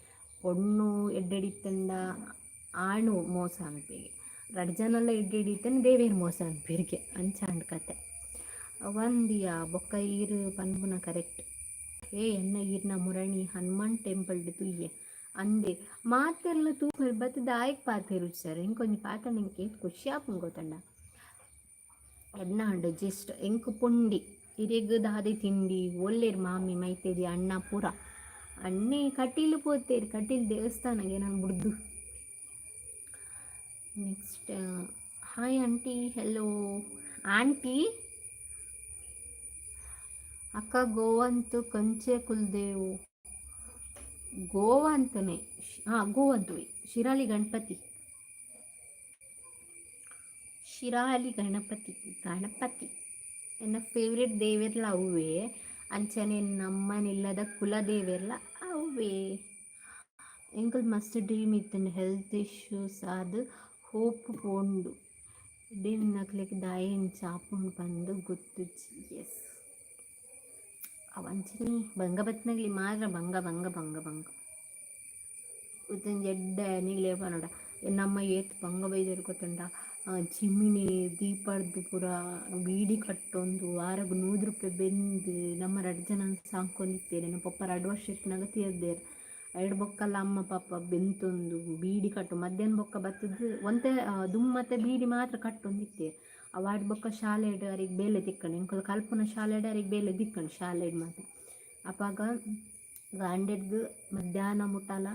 ಪೊಣ್ಣು ಎಡ್ಡೆಡಿತ್ತಂಡ ಆಣು ಮೋಸ ಅನ್ಪೆಗೆ, ರಡ್ಡ್ ಜನಲ ಎಡ್ಡೆಡಿತ್ತಂಡ ದೇವೇರ್ ಮೋಸ ಅನ್ಪೆರ್ಗೆ. ಅಂಚಾಂಡ್ ಕತೆ ಒಂದಿಯ. ಬೊಕ್ಕ ಈರ್ ಪನ್ಪುನ ಕರೆಕ್ಟ್. ಏ ಎನ್ನ ಈರ್ನ ಮುರಣಿ ಹನುಮಾನ್ ಟೆಂಪಲ್ ತುಯ್ಯೆ ಅಂದೆ. ಮಾತೆರ್ಲ ತೂಪೆರ್ ಬತ್ತ್ ದಾಯೆಗ್ ಪಾತೆರುಜಿ ಸರ್? ಎಂಕೊಂಜಿ ಪಾತೆರ್ಂಡ ಎಂಕ್ ಏತ್ ಖುಷಿ ಆಪುಂಡು ಗೊತ್ತುಂಡ? ಎಡ್ನ ಆಂಡ್ ಜಸ್ಟ್ ಎಂಕ್ ಪುಂಡಿ. ಇರೆಗ್ ದಾದೆ ತಿಂಡಿ? ಒಲ್ಲೆರ್ ಮಾಮಿ, ಮೈತೇದಿ, ಅಣ್ಣ ಪೂರ? ಅಣ್ಣೆ ಕಟೀಲು ಪೋತೇರ್, ಕಟೀಲು ದೇವಸ್ಥಾನಗೆ ನಾನು ಬುಡ್ದು. Next, hi aunty, hello aunty. ಅಕ್ಕ, ಗೋವಂತು ಕಂಚೆ ಕುಲ್ದೇವು? ಗೋವಾ ಅಂತಾನೆ. ಹಾಂ, ಗೋವಂತು ಶಿರಾಲಿ ಗಣಪತಿ, ಶಿರಾಲಿ ಗಣಪತಿ. ಗಣಪತಿ ಎನ್ನ ಫೇವ್ರೆಟ್ ದೇವೆರ್ಲ ಅವ್ವೇ. ಅಂಚನೆ ನಮ್ಮನಿಲ್ಲದ ಕುಲದೇವೆರ್ಲ ಅವ್ವೇ. ಎಂಕುಲ್ ಮಸ್ತ್ ಡ್ರೀಮ್ ಇತ್ತಂಡ್. ಹೆಲ್ತ್ ಇಶ್ಯೂಸ್ ಆದ್ ಹೋಪ್ ಪೋಂಡು. ನಕ್ಲೆಗ್ ದಾಯೆ ಇಂಚ ಆಪುಂಡು ಪಂದ್ ಗೊತ್ತುಜ್ಜಿ. ಎಸ್, ಅವು ಅಂಚನೆ. ಬಂಗ ಬತ್ತ್ನಗ್ಲಿ ಮಾತ್ರ ಬಂಗ ಬಂಗ ಬಂಗ ಬಂಗ. ಉಂದೊಂಜಿ ಎಡ್ಡೆ ನಿಗ್ಲೆ ಪನೊಡ. ಎನ್ನಮ್ಮ ಏತ್ ಬಂಗ ಬೈದೆರ್ ಗೊತ್ತುಂಡ? ಚಿಮಿಣಿ ದೀಪರ್ದು ಪೂರ ಬೀಡಿ ಕಟ್ಟೊಂದು, ವಾರಗ್ 100 ರೂಪಾಯಿ ಬೆಂದ್ ನಮ್ಮ ರಡ್ಡ್ ಜನ ಸಾಂಕೊಂದಿತ್ತೆರ್. ಎನ್ನ ಪೊಪ್ಪ 2 ವರ್ಷ ಇತ್ತಿನಾಗ ತೀರ್ದೆರ್. ಐಡ್ ಬೊಕ್ಕಲ ಅಮ್ಮ ಪಾಪ ಬೆಂತೊಂದು ಬೀಡಿ ಕಟ್ಟು, ಮಧ್ಯಾಹ್ನ ಬೊಕ್ಕ ಬತ್ತುದು ಒಂತೆ ದುಮ್ಮತ್ತೆ ಬೀಡಿ ಮಾತ್ರ ಕಟ್ಟೊಂದಿತ್ತೆರ್. ಅವಾಡ್ ಬೊಕ್ಕ ಶಾಲೆಡ್ ಅರೆಗ್ ಬೇಲೆ ತಿಕ್ಕಂಡು. ಎಂಕುಲು ಕಲ್ಪುನ ಶಾಲೆಡ್ ಅರೆಗ್ ಬೇಲೆ ತಿಕ್ಕಂಡು, ಶಾಲೆಡ್ ಮಾತ. ಅಪಗ ಗಾಂಡೆಡ್ದ್ ಮಧ್ಯಾಹ್ನ ಮುಟ್ಟಲ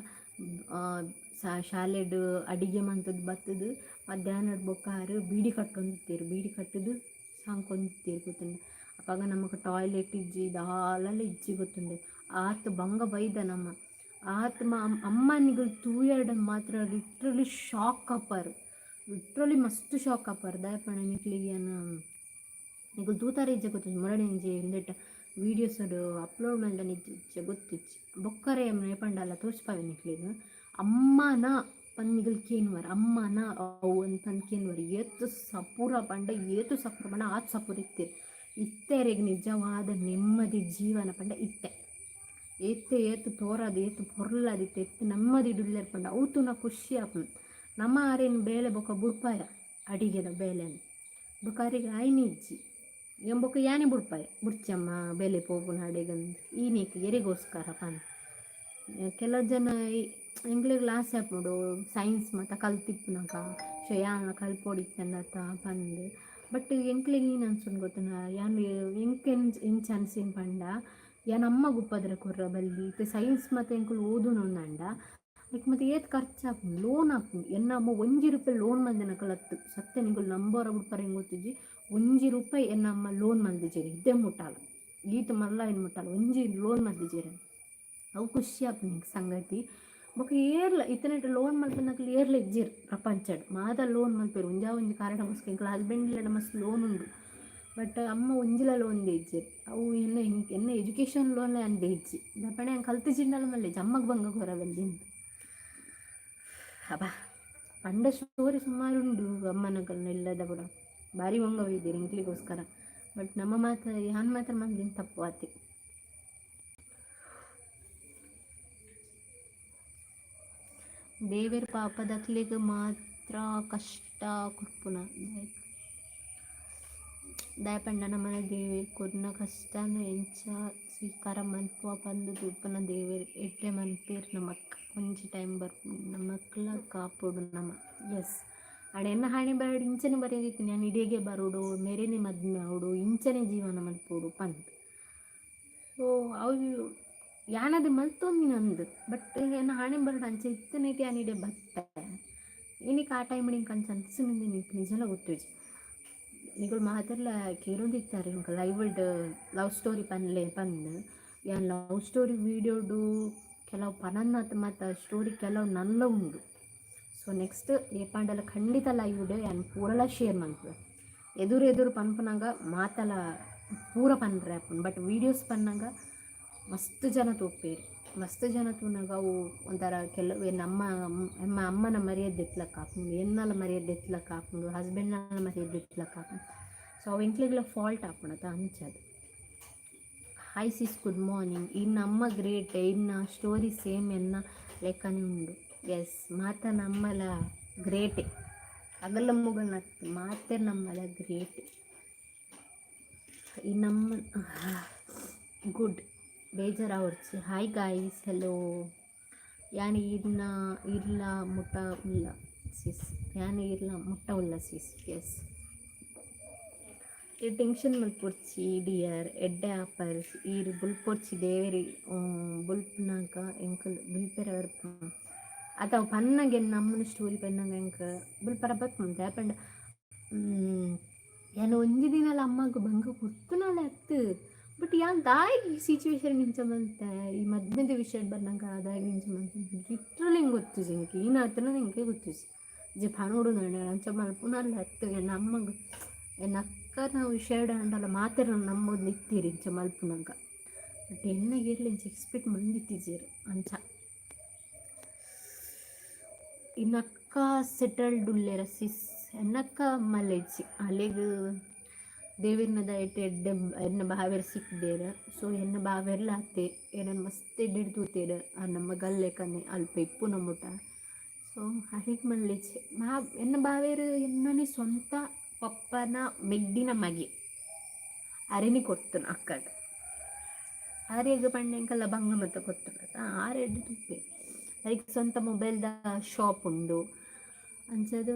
ಶಾಲೆಡ್ ಅಡಿಗೆ ಮಂತುದು ಬತ್ತುದು, ಮಧ್ಯಾಹ್ನಡ್ ಬೊಕ್ಕ ಆರ್ ಬೀಡಿ ಕಟ್ಟೊಂದಿತ್ತೆರ್. ಬೀಡಿ ಕಟ್ಟುದು ಸಾಂಕೊಂದಿತ್ತೆರ್ ಗೊತ್ತುಂಡ. ಅಪಗ ನಮಕ್ ಟಾಯ್ಲೆಟ್ ಇಜ್ಜಿ, ದಾಲಲ ಇಜ್ಜಿ ಗೊತ್ತುಂಡೆ. ಆತ್ ಬಂಗ ಬೈದ ನಮ್ಮ ಆತ್ ಅಮ್ಮ. ನಿಗುಲ್ ತೂಯರ್ಡ ಮಾತ್ರ ಲಿಟ್ರಲಿ ಶಾಕ್ ಆಪರ್, ಲಿಟ್ರಲಿ ಮಸ್ತ್ ಶಾಕ್ ಆಪರ್. ದಾಯೆ ಪಂಡ ನಿಕ್ಲೆಗ್ ಯಾನ್ ನಿಕುಲು ತೂತಾರೆ ಇಜ್ಜ ಗೊತ್ತಿಜ್ಜಿ. ಮುರಳಿ ಒಂಜಿ ಉಂದೆಟ್ ವೀಡಿಯೋಸ್ ಅಪ್ಲೋಡ್ ಮಲ್ದನ ಇಜ್ಜ ಗೊತ್ತಿಜ್ಜಿ. ಬೊಕ್ಕರೆ ಪಂಡಲ ತೋಜ್ಪಾವೆ ನಿಕ್ಲೆಗ್. ಅಮ್ಮನ ಪಂದ್ ನಿಗಲ್ ಕೇನುವರ್, ಅಮ್ಮನ ಅವು ಅಂದ್ ಪಂದ್ ಕೇನುವರ್. ಏತ್ ಸಪೂರ ಪಂಡ, ಏತ್ ಸಪೂರ ಪಂಡ ಆತ್ ಸಪೂರ ಇತ್ತೆರ್. ಇತ್ತೆರೆಗ್ ನಿಜವಾದ ನೆಮ್ಮದಿ ಜೀವನ ಪಂಡ ಇತ್ತೆ. ಏತ್ ಏತ್ ತೋರಾದ್, ಏತ್ ಪೊರ್ಲಾದಿತ್ತೆ, ಏತ್ ನೆಮ್ಮದಿಡ್ ಉಲ್ಲೆರ್ ಪಂಡ ಅವು ತೂನ ಖುಷಿ ಆಪುಂಡು. ನಮ ಆರೆನ್ ಬೇಲೆ ಬೊಕ್ಕ ಬುಡ್ಪಾಯ ಅಡಿಗೆದ ಬೇಲೆನ್. ಬೊಕ್ಕ ಅರೆಗ್ ಆಯ್ನೆ ಇಜ್ಜಿ. ಏನ್ ಬೊಕ್ಕ ಯಾನೆ ಬುಡ್ಪಾಯ, ಬುಡ್ಚಮ್ಮ ಬೇಲೆ ಪೋಪುನ ಅಡೆಗಂದ್, ಈನೇಕ್ ಎರೆಗೋಸ್ಕರ ಪಂದ್. ಕೆಲವು ಜನ ಎಂಕ್ಲೆಗ್ಲ ಆಸೆ ಆಪುಂಡು, ಸೈನ್ಸ್ ಮಾತ ಕಲ್ತಿಪ್ಪುನಗ ಶೇ ಯಾನ್ಲ ಕಲ್ಪೊಡಿತ್ತಂಡತ ಪಂದ್. ಬಟ್ ಎಂಕ್ಲೆಗ್ ಏನ್ ಅನ್ಸುಂಡು ಗೊತ್ತುಂಡ? ಯಾನ್ ಎಂಕ್ ಎಂಚ ಅನ್ಸಿನ ಪಂಡ, ಯಾನ್ ಅಮ್ಮಗ್ ಉಪದ್ರ ಕೊರ್ರ ಬಲ್ಲಿ. ಇತ್ತೆ ಸೈನ್ಸ್ ಮಾತ ಎಂಕುಲು ಓದುನು ಅಂಡ. ಲೈಕ್ ಮತ್ತು ಏತ್ ಖರ್ಚು ಆಪುಂಡು, ಲೋನ್ ಆಪುಂಡು. ಎನ್ನ ಅಮ್ಮ 1 ರೂಪಾಯಿ ಲೋನ್ ಮಲ್ದಿನಕಲತ್ತು. ಸತ್ಯ, ನಿಂಗುಲು ನಂಬೋರ ಬುಡ್ಪರ ಎಂಕ್ ಗೊತ್ತಿಜ್ಜಿ. 1 ರೂಪಾಯಿ ಎನ್ನ ಅಮ್ಮ ಲೋನ್ ಮಲ್ದಿಜೆರ್ ಇದ್ದೆ ಮುಟ್ಟಾಲ. ಈತ್ ಮಲ್ಲ ಏನು ಮುಟ್ಟಾಲ ಒಂಜಿ ಲೋನ್ ಮಲ್ದಿಜೆರ್. ಅವು ಖುಷಿ ಆಪುಂಡು ಎಂಕ್ ಸಂಗತಿ. ಬೊಕ ಏರ್ಲ ಇತ್ತನೆಟ್ ಲೋನ್ ಮಲ್ಪುನಕುಲು ಏರ್ಲ ಇಜ್ಜೆರ್ ಪ್ರಪಂಚಡ್. ಮಾತ ಲೋನ್ ಮಲ್ಪೆರ್ ಒಂಜಾ ಒಂಜಿ ಕಾರಣಕ್ಕೋಸ್ಕರ. ಎಂಕ್ಲ ಹಸ್ಬೆಂಡ್ ಮಸ್ತ್ ಲೋನ್ ಉಂಡು. ಬಟ್ ಅಮ್ಮ ಒಂಜಿಲ ಲೋನ್ ದೆಜ್ಜೆರ್. ಅವು ಎನ್ನ ಎನ್ನ ಎಜುಕೇಷನ್ ಲೋನ್ ಯಾನ್ ದೆಜ್ಜಿ. ದಾಯೆ ಯಾನ್ ಕಲ್ತಿಜಿಂಡಲ ಮಲ್ಲೆಜ್ಜಿ, ಅಮ್ಮಗ್ ಬಂಗ ಕೊರ ಬಲ್ಲಿ. ಅಬ್ಬಾ, ಪಂಡ ಸ್ಟೋರಿ ಸುಮಾರು ಉಂಡು. ಅಮ್ಮನಕಲ್ನ ಇಲ್ಲದ ಕೂಡ ಭಾರಿ ಬಂಗ ಒಯ್ದೆರ್ ಎಂಕ್ಲಿಗೋಸ್ಕರ. ಬಟ್ ನಮ್ಮ ಮಾತ್ರ, ಯಾನ್ ಮಾತ್ರ ಮಲ್ದಿನ ತಪ್ಪು ಆತೆ. ದೇವೆರ್ ಪಾಪದಕ್ಲೆಗ್ ಮಾತ್ರ ಕಷ್ಟ ಕೊರ್ಪುನ. ದಾಯೆ ಪಂಡ ನಮನ ದೇವೆರ್ ಕೊರ್ನ ಕಷ್ಟನ್ ಎಂಚ ಸ್ವೀಕಾರ ಮನ್ಪುವ ಪಂದ್ ತೂಪುನ ದೇವೆರ್. ಎಡ್ಡೆ ಮನ್ಪೆರ್ ನಮಕ್. ಒಂಜಿ ಟೈಮ್ ಬರ್ಪುಂಡು, ನಮಕ್ಲ ಕಾಪೊಡು ನಮ. ಎಸ್, ಆಂಡ ಎನ್ನ ಹಣೆ ಬರಡ್ ಇಂಚನೆ ಬರೆದಿತ್ತು. ನಾನು ಇಡೀಗೆ ಬರೋಡು, ಮೇರೆನೆ ಮದ್ಮೆ ಆವೊಡು, ಇಂಚನೆ ಜೀವನ ಮಲ್ಪೊಡು ಪಂದ್. ಸೊ ಅವು ಯಾನದು ಮಲ್ತೊಂದಿನಂದು. ಬಟ್ ಎನ್ನ ಹಣೆ ಬರಡ್ ಅಂಚ ಇತ್ತನೇಟಿ ಯಾನ್ ಇಡೆ ಬತ್ತೆ. ಇನಿಕ್ ಆ ಟೈಮ್ ಎಂಕ್ ಅಂಚ ಅನ್ಸುಂದು ನಿಂಕ್ ನಿಜಲ ಗೊತ್ತುಜಿ. ನಿಕುಲು ಮಾತೆರ್ಲ ಕೇರೊಂದಿತ್ತಾರೆ ಎಂಕ್ ಲೈವ್ ಲವ್ ಸ್ಟೋರಿ ಪನ್ಲೆ ಪಂದ್. ಯಾನ್ ಲವ್ ಸ್ಟೋರಿ ವೀಡಿಯೋಡು ಕೆಲವು ಪನನ್ನಾತ್ ಮಾತ ಸ್ಟೋರಿ ಕೆಲವು ನಲ್ಲ ಉಂಡು. ಸೊ ನೆಕ್ಸ್ಟ್ ಏಪಾಂಡಲ ಖಂಡಿತ ಲೈವ್ ಯಾನ್ ಪೂರಲ ಶೇರ್ ಮನ್ಪುವೆ. ಎದುರು ಎದುರು ಪನ್ಪುನಗ ಮಾತಲ ಪೂರ ಪನ್ರೆ ಆಪುಂಡು. ಬಟ್ ವೀಡಿಯೋಸ್ ಪನ್ನಗ ಮಸ್ತ್ ಜನ ತೂಪೆರ್. ಮಸ್ತ್ ಜನ ತೂನಗ ಅವು ಒಂಥರ ಕೆಲವು ನಮ್ಮ ನಮ್ಮ ಅಮ್ಮನ ಮರ್ಯಾದೆ ದೆತ್ಲಕ್ಕ ಆಪುಂಡು, ಎನ್ನಲ ಮರ್ಯಾದೆ ದೆತ್ಲಕ್ಕ ಆಪುಂಡು, ಹಸ್ಬೆಂಡ್ನ ಮರ್ಯಾದೆ ದೆತ್ಲಕ್ಕ ಆಪುಂಡು. ಸೊ ಅವು ಎಂಕ್ಲೆಗ್ಲ ಫಾಲ್ಟ್ ಆಪುಂಡತ, ಅಂಚದು. Hi sis, good morning. ಇನ್ನು ಅಮ್ಮ ಗ್ರೇಟ್. ಇನ್ನ ಸ್ಟೋರಿ ಸೇಮ್ ಎನ್ನ ಲೆಕ್ಕನೇ ಉಂಡು. ಎಸ್, ಮಾತ ನಮ್ಮಲ ಗ್ರೇಟೆ. ಅಗಲ ಮುಗಲ್ನ ಮಾತೆ ನಮ್ಮಲ ಗ್ರೇಟ್. ಈ ನಮ್ಮ ಗುಡ್ ಬೇಜಾರಾವರ್ಚಿ. Hi guys, hello. ಯಾನ್ ಇರ್ನ ಇರ್ಲ ಮುಟ್ಟ ಉಲ್ಲ ಸಿಸ್. ಯಾನ್ ಇರ್ಲ ಮುಟ್ಟ ಉಲ್ಲ ಸಿಸ್. ಎಸ್, ಈ ಟೆನ್ಷನ್ ಮಲ್ಪೊರ್ಚಿ ಡಿಯರ್. ಎಡ್ಡೆ ಆಪರ್. ಈರ್ ಬುಲ್ಪೊರ್ಚಿ. ದೇವೆರ್ ಬುಲ್ಪುನಾಗ ಎಂಕುಲು ಬುಲ್ಪೆರ ಅತ ಅವು ಪನ್ನಗ ನಮ್ಮನ ಸ್ಟೋರಿ ಪನ್ನಗ ಎಂಕ್ ಬುಲ್ಪರ ಬರ್ಪುಂಡು. ದಾಯೆ ಪಂಡ ಯಾನ್ ಒಂಜಿ ದಿನಲ ಅಮ್ಮಗ್ ಬಂಗ ಕೊರ್ತುನಲ ಅತ್ತ್. ಬಟ್ ಯಾನ್ ದಾಯೆಗ್ ಈ ಸಿಚುವೇಶನ್ ಇಂಚ ಮಲ್ತೆ, ಈ ಮದ್ಮೆದ ವಿಷಯ ಬನ್ನಗ ದಾಯೆಗ್ ಇಂಚ ಮಲ್ತೆ, ಲಿಟ್ರಲಿ ಎಂಕ್ ಗೊತ್ತುಜಿ. ಎಂಕ್ ಈನಾತನ ಎಂಕೆ ಗೊತ್ತುಜಿ. ಜೆ ಪನೊಡು ಅಂಚ ಮಲ್ಪುನಲ್ಲ ಅತ್ತ್. ಎನ್ನ ಅಮ್ಮಗ್, ಎನ್ನ ಅಕ್ಕನ ವಿಷಯಡ್ ಆಂಡಲ ಮಾತೆರ್ನ ನಂಬೊಂದು ಇತ್ತೀರ್ ಇಂಚ ಮಲ್ಪುನಗ. ಬಟ್ ಎನ್ನ ಏರ್ಲ ಇಂಚ ಎಕ್ಸ್ಪೆಕ್ಟ್ ಮಂದಿತ್ತಿಜೆರ್ ಅಂಚ. ಇನ್ನಕ್ಕ ಸೆಟಲ್ಡ್ ಉಲ್ಲೆರ ಸಿಸ್? ಎನ್ನಕ್ಕ ಮಲ್ಲೆಜ್ಜಿ. ಅಲೆಗ್ ದೇವೆರ್ನ ದಯೆಟ್ ಎಡ್ಡೆ ಎನ್ನ ಬಾವೆರ್ ಸಿಕ್ದೇರ್. ಸೊ ಎನ್ನ ಬಾವೆರ್ಲ ಅತ್ತೆ ಎನನ್ ಮಸ್ತ್ ಎಡ್ಡೆಡ್ ತೂತೆರ್. ಆ ನಮ್ಮ ಗಲ್ಲೆಕನೆ ಅಲ್ಪ ಇಪ್ಪುನ ಮುಟ. ಸೊ ಅರೆಗ್ ಮಲ್ಲೆಜ್ಜಿ. ಮಾ ಎನ್ನ ಬಾವೆರ್ ಎನ್ನನೆ ಸ್ವಂತ ಪಪ್ಪನ ಮೆಗ್ದಿನ ಮಗೆ. ಅರೆನಿ ಕೊರ್ತುನು ಅಕ್ಕಗ್. ಆರೆಗ್ ಪಂಡ ಎಂಕಲ್ಲ ಬಂಗ ಮತ ಕೊರ್ತುಂಡು. ಆರ್ ಎಡ್ಡೆ ತೂಪೆರ್. ಅರೆಗ್ ಸ್ವಂತ ಮೊಬೈಲ್ದ ಶಾಪ್ ಉಂಡು. ಅಂಚಾದ್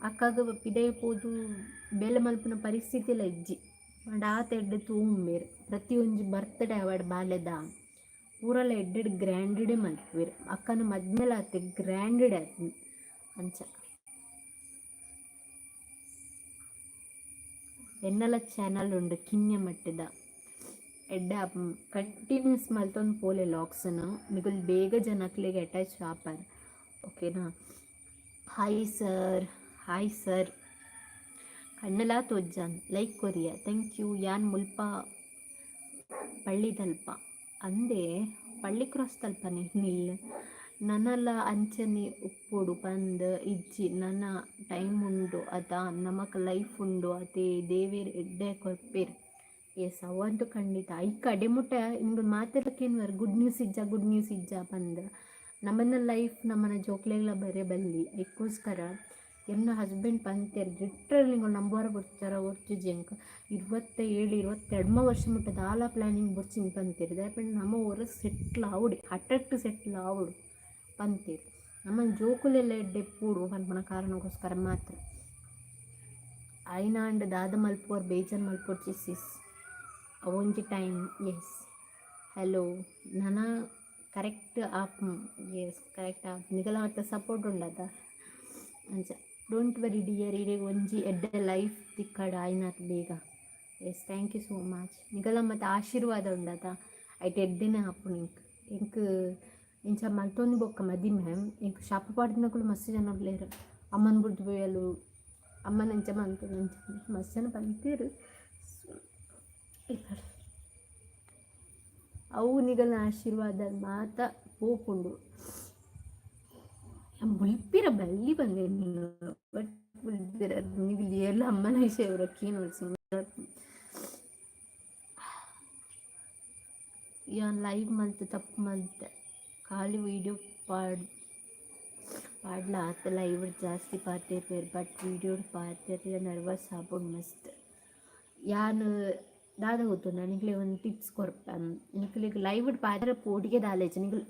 ಅಕ್ಕಗ್ ಪಿದಯಿ ಪೋದು ಬೇಲೆ ಮಲ್ಪುನ ಪರಿಸ್ಥಿತಿ ಇಜ್ಜಿ. ಪಂಡ ಆತ್ ಎಡ್ಡೆ ತೂಂಬೆರ್. ಪ್ರತಿಯೊಂಜಿ ಬರ್ತ್ಡೇ ಆವಡ್ ಬಾಲೆದ ಪೂರಲ ಎಡ್ಡೆಡ್ ಗ್ರ್ಯಾಂಡೇ ಮಲ್ಪುವೆರ್. ಅಕ್ಕನ ಮದ್ಮೆಲ ಆತೆ ಗ್ರ್ಯಾಂಡೇ ಆತ್ಂಡ್ ಅಂಚ. ಎನ್ನಲ ಚಾನಲ್ ಉಂಡು ಕಿನ್ಯ ಮಟ್ಟದ. ಎಡ್ಡೆ ಕಂಟಿನ್ಯೂಸ್ ಮಲ್ತೊಂದು ಪೋಲೆ ಲಾಗ್ಸ್ನ. ನಿಕುಲು ಬೇಗ ಜನಕ್ಲೆಗ್ ಅಟ್ಯಾಚ್ ಆಪರ್, ಓಕೆನಾ? Hi sir. Hi sir. ಕಣ್ಣುಲಾ ತೋಜ್ಜಾನ್. Like Korea, thank you. ಯಾನ್ ಮುಲ್ಪ ಪಳ್ಳಿದಲ್ಪ. ಅಂದೆ, ಪಳ್ಳಿ ಕ್ರಾಸ್ ತಲ್ಪನೆ ನಿಲ್. ನನಲ ಅಂಚನೆ ಉಪ್ಪೊಡು ಪಂದ್ ಇಜ್ಜಿ. ನನ ಟೈಮ್ ಉಂಡು ಅತ, ನಮಕ್ ಲೈಫ್ ಉಂಡು ಅತೆ. ದೇವೆರ್ ಎಡ್ಡೆ ಕೊರ್ಪೆರ್. ಎಸ್, ಅವಂತೂ ಖಂಡಿತ. ಐಕ್ ಅಡೆ ಮುಟ್ಟ ನಿಂಗುಲು ಮಾತೆರ್ಲ ಕೇನುವರ್, ಗುಡ್ ನ್ಯೂಸ್ ಇಜ್ಜಾ, ಗುಡ್ ನ್ಯೂಸ್ ಇಜ್ಜಾ ಪಂದ್. ನಮನ ಲೈಫ್ ನಮನ ಜೋಕ್ಲೆಗ್ಲ ಬರೇ ಬಲ್ಲಿ. ಐಕ್ಕೋಸ್ಕರ ಎನ್ನ ಹಸ್ಬೆಂಡ್ ಪಂತೆರ್, ಲಿಟ್ರಲಿ ನಿಂಗುಲು ನಂಬುವರ ಬುಡ್ತಾರ ಒರ್ಚುಜಿ, ಎಂಕ್ 27 22 ವರ್ಷ ಮುಟ್ಟ ದಾಲ ಪ್ಲ್ಯಾನಿಂಗ್ ಬೊರ್ಚಿಂದ್ ಪಂತೆರ್. ದಾಯೆ ಪಂಡ ನಮ ಒರ ಸೆಟ್ಲ್ ಆವೊಡು, ಹಠಟ್ ಸೆಟ್ಲ್ ಆವೊಡು ಪಂತೆರ್. ನಮ್ಮ ಜೋಕುಲೆಲ್ಲ ಎಡ್ಡೆ ಇಪ್ಪೊಡು ಪನ್ಪುನ ಕಾರಣಕ್ಕೋಸ್ಕರ ಮಾತ್ರ. ಆಯ್ನಾಂಡ ದಾದ ಮಲ್ಪುವರ್ ಬೇಜಾರ್ ಮಲ್ಪೊಡ್ಚಿ ಸಿಸ್. ಅವೊಂಜಿ ಟೈಮ್. Yes, hello. ನನ ಕರೆಕ್ಟ್ ಆಪ್. ಎಸ್, ಕರೆಕ್ಟ್ ಆಪ್. ನಿಗಲ ಮಾತ ಸಪೋರ್ಟ್ ಉಂಡದ ಅಂಚ. Don't worry dear, ಇರೆಗ್ ಒಂಜಿ ಎಡ್ಡೆ ಲೈಫ್ ತಿಕ್ಕಡ ಆಯ್ನಾತ್ ಬೇಗ. Yes, thank you so much. ನಿಗಲ ಮತ್ತು ಆಶೀರ್ವಾದ ಉಂಡತ, ಐಟ್ ಎಡ್ಡೆನೆ ಆಪುಂಡು. ಎಂಕ್ ಎಂಕ್ ಇಂಚ ಮಲ್ತೊಂದು ಬೊಕ್ಕ ಮದಿಮೆ, ಎಂಕ್ ಶಾಪ ಪಾಡ್ದಿನಕುಲು ಮಸ್ತ್ ಜನ ಉಲ್ಲೆರ್. ಅಮ್ಮನ ಬುಡ್ದು ಪೋಯಲು, ಅಮ್ಮನ ಅಂಚ ಮಲ್ತೊಂದು, ಅಂಚ ಮಸ್ತ್ ಜನ ಪಂತೆರ್. ಈ ಅವು ನಿಗಲ್ನ ಆಶೀರ್ವಾದ ಮಾತ ಪೋಪುಂಡು. ಬುಲ್ಪಿರ ಬಲ್ಲಿ ಬಂದೆ, ಬಟ್ ಬುಲ್ಪಿರ ನಿಗಲ್ ಏರ್ಲ ಅಮ್ಮನ ವಿಷಯ ಕೇನು. ಯಾನ್ ಲೈವ್ ಮಲ್ತ್ ತಪ್ಪು ಮಲ್ತೆ, ಖಾಲಿ ವೀಡಿಯೋ ಪಾಡ್ ಪಾಡ್ಲ ಆತ. ಲೈವ್ ಜಾಸ್ತಿ ಪಾತೆರ್ಪೆರ್, ಬಟ್ ವೀಡಿಯೋ ಪಾತೆರ್ಲ ನರ್ವಸ್ ಆಪುಂಡು ಮಸ್ತ್. ಯಾನ್ ದಾದ ಗೊತ್ತುಂಡ, ನಿಕ್ಲೆ ಒಂದು ಟಿಪ್ಸ್ ಕೊರ್ಪೆ. ನಿಕ್ಲೆಗ್ ಲೈವ್ ಪಾತೆರ ಪೋಡಿಗೆ ದಾಲ ಇಜ್ಜಿ. ನಿಕುಲು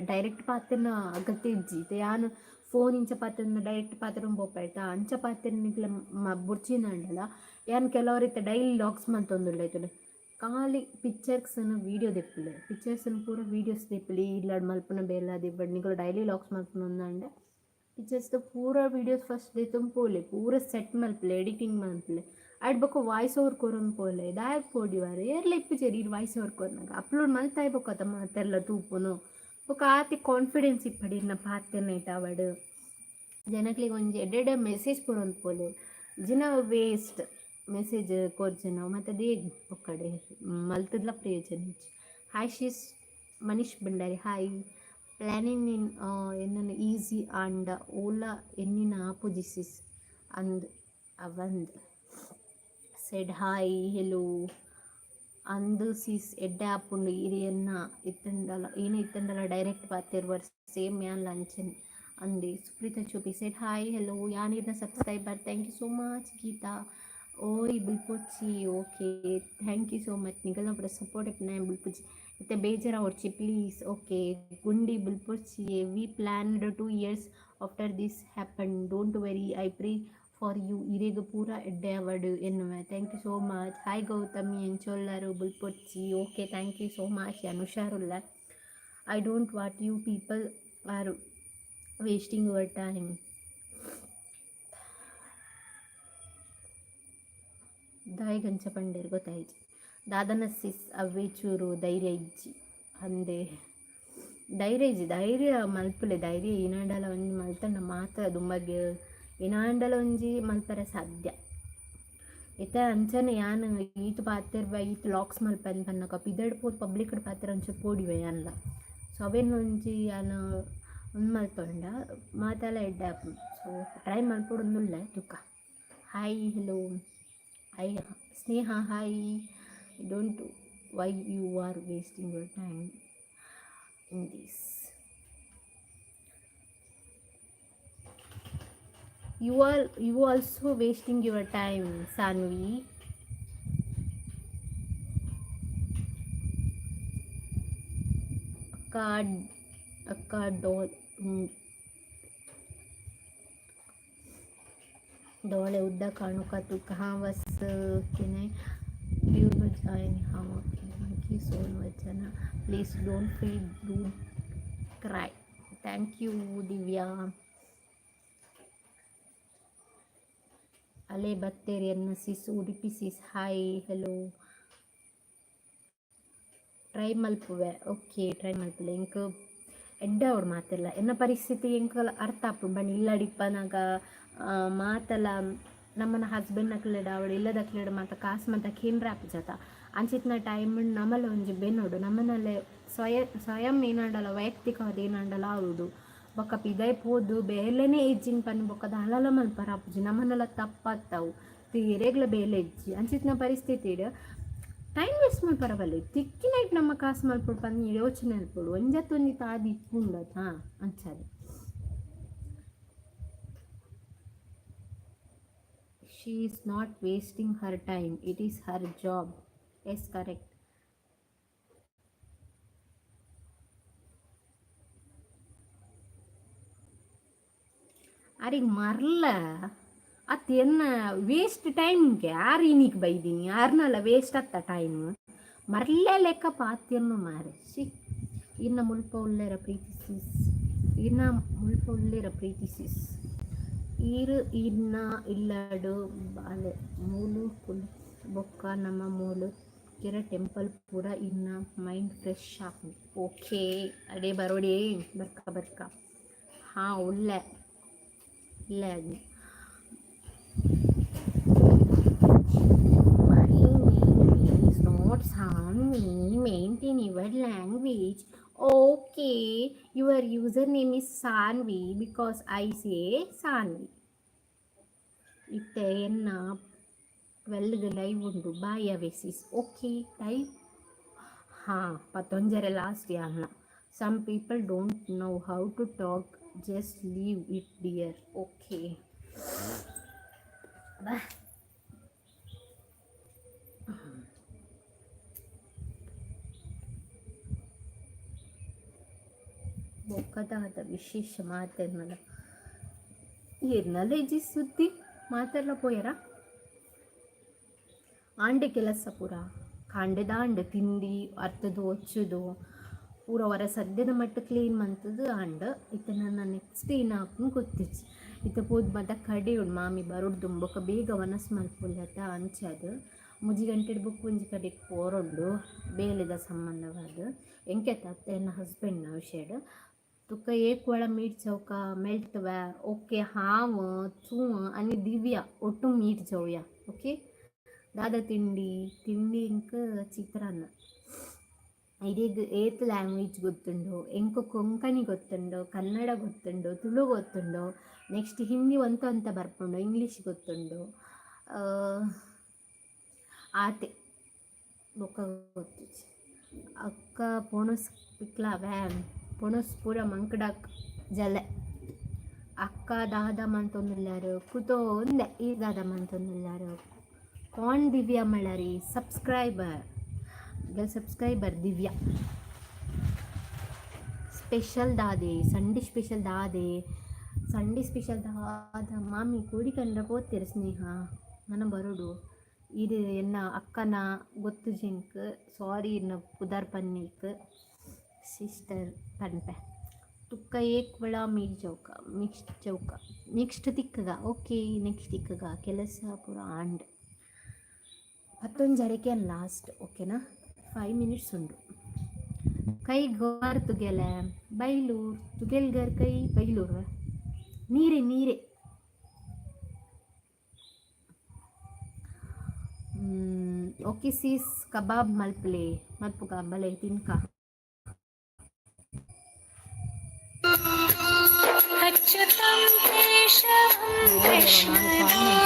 ಡೈರೆಕ್ಟ್ ಪಾತೆರ್ನ ಅಗತ್ಯ ಇಜ್ಜಿ. ಇತ್ತೆ ಯಾನ್ ಫೋನ್ ಇಂಚ ಪಾತೆರ್ನ, ಡೈರೆಕ್ಟ್ ಪಾತೆರೊಂದು ಪೋಪೆ ಆಯ್ತಾ? ಅಂಚ ಪಾತೆರ್ ನಿಕ್ಲೆ ಬೊಡ್ಚಿಂದಾಂಡಲ, ಯಾನ್ ಕೆಲವರು ಇತ್ತೆ ಡೈಲಿ ವ್ಲಾಗ್ಸ್ ಮಲ್ತೊಂದುಲ್ಲೆ ತೂಲೆ. ಖಾಲಿ ಪಿಕ್ಚರ್ಸ್ನ ವೀಡಿಯೋ ದೆಪ್ಪುಲೆ, ಪಿಕ್ಚರ್ಸ್ನ ಪೂರ ವೀಡಿಯೋಸ್ ದೆಪ್ಪುಲೆ. ಇಲ್ಲಡ್ ಮಲ್ಪುನ ಬೇಲೆ ಆದಿಪ್ಪಡ್, ನಿಕುಲು ಡೈಲಿ ವ್ಲಾಗ್ಸ್ ಮಲ್ಪುನ ಅಂದಾಂಡ ಪಿಕ್ಚರ್ಸ್ದ ಪೂರ ವೀಡಿಯೋಸ್ ಫಸ್ಟ್ ದೆತ್ತೊಂದು ಪೋಲೆ, ಪೂರ ಸೆಟ್ ಮಲ್ಪುಲೆ, ಎಡಿಟಿಂಗ್ ಮಲ್ಪುಲೆ. ಆಯ್ಟ್ ಬೊಕ್ಕ ವಾಯ್ಸ್ ಓವರ್ ಕೊರೊಂದು ಪೋಲೆ. ದಾಯೆಗ್ ಪೋಡಿವಾರ್? ಏರ್ಲ ಇಪ್ಪುಜೆರ್ ಈರ್ ವಾಯ್ಸ್ ಓವರ್ ಕೊರ್ನಗ. ಅಪ್ಲೋಡ್ ಮಲ್ತಾಯಿ ಬೊಕ್ಕ ಮಾತೆರ್ಲ ತೂಪುನು. ಬೊಕ್ಕ ಆತೆ ಕಾನ್ಫಿಡೆನ್ಸ್ ಇಪ್ಪಡ್ ಇರ್ನ ಪಾತೆರ್ನೈಟ್ ಆವಡ್. ಜನಕ್ಲೆಗ್ ಒಂಜಿ ಎಡ್ಡೆ ಎಡ್ಡೆ ಮೆಸೇಜ್ ಕೊರೊಂದು ಪೋಲೆ. ಜಿನ ವೇಸ್ಟ್ ಮೆಸೇಜ್ ಕೊರ್ಜಿನ ಮತ್ತು ದೇಗ್ ಪೊಕ್ಕಡೆ ಮಲ್ತದ್ಲ ಪ್ರಯೋಜನ ಇಜ್ಜಿ. Hi sis Manish Bhandari, hi. Planning ಇನ್ ಎನ್ನನ ಈಸಿ ಆಂಡ ಓಲ ಎನ್ನಿನ ಆಪುಜಿ ಸಿಸ್ ಅಂದ್ ಅವಂದ್ ಸೆಡ್. Hi, hello. ಅಂದು ಸಿಸ್, ಎಡ್ಡೆ ಆಪುಂಡು. ಇರ್ ಎನ್ನ ಇತ್ತಂಡಲ ಏನ ಇತ್ತಂಡಲ ಡೈರೆಕ್ಟ್ ಪಾತೆರ್ವರ್, ಸೇಮ್ ಯಾನ್ಲ ಅಂಚನೆ ಅಂದೆ. ಸುಪ್ರೀತಾ ಚೋಪಿ ಸೆಡ್ ಹಾಯ್, ಹೆಲೋ. ಯಾನ್ ಇರ್ನ subscriber, thank you so much. Geetha ಓಯ್ ಬುಲ್ಪೊಚ್ಚಿ. Okay, thank you so much. ನಿಗಲ್ನ ಪೂರ ಸಪೋರ್ಟ್ ಇಪ್ಪುನ. ಬುಲ್ಪುಜಿ ಇತ್ತೆ, ಬೇಜಾರಾವೊಡ್ಚಿ ಪ್ಲೀಸ್. ಓಕೆ ಗುಂಡಿ ಬುಲ್ಪೊಚ್ಚಿ. We planned 2 years after this happen. Don't worry, I pray for you. ಇರೆಗ್ ಪೂರ ಎಡ್ಡೆ ಆವಡ್ ಎನ್ನುವೆ. Thank you so much. Hi Gautami, ಎಂಚೊಲ್ಲರು? ಬುಲ್ಪೊಚ್ಚಿ. Okay, thank you so much. ಯಾನ್ ಹುಷಾರುಲ್ಲ. I don't what you people are wasting your time. ದಾಯೆಗ್ ಅಂಚ ಪಂಡೆರ್ ಗೊತ್ತಾಯಿಜಿ. ದಾದನ ಸಿಸ್, ಅವ್ವೇ ಚೂರು ಧೈರ್ಯ ಇಜ್ಜಿ ಅಂದೆ. ಧೈರ್ಯ ಇಜ್ಜಿ, ಧೈರ್ಯ ಮಲ್ಪುಲೆ. ಧೈರ್ಯ ಏನಾಂಡಲ ಒಂಜಿ ಮಲ್ತಂಡ ಮಾತ ದುಂಬಗ್ ಏನಾಂಡಲ ಒಂಜಿ ಮಲ್ಪರೆ ಸಾಧ್ಯ. ಇತ್ತೆ ಅಂಚನೆ ಯಾನ್ ಈತ್ ಪಾತೆರ್ಬ, ಈತ್ ವ್ಲಾಗ್ಸ್ ಮಲ್ಪೆಂದ್ ಪನ್ನಗ ಪಿದಯ್ಡ್ ಪೋದು ಪಬ್ಲಿಕ್ಡ್ ಪಾತೆರ ಒಂಚೂರು ಪೋಡಿವೆ ಯಾನ್ಲ. ಸೊ ಅವೇನ್ ಒಂಜಿ ಯಾನ್ ಉಂದು ಮಲ್ತೊಂಡ ಮಾತೆಲ ಎಡ್ಡೆ ಆಪುಂಡು. ಸೊ try ಮಲ್ಪೊಡೊಂದುಲ್ಲೆ ತುಕ. Hi, hello, hi Sneha, hi. Don't why you are wasting your time in this? You also wasting your time, Sanvi. ಅಕ್ಕ ಅಕ್ಕ ಡೋಲ್ डोळे उद्दा काणू तू कहाँ बस कि नहीं you join. हाँ, okay, thank you so much ಅಣ್ಣ. Please don't feel, don't cry. Thank you Divya. ಅಲೆ ಬತ್ತೇರಿ ಎನ್ನ sis, Udupi sis. Hi, hello. Try ಮಲ್ಪುವೆ. ಓಕೆ, ಟ್ರೈ ಮಲ್ಪುಲೆ. ಎಂಕ್ ಎಡ್ಡೆ ಆವೊಡು ಮಾತೆಲ್ಲ. ಎನ್ನ ಪರಿಸ್ಥಿತಿ ಎಂಕ್ ಅರ್ಥ ಆಪುಂಡು. ಬಟ್ ಇಲ್ಲಡಿಪ್ಪನಗ ಮಾತಲ ನಮ್ಮನ ಹಸ್ಬೆಂಡ್ ಅಕ್ಲೆಡ ಆವಡ್, ಇಲ್ಲದಕ್ಲೆಡ ಮಾತ ಕಾಸು ಮಾತ ಕೇಂದ್ರ ಆಪುಜತ. ಅಂಚಿತ್ತಿನ ಟೈಮ್ ನಮಲ ಒಂಜಿ ಬೆನೊಡು. ನಮ್ಮನಲ್ಲೇ ಸ್ವಯಂ ಏನಾಂಡಲ ವೈಯಕ್ತಿಕವಾದ ಏನಾಂಡಲ ಆವೊಡು. ಬೊಕ್ಕ ಪಿದಯ್ ಪೋದು ಬೇಲೆನೇ ಇಜ್ಜಿಂದ್ ಪನ್ನಿ ಬೊಕ್ಕ ದಾಲಲ ಮಲ್ಪರ ಆಪುಜಿ. ನಮನಲ ತಪ್ಪತ್ತವು ಏರೆಗ್ಲ ಬೇಲೆ ಇಜ್ಜಿ. ಅಂಚಿತ್ತಿನ ಪರಿಸ್ಥಿತಿಡ್ ಟೈಮ್ ವೇಸ್ಟ್ ಮಲ್ಪರ ಬಲ್ಲಿ. ತಿಕ್ಕಿನೈಟ್ ನಮ್ಮ ಕಾಸು ಮಲ್ಪೊಡು ಪಂದ್ ಯೋಚನೆ ಮಲ್ಪೊಡು. ಒಂಜತ್ ಒಂಜಿ ತಾದಿ ಇಪ್ಪುಂಡು ಹಾಂ ಅಂಚಾದ್. She is not wasting her time, it is her job. Yes, correct. ಅರೆಗ್ ಮರ್ಲ ಅತ್ ಎನ್ನ ವೇಸ್ಟ್ ಟೈಮ್ಗೆ ಯಾರು ಇನಿಕ್ ಬೈದಿನಿ? ಯಾರನ್ನಲ್ಲ ವೇಸ್ಟ್ ಅತ್ತ ಟೈಮ್. ಮರ್ಲೆ ಲೆಕ್ಕ ಪಾತೆರ್ನು ಮಾರೆ. She. ಇನ್ನ ಮುಲ್ಪ ಉಲ್ಲೆರ ಪ್ರೀತಿ ಸಿಸ್. ಇನ್ನ ಮುಲ್ಪ ಉಲ್ಲೆರ ಪ್ರೀತಿ ಸಿಸ್. ಈರ್ ಇನ್ನ ಇಲ್ಲಡ್ ಬಾಲೆ ಮೂಲು ಕುಲ್ ಬೊಕ್ಕ ನಮ ಮೂಲು ಕೆರೆ ಟೆಂಪಲ್ ಪೂರ ಇನ್ನ ಮೈಂಡ್ ಫ್ರೆಶ್ ಆಪುಂಡು. ಓಕೆ, ಅಡೆ ಬರೋಡೆ. ಬರ್ಕ ಬರ್ಕ. ಹಾಂ, ಉಲ್ಲೆ ಉಲ್ಲೆ ಅದು. My name is not Sanvi. Maintain your language. Okay, your username is Sanvi because I say Sanvi. ಇತ್ತೆ ಎನ್ನ 12ಗ್ ಲೈವ್ ಉಂಡು. ಬಾಯ್ ಅವೆಸಿಸ್. ಓಕೆ, ಟೈಮ್ ಹಾಂ ಪತ್ತೊಂಜರೆ last ಯಾನ್ನ. Some people don't know how to talk, just leave it, dear. Okay, ಬಾ. ಬೊಕ್ಕದಾದ ವಿಶೇಷ ಮಾತೆರ್ನಲ? ಏರ್ನಲ ಇಜ್ಜಿ ಸುದ್ದಿ. ಮಾತೆರ್ಲ ಪೋಯರ? ಆಂಡೆ ಕೆಲಸ ಪೂರ ಕಾಂಡೆದಾಂಡ್ ತಿಂಡಿ ಅರ್ತದು ಒಚ್ಚುದು ಪೂರ ಹೊರ ಸದ್ಯದ ಮಟ್ಟ ಕ್ಲೀನ್ ಮಂತದು ಆಂಡ್. ಇತ್ತೆ ನನ್ನ ನೆಕ್ಸ್ಟ್ ಏನಾಪುಂಡು ಗೊತ್ತಿಜ್ಜಿ. ಇತ್ತೆ ಪೋದು ಮಾತ ಕಡೆಯುಂಡು. ಮಾಮಿ ಬರೋಡು ಬೊಕ್ಕ ಬೇಗ ವನಸ್ ಮಲ್ಪೊಲಿ ಅಂಚಾದ್ 3 ಗಂಟೆಡ್ ಬೊಕ್ಕ ಒಂಜಿ ಕಡೆಕ್ ಪೋರೊಂಡು ಬೇಲೆದ ಸಂಬಂಧವಾದ್. ಎಂಕೆತ ಅತ್ತೆ ಎನ್ನ ಹಸ್ಬೆಂಡ್ನ ವಿಷಯಡ್. ತುಕ ಏಕ್ ವೇಳ मीट ಚೌಕ मेळटवे. ओके, हांव, तूं आनी दिव्या ಒಟ್ಟು ಮೀಟ್ जावया. ಓಕೆ, ದಾದ ತಿಂಡಿ? ತಿಂಡಿ ಎಂಕ್ ಚಿತ್ರಾನ್ನ. ಇರೆಗ್ ಏತ್ ಲ್ಯಾಂಗ್ವೇಜ್ ಗೊತ್ತುಂಡು? ಎಂಕ್ ಕೊಂಕಣಿ ಗೊತ್ತುಂಡು, ಕನ್ನಡ ಗೊತ್ತುಂಡು, ತುಳು ಗೊತ್ತುಂಡು, ನೆಕ್ಸ್ಟ್ ಹಿಂದಿ ಒಂತ ಒಂತ ಬರ್ಪುಂಡು, ಇಂಗ್ಲೀಷ್ ಗೊತ್ತುಂಡು, ಆತೆ, ಬೊಕ್ಕ ಗೊತ್ತಿಜ್ಜಿ. ಅಕ್ಕ ಪೊಣಸ್ ಪಿಕ್ಲಾವೆ? ಪೊಣಸ್ ಪೂರ ಮಂಕಡಾಕ್ ಜಲೆ. ಅಕ್ಕ ದಾದ ಮಂತೊಂದುಲ್ಲಾರು? ಕುತೋಂದೆ. ಈ ದಾದ ಮಂತೊಂದುಲ್ಲಾರು? ಕಾನ್ ದಿವ್ಯಾ ಮಳ್ಳರಿ ಸಬ್ಸ್ಕ್ರೈಬರ್ ಸಬ್ಸ್ಕ್ರೈಬರ್. ದಿವ್ಯಾ, ಸ್ಪೆಷಲ್ ದಾದೆ? ಸಂಡೆ ಸ್ಪೆಷಲ್ ದಾದೆ? ಸಂಡೆ ಸ್ಪೆಷಲ್ ದಾದ? ಮಾಮಿ ಕೋಡಿ ಕಂಡ್ರ ಪೋತೆರ್ ಸ್ನೇಹ ನನ ಬರೋಡು. ಇದು ಎನ್ನ ಅಕ್ಕನ ಗೊತ್ತು ಜಿಂಕ್. ಸಾರಿ, ಇನ್ನ ಪುದರ್ ಪನ್ನೀಕ್ ಸಿಸ್ಟರ್ ಪನ್ಪೆ. ತುಕ್ಕ ಏಕ್ ವೇಳ ಮೀಟ್ ಚೌಕ ನೆಕ್ಸ್ಟ್ ಚೌಕ ನೆಕ್ಸ್ಟ್ ತಿಕ್ಕಗ. ಓಕೆ, ನೆಕ್ಸ್ಟ್ ತಿಕ್ಕಗ. ಕೆಲಸ ಪೂರ ಆಂಡ್. ಪತ್ತೊಂಜರೆಕೆ ಲಾಸ್ಟ್, ಓಕೆನಾ? 5 ಮಿನಿಟ್ಸ್ ಉಂಡು. ಕೈ ಗೋರ್ ತುಗೆಲೆ? ಬೈಲೂರ್. ತುಗೆಲ್ಗರ್ ಕೈ ಬೈಲೂರ್. ನೀರೆ ನೀರೆ. ಓಕೆ ಸೀಸ್, ಕಬಾಬ್ ಮಲ್ಪಲೆ. ಮಲ್ಪುಗ, ಬಲೆ ತಿನ್ಕ. अच्युतं केशवं कृष्णदामोदरं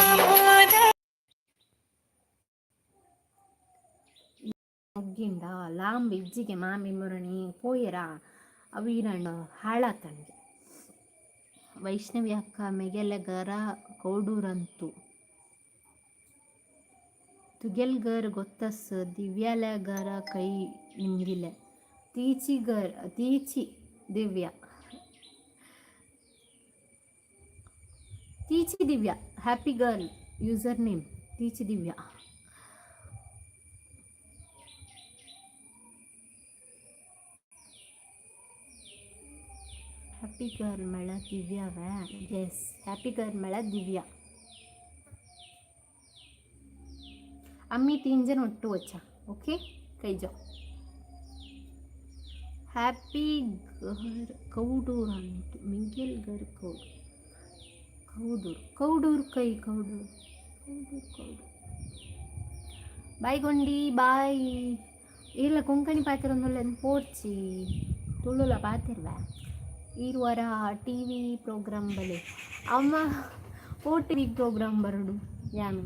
ಮುಗ್ಗಿಂಡ ಲಾಂಬ್ ಇಜ್ಜಿಗೆ ಮಾಮಿ ಮುರಣಿ ಪೋಯೆರಾ ಅವು ಈರಣ್ಣ ಹಾಳಾತನ್ಗೆ. ವೈಷ್ಣವಿ ಅಕ್ಕ ಮೆಗೆಲೆ ಗರ ಕೌಡೂರಂತು ತುಗೆಲ್ಗರ್ ಗೊತ್ತಸ್. ದಿವ್ಯಾಲ ಗರ ಕೈ ನಿಮ್ಗಿಲೆ ತೀಚಿಗರ್ ತೀಚಿ ದಿವ್ಯಾ, ತೀಚಿ Divya. Happy girl user name ತೀಚಿ ದಿವ್ಯಾ. ಹ್ಯಾಪಿ ಗರ್ಲ್ ಮಳ ದಿವ್ಯಾವ? ಎಸ್, ಹ್ಯಾಪಿ ಗರ್ಲ್ ಮಳ ದಿವ್ಯಾ. ಅಮ್ಮಿ तीन जन ಒಟ್ಟು ವಚ್ಚ. ಓಕೆ, ಕೈಜೋ. ಹ್ಯಾಪಿ ಗರ್ ಕೌಡೂರ್ ಅಂತು ಮಿಂಗೆಲ್ ಗರ್ ಕೌಡ್ ಕೌಡೂರ್ ಕೌಡೂರ್ ಕೈ ಕೌಡೂರ್ ಕೌಡೂರ್ ಕೌಡೂರ್. ಬಾಯ್ ಗೊಂಡಿ, ಬಾಯ್. ಇಲ್ಲ ಕೊಂಕಣಿ ಪಾತೆರೊಂದುಲ್ಲ ಪೋರ್ಚಿ, ತುಳುಲ ಪಾತೆರ್ವ. ಈರ್ವರ ಟಿವಿ ಪ್ರೋಗ್ರಾಮ್ ಬಲೆ. ಅಮ್ಮ, ಓ ಟಿವಿ ಪ್ರೋಗ್ರಾಮ್ ಬರಡು ಯಾನು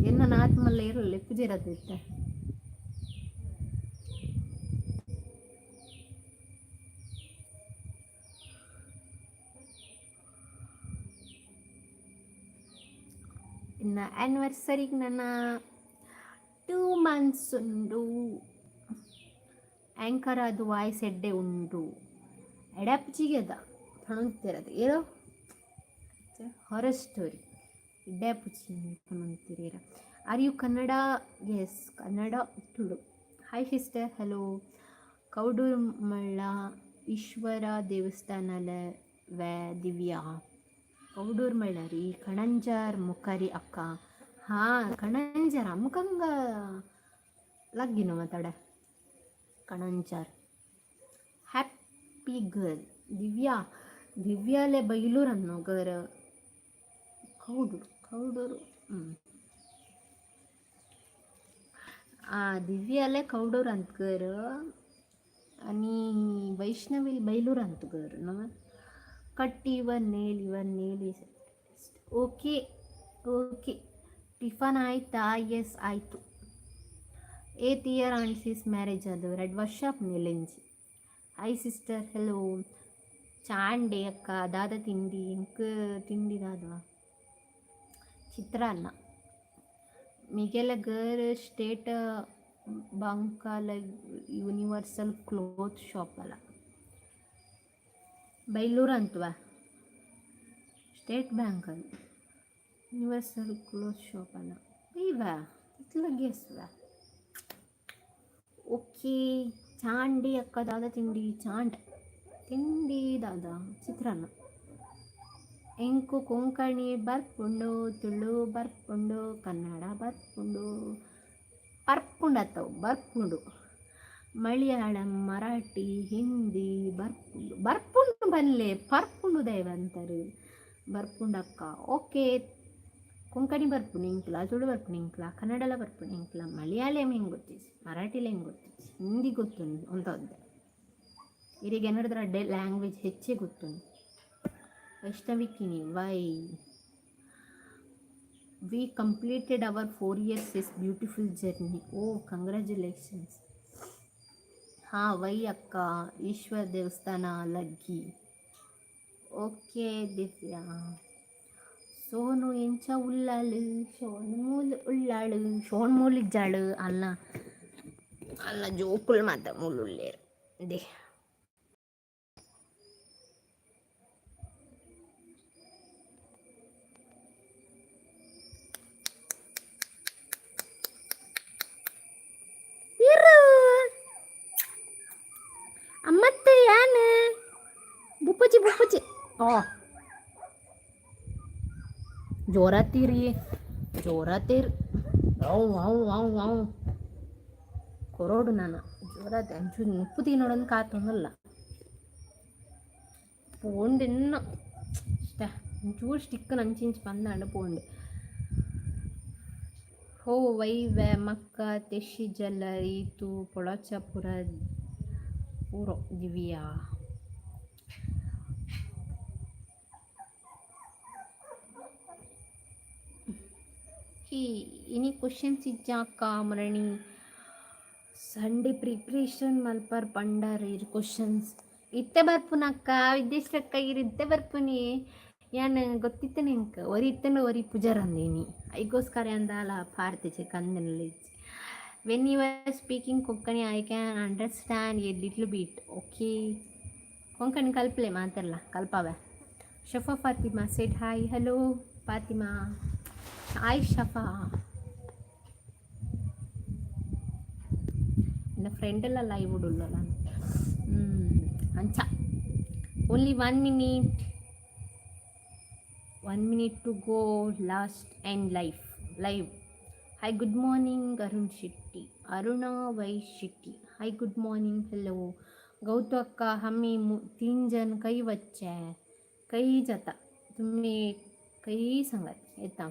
ಎನ್ನ ಆತ್ಮಲ್ಲ ಇರಲ್ಲ ಪೂಜೆರದಿತ್ತ. ಇನ್ನು ಆ್ಯನಿವರ್ಸರಿಗೆ ನನ್ನ 2 ಮಂತ್ಸ್ ಉಂಡು. ಆ್ಯಂಕರ್ ಅದು ವಾಯ್ಸ್ ಎಡ್ಡೆ ಉಂಡು. ಎಡಪ್ಚಿಗೆದ ಪಣೊಂತಿರದು ಏನೋ ಹಾರರ್ ಸ್ಟೋರಿ ಎಡ್ಡೆಪುಚಿ ಪಣೊಂತಿರ. Are you Kannada? Yes, Kannada, Tulu. Hi sister, hello. Kowdoor ಮಳ್ಳ ಈಶ್ವರ ದೇವಸ್ಥಾನಲ ವೇ ದಿವ್ಯಾ. ಕೌಡೂರು ಮಳ್ಳರಿ ಕಣಂಜಾರ್ ಮುಖರಿ ಅಕ್ಕ. ಹಾಂ, ಕಣಂಜಾರ್ ಅಮ್ಮಕಂಗ ಲಗ್ಗಿನ ಮಾತಾಡ. Kananjar happy girl Divya. ದಿವ್ಯಾಲೆ ಬೈಲೂರು ಅನ್ನೋ ಗರ್. ಕೌಡೂರು, ಕೌಡೂರು. ಹ್ಞೂ, ದಿವ್ಯಾಲೆ ಕೌಡೂರು ಅಂತಗರ್ आणि वैष्णवी बैलूर ಅಂತಗರ್ ನ. Cut your nail, your nail is okay. Okay, tiffin ಆಯಿತಾ? ಎಸ್, ಆಯಿತು. ಏತ್ ಇಯರ್ ಆಂಡ್ ಸಿಸ್ ಮ್ಯಾರೇಜ್? ಅದು 2 ವರ್ಷ ನೆಲೆಂಜಿ. Hi sister, hello. ಚಾಂಡೆ ಅಕ್ಕ, ದಾದ ತಿಂಡಿ? ಇಂಕ್ ತಿಂಡಿ ದಾದವ? ಚಿತ್ರಾನ್ನ. ಮಿಗೆಲ ಗರ್ ಸ್ಟೇಟ್ ಬಂಕಾಲ ಯೂನಿವರ್ಸಲ್ ಕ್ಲೋತ್ ಶಾಪ್ ಅಲ್ಲ, ಬೈಲೂರು ಅಂತವಾ. ಸ್ಟೇಟ್ ಬ್ಯಾಂಕ್ ಅದು ಯೂನಿವರ್ಸಲ್ ಕ್ಲೋತ್ ಶಾಪ್ ಅಲ್ಲ. ಇವ ಇತ್ಲ ಗೆಸ್ವ. ಓಕೆ, ಚಾಂಡಿ ಅಕ್ಕ, ದಾದ ತಿಂಡಿ? ಚಾಂಡ್ ತಿಂಡಿ ದಾದ? ಚಿತ್ರಾನ್ನ. ಎಂಕು ಕೊಂಕಣಿ ಬರ್ಪುಂಡು, ತುಳು ಬರ್ಪುಂಡು, ಕನ್ನಡ ಬರ್ಪುಂಡು. ಪರ್ಪುಂಡು ಅತ್ತವು, ಬರ್ಪುಂಡು. ಮಲಯಾಳಂ, ಮರಾಠಿ, ಹಿಂದಿ ಬರ್ಪುಂಡು. ಬರ್ಪುಂಡು ಬಲ್ಲೆ, ಪರ್ಪುಂಡು ದೈವಂತರು. ಬರ್ಪುಂಡು ಅಕ್ಕ. ಓಕೆ, ಕೊಂಕಣಿ ಬರ್ಪುಂಡು ಇಂಕ್ಲ, ತುಳು ಬರ್ಪುಂಡು ಇಂಕ್ಲ, ಕನ್ನಡಲ ಬರ್ಪುಂಡು ಇಂಕ್ಲ. ಮಲಯಾಳಂ ಹೆಂಗೆ ಗೊತ್ತಿಸ್, ಮರಾಠಿಲ ಹೆಂಗೆ ಗೊತ್ತಿಸ್, ಹಿಂದಿ ಗೊತ್ತುಂಡು ಅಂತ ಒಂದೆ. ಇರಿಗೆ ಏನಾಡಿದ್ರೆ ಅಡ್ಡೆ ಲ್ಯಾಂಗ್ವೇಜ್ ಹೆಚ್ಚೇ ಗೊತ್ತುಂಡು. Vaishnavi Kini, why we completed our 4 years is beautiful journey. Oh, congratulations. ಹಾಂ, ವೈ ಅಕ್ಕ? ಈಶ್ವರ ದೇವಸ್ಥಾನ ಲಗ್ಗಿ. ಓಕೆ ದಿವ್ಯಾ. ಸೋನು ಎಂಚ ಉಳ್ಳಾಳು? ಸೋನು ಮೂಲು ಉಳ್ಳಾಳು. ಸೋನ್ ಮೂಲು ಇಜ್ಜಾಳು. ಅಲ್ಲ ಅಲ್ಲ, ಜೋಕುಲು ಮಾತ ಮೂಲು ಉಳ್ಳೇರು they. ಇರು ಅಮ್ಮತ್ತೆ ಯಾನ್ ಬುಪ್ಪುಚಿ ಬುಪ್ಪುಚಿ. ಓ, ಜೋರಾತೀರಿ, ಜೋರಾತೀರಿ. ಅವು ಅವು ಅವು ಅವು ಕೊರೋಡು ನಾನು ಜೋರಾತಿ. ಅಂಚು ಉಪ್ಪು ತಿನ್ನೋಡೊಂದು ಕಾತೊಂದಲ್ಲ ಪೋಂಡು ಇನ್ನು ಇಷ್ಟ. ಒಂಚೂರು ಸ್ಟಿಕ್ ನಂಚಿಂಚು ಬಂದಾಂಡ ಪೋಂಡು. ಹೋ ವೈ ವೆ ಮಕ್ಕ ತೆಶಿ ಜಲ ಈತು ಪೊಳಚಪುರ ಪೂರೋ ದಿವ್ಯಾ. ಹಿ ಎನಿ ಕ್ವಶನ್ಸ್ ಇಜ್ಜಾಕ ಮರಣಿ? ಸಂಡೇ ಪ್ರಿಪ್ರೇಷನ್ ಮಲ್ಪರ್ ಪಂಡಾರ್ ಇರ್ ಕ್ವಶನ್ಸ್ ಇತ್ತೆ ಬರ್ಪುನಕ್ಕ. ವಿದ್ಯೇಶ್ರಕ್ಕ, ಇರ್ ಇತ್ತೆ ಬರ್ಪುನಿ. ಯಾನ್ ಗೊತ್ತಿತ್ತನೆ ಎಂಕ್ ಒರಿ ಇತ್ತಂಡ ಒರಿ ಪುಜಾರಂದೀನಿ. ಐಗೋಸ್ಕರ ಅಂದಾಲ ಪಾರ್ತಿಚೆ ಕಂದನಲ್ಲಿ. When you are speaking Konkani, I can understand a little bit. Okay, Konkani ಕಲ್ಪಲೆ ಮಾತಾಡಲ್ಲ ಕಲ್ಪಾವೆ. Shafa Fatima said hi. Hello Fatima. Hi Shafa. ನನ್ನ ಫ್ರೆಂಡ್ ಎಲ್ಲ ಲೈವ್ ಉಡುಲ್ಲ ಅಂಚ. Only one minute, one minute to go, last and life live. Hi, good morning Arun Shetty, Aruna Y Shetty. Hi, good morning, hello. Gautu ಅಕ್ಕ, हमी तीन जण खंय वच्चे? खंय जाता तुमी, खंय सांगात, येता.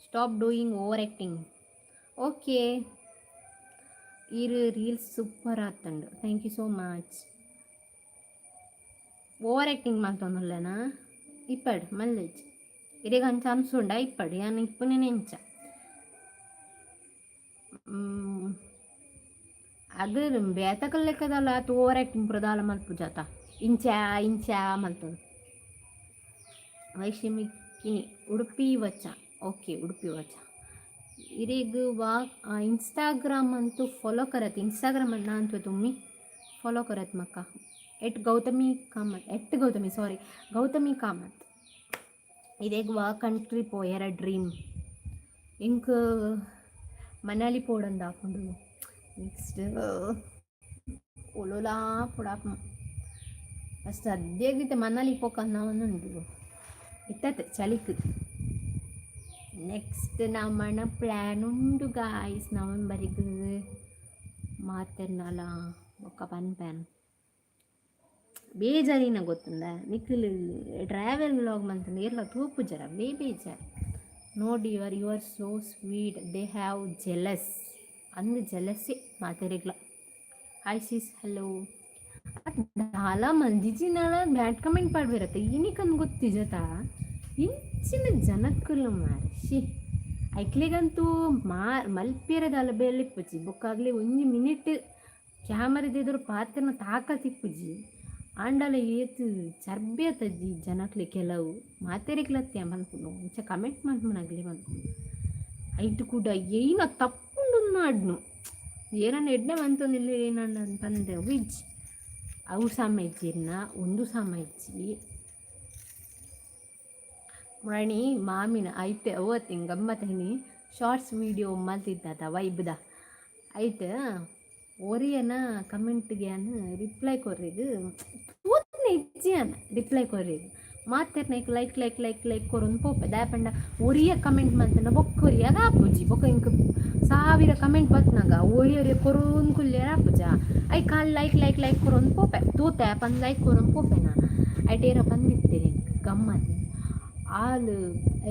Stop doing over acting. Okay. ಇರು ರೀಲ್ಸ್ ಸೂಪರ್ ಆತಂಡು. Thank you so much. Over acting ಮಲ್ತೊಂದುಲ್ಲೆನಾ? ಇಪ್ಪಡ್ ಮಲ್ಲೆಜ್ ಇರೆಗ್ ಅಂಚ ಅನ್ಸುಂಡ? ಇಪ್ಪಡ್, ಯಾನ್ ಇಪ್ಪುನೆ ಎಂಚ ಅದು ಬೇತಕಲ್ ಲೆಕ್ಕದಲ್ಲ. ಆತು ಓವರ್ ಆ್ಯಕ್ಟಿಂಗ್ ಪೂರ ಮಲ್ಪುಜಾತ. ಇಂಚ ಇಂಚ ಮಲ್ತೊಂದು. ವೈಷ್ಣವಿ ಕಿನಿ, ಉಡುಪಿ ವಚ. ಓಕೆ, ಉಡುಪಿ ವಚ. ಇರೆಗ್ ವಾ ಇನ್ಸ್ಟಾಗ್ರಾಮ್ ಅಂತೂ ಫಾಲೋ करत. ಇನ್ಸ್ಟಾಗ್ರಾಮ್ ಅನ್ನ ಅಂತ तुम्ही ಫಾಲೋ करत ಮಕ್ಕ. ಎಟ್ ಗೌತಮಿ ಕಾಮತ್, ಎಟ್ ಗೌತಮಿ, ಸಾರಿ, ಗೌತಮಿ ಕಾಮತ್. ಇರೆಗ್ ವಾ ಕಂಟ್ರಿ ಪೋಯರ ಡ್ರೀಮ್? ಎಂಕ್ ಮನಾಲಿ ಪೋಡಂದು ಆಪುಂಡು. ನೆಕ್ಸ್ಟ್ ಒಲೋಲಾ ಪುಡಾಪ್. ಸದ್ಯಗಿತ್ತೆ ಮನಾಲಿ ಪೋಕನ್ನ ಉಂಡು ಇತ್ತತೆ ಚಳಿಕ್. ನೆಕ್ಸ್ಟ್ ನಮ್ಮನ ಪ್ಲ್ಯಾನ್ ಉಂಡು ಗಾಯ್ಸ್, ನವಂಬರಿಗೆ ಮಾತೆರ್ನಲ ಬೊಕ್ಕ ಪನ್ಪ್ಯಾನ್. ಬೇಜಾರಿನ ಗೊತ್ತುಂದ ನಿಖಿಲ್ ಟ್ರಾವೆಲ್ ವ್ಲಾಗ್ ಮಂತಂದು ಏರ್ಲ ತೂಪುಜರ, ಬೇ ಬೇಜಾರು ನೋಡಿ. You are so sweet, they have jealous ಅಂದು ಜೆಲಸ್ಸೇ ಮಾತೆರೆಗ್ಲ. Hi sis, hello. ದಾಲ ಮಂದಿಜಿನಾಲ ಬ್ಯಾಡ್ ಕಮೆಂಟ್ ಪಾಡ್ಬೇರತ್ತ ಈನಿಕಂದು ಗೊತ್ತಿಜತ ಇಂಚಿನ ಜನಕ್ಕುಲು ಮಾರೆ. She, ಐಕ್ಲೆಗಂತೂ ಮಲ್ಪೇರದಾಲ ಬೇಲೆ ಇಪ್ಪುಜಿ. ಬೊಕ್ಕಾಗ್ಲಿ ಒಂಜಿ ಮಿನಿಟ್ ಕ್ಯಾಮರದ ಪಾತ್ರನ ತಾಕತ್ ಇಪ್ಪುಜಿ. ಆಂಡಲ ಏತ್ ಚರ್ಬೆ ಅತಜ್ಜಿ ಜನಕ್ಲೆ. ಕೆಲವು ಮಾತೆರೆಗ್ಲತ್ಯ ಮನ್ಪುನು ಇಂಚ ಕಮೆಂಟ್ ಮನ್ಪುನಗ್ಲೆ ಮನ್ಪುನು. ಐಟ್ ಕೂಡ ಏನ ತಪ್ಪುಂಡು ನಾಡ್ನು ಏನನ್ನ ಎಡ್ಡೆ ಮಂತೊಂದಿಲ್ಲ ಏನನ್ನ ಪಂದೆ ವಿಜ್ ಅವು ಸಾಮ ಇಜ್ಜಿರ್ನ ಒಂದು ಸಾಮ ಇಜ್ಜಿ. ಮಣಿ ಮಾಮಿನ ಐತೆ ಅವತ್ತು ಹಿಂಗೆ ಗಮ್ಮತ್ತೇನಿ. ಶಾರ್ಟ್ಸ್ ವೀಡಿಯೋ ಮಲ್ತಿದ್ದಾತ ವೈಬ್ದ ಐಟ್ ಒರಿಯನ ಕಮೆಂಟ್ಗೆ ಅನ್ ರಿಪ್ಲೈ ಕೊರ್ರಿಗ್ ತೂತ್ನೆ ಇಜ್ಜಿ. ಅನ್ ರಿಪ್ಲೈ ಕೊರ್ರಿಗ್ ಮಾತೆರ್ನ ಲೈಕ್ ಲೈಕ್ ಲೈಕ್ ಲೈಕ್ ಕೊರೊಂದು ಪೋಪೆ. ದಾಯೆ ಪಂಡ ಒರಿಯ ಕಮೆಂಟ್ ಮಲ್ತಂಡ ಬೊಕ್ಕ ಒರಿಯಾಗ ಆಪುಜಿ. ಬೊಕ್ಕ ಇಂಕ್ ಸಾವಿರ ಕಮೆಂಟ್ ಬತ್ನಾಗ ಒರಿ ಒರಿಯ ಕೊರೊಂದು ಕುಲ್ಯರ ಆಪುಜ. I call like like like ಕೊರೊಂದು ಪೋಪೆ. ತೂತೆ ಪಂದ್ ಲೈಕ್ ಕೊರೊಂದು ಪೋಪೆನಾ. ಐಟ್ ಏರ ಬಂದಿತ್ತೇನೆ ಗಮ್ಮತ್. ಆಲ್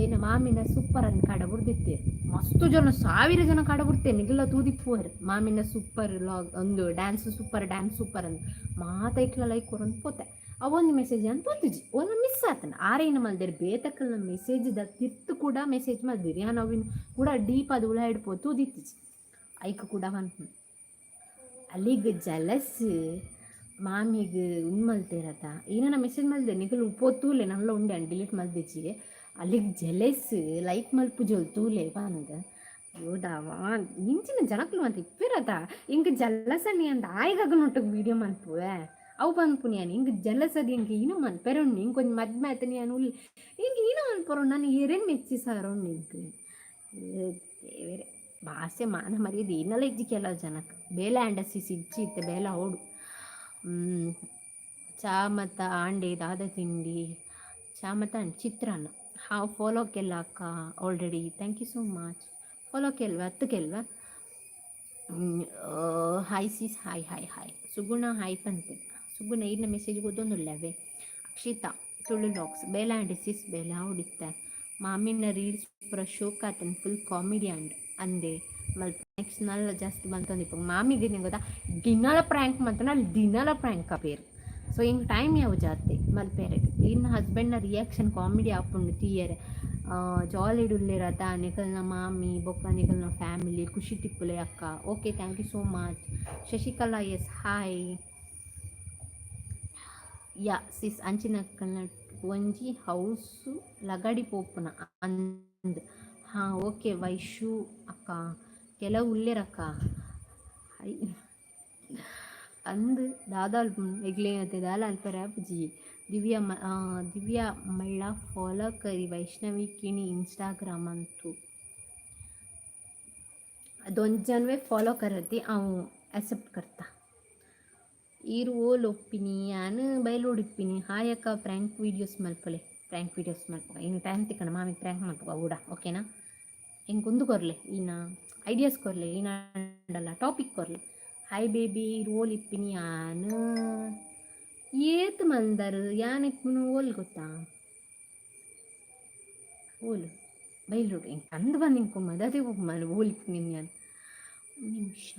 ಏನ ಮಾಮಿನ ಸೂಪರ್ ಅಂತ ಕಡ ಬುಡ್ದಿತ್ತೇರು. ಮಸ್ತು ಜನ, ಸಾವಿರ ಜನ ಕಡ ಬಿಡ್ತೇನೆ. ನಿಗಲ ತೂದಿಪ್ಪುವರು ಮಾಮಿನ ಸೂಪರ್ ಲಾಗ್ ಒಂದು ಡ್ಯಾನ್ಸ್ ಸೂಪರ್, ಡ್ಯಾನ್ಸ್ ಸೂಪರ್ ಅಂತ ಮಾತೈಕ್ಲ ಲೈಕ್ ಕೊರೊಂದು ಪೋತೆ. ಅವೊಂದು ಮೆಸೇಜ್ ಅಂತ ತೂತುಜಿ, ಒಂದು ಮಿಸ್ ಆತನ. ಆರೇನ ಮಲ್ದೇರು ಬೇತಕ್ಕಲ್ನ ಮೆಸೇಜ್ ದ ತಿರ್ತು ಕೂಡ ಮೆಸೇಜ್ ಮಲ್ದಿರಿ. ಯಾನ್ ಅವಿನ ಕೂಡ ಡೀಪ್ ಅದು ಉಳ ಹಿಡ್ಪೋ ತೂದಿತ್ತಿಜಿ. ಐಕ್ ಕೂಡ ಪನ್ಪುನು ಅಲ್ಲಿಗ್ ಜಲಸ್ ಮಾಮಿಗ್ ಉಂದು ಮಲ್ತೇರತ. ಏನನ ಮೆಸೇಜ್ ಮಲ್ದೆ ನಿಕುಲು ಪೋತೂಲೆ ನಲ್ಲ ಉಂಡೆ ಡಿಲೀಟ್ ಮಲ್ದಿಜಿ. ಅಲ್ಲಿಗ್ ಜೆಲೆಸ್ ಲೈಕ್ ಮಲ್ಪುಜೊಲ್ ತೂಲೆ ಪಂದ್. ಅಯ್ಯೋ ಇಂಚಿನ ಜನಕ್ಲು ಅಂತ ಇಪ್ಪೇರತ. ಇಂಕ್ ಜಲಸನಿ ಅಂತ ಆಯ್ಗಾಗ ನೊಟ್ಟಗ್ ವೀಡಿಯೋ ಮನ್ಪುವೆ. ಅವು ಪನ್ಪುನಿ ಯಾನ್ ಇಂಕ್ ಜಲಸದಿ ಇಂಕ್ ಇನು ಮನ್ಪೆರೊಣ್ಣಿ. ಇಂಕ್ ಒಂಜಿ ಮದ್ಮೆ ಆತನಿ ಯಾನ್ ಉಲ್ಲೆ. ಇಂಕ್ ಇನು ಮನ್ಪೊರೊಣ್ಣು ನಾನು ಏರೇನ್ ಮೆಚ್ಚಿಸಾರೊಣ್ಣು ಇಂಕ್. ದೇವೆರೆ, ಭಾಷೆ ಮಾನ ಮರ್ಯಾದೆ ಏನಲ್ಲ ಇಜ್ಜಿ ಕೆಲವು ಜನಕ್ಕೆ. ಬೇಲೆ ಆಂಡ ಸಿಸ್ ಇಜ್ಜಿ ಇತ್ತೆ ಬೇಲೆ ಓಡು. ಚಾ ಮತ್ತ ಆಂಡೆ ದಾದ ತಿಂಡಿ? ಚಾ ಮತ್ತ ಚಿತ್ರಾನ್ನ. ಹಾಂ, ಫಾಲೋ ಕೆಲ್ಲ ಅಕ್ಕ already, thank you so much. Follow ಕೆಲ್ವ ಹತ್ತು ಕೆಲ್ವ. Hi sis, hi hi hi. Suguna hi ಪಂತೆ. ಸುಗುಣ ಇನ್ನ ಮೆಸೇಜ್ ಗೊತ್ತೊಂದುಲ್ಲವೇ. ಅಕ್ಷಿತಾ ತುಳು ಲಾಕ್ಸ್ ಬೇಲ ಆಂಡ್ ಸಿಸ್ ಬೇಲ ಹೊಡಿತ. ಮಾಮಿನ ರೀಲ್ಸ್ ಪೂರ ಶೋಕ್ ಆತನ್, ಫುಲ್ ಕಾಮಿಡಿ ಅಂಡ್ ಅಂದೆ ಮಲ್ಪ. ನೆಕ್ಸ್ಟ್ ನಲ್ಲ ಜಾಸ್ತಿ ಬಂತಂದು ಮಾಮಿಗೆ ಗೊತ್ತಾ, ದಿನಲ ಪ್ರ್ಯಾಂಕ್ ಮಂತನ ಅಲ್ಲಿ ದಿನಲ ಪ್ರ್ಯಾಂಕ್ ಅಪೇರು. ಸೊ ಹಿಂಗೆ ಟೈಮ್ ಯಾವ ಜಾತೆ ಮಲ್ಪೇರೆಗ್. ಇನ್ನು ಹಸ್ಬೆಂಡ್ನ ರಿಯಾಕ್ಷನ್ ಕಾಮಿಡಿ ಆಪುಂಡು ತೀಯರೆ. ಜಾಲಿ ಉಲ್ಲೇರತ ನಿಕಲ್ನ ಮಾಮಿ ಬೊಕ್ಕ ನಿಕಲ್ನ ಫ್ಯಾಮಿಲಿ. ಖುಷಿ ತಿಪ್ಪುಲೆ ಅಕ್ಕ. Okay, thank you so much. Shashikala yes, hi. Yeah sis, ಅಂಚಿನಕ್ಕಲ್ನ ಒಂಜಿ ಹೌಸು ಲಗಡಿ ಪೋಪುನ ಅಂದ್. ಹಾಂ, ಓಕೆ ವೈಶು ಅಕ್ಕ. ಕೆಲವು ಉಲ್ಲೇರಕ್ಕ. ಹೈ ಅಂದ್ ದಾದಾಲ್ ಎಗ್ಲೆ ದಾಲ ಅಲ್ಪರ ಆಪುಜಿ. ದಿವ್ಯಾ ಮ ದಿವ್ಯಾ ಮಳ್ಳ ಫಾಲೋ ಕರಿ. ವೈಷ್ಣವಿ ಕಿಣಿ ಇನ್ಸ್ಟಾಗ್ರಾಮ್ ಅಂತೂ ಅದೊಂದು ಜನವೇ ಫಾಲೋ ಕರತಿ ಅವು ಅಕ್ಸೆಪ್ಟ್ ಕರ್ತಾ. ಈರು ಓಲ್ ಒಪ್ಪಿನಿ? ಯಾನ್ ಬಯಲೋಡಿಪ್ಪಿನಿ. ಹಾಯ್ ಅಕ್ಕ, ಪ್ರ್ಯಾಂಕ್ ವೀಡಿಯೋಸ್ ಮಲ್ಪಲೆ. ಪ್ರ್ಯಾಂಕ್ ವೀಡಿಯೋಸ್ ಮಲ್ಪುಗ. ಇನ್ನು ಟೈಮ್ ತಿಕ್ಕಣ ಮಾಮಿ ಪ್ರ್ಯಾಂಕ್ ಮಲ್ಪುಗ ಊಡ, ಓಕೆನಾ? ಎಂಕ್ ಉಂದು ಕೊರ್ಲೆ, ಈನ ಐಡಿಯಾಸ್ ಕೊರ್ಲೆ, ಈನ ಟಾಪಿಕ್ ಕೊರ್ಲೆ. ಹಾಯ್ ಬೇಬಿ, ರೋಲ್ ಇಪ್ಪಿನಿ? ಯಾನ್ ಏತ್ ಮಲ್ದರ್. ಯಾನ್ ಇಪ್ಪುನು ಓಲ್ ಗೊತ್ತಾ? ಓಲು ಬೈಲೋಡು. ಎಂಕ್ ಅಂದ್ ಬಂದು ಇಂಕು ಮದತೆ ಮಲ್ ಓಲ್ ಇಪ್ಪುನಿ ಯಾನ್. ನಿಮಿಷ.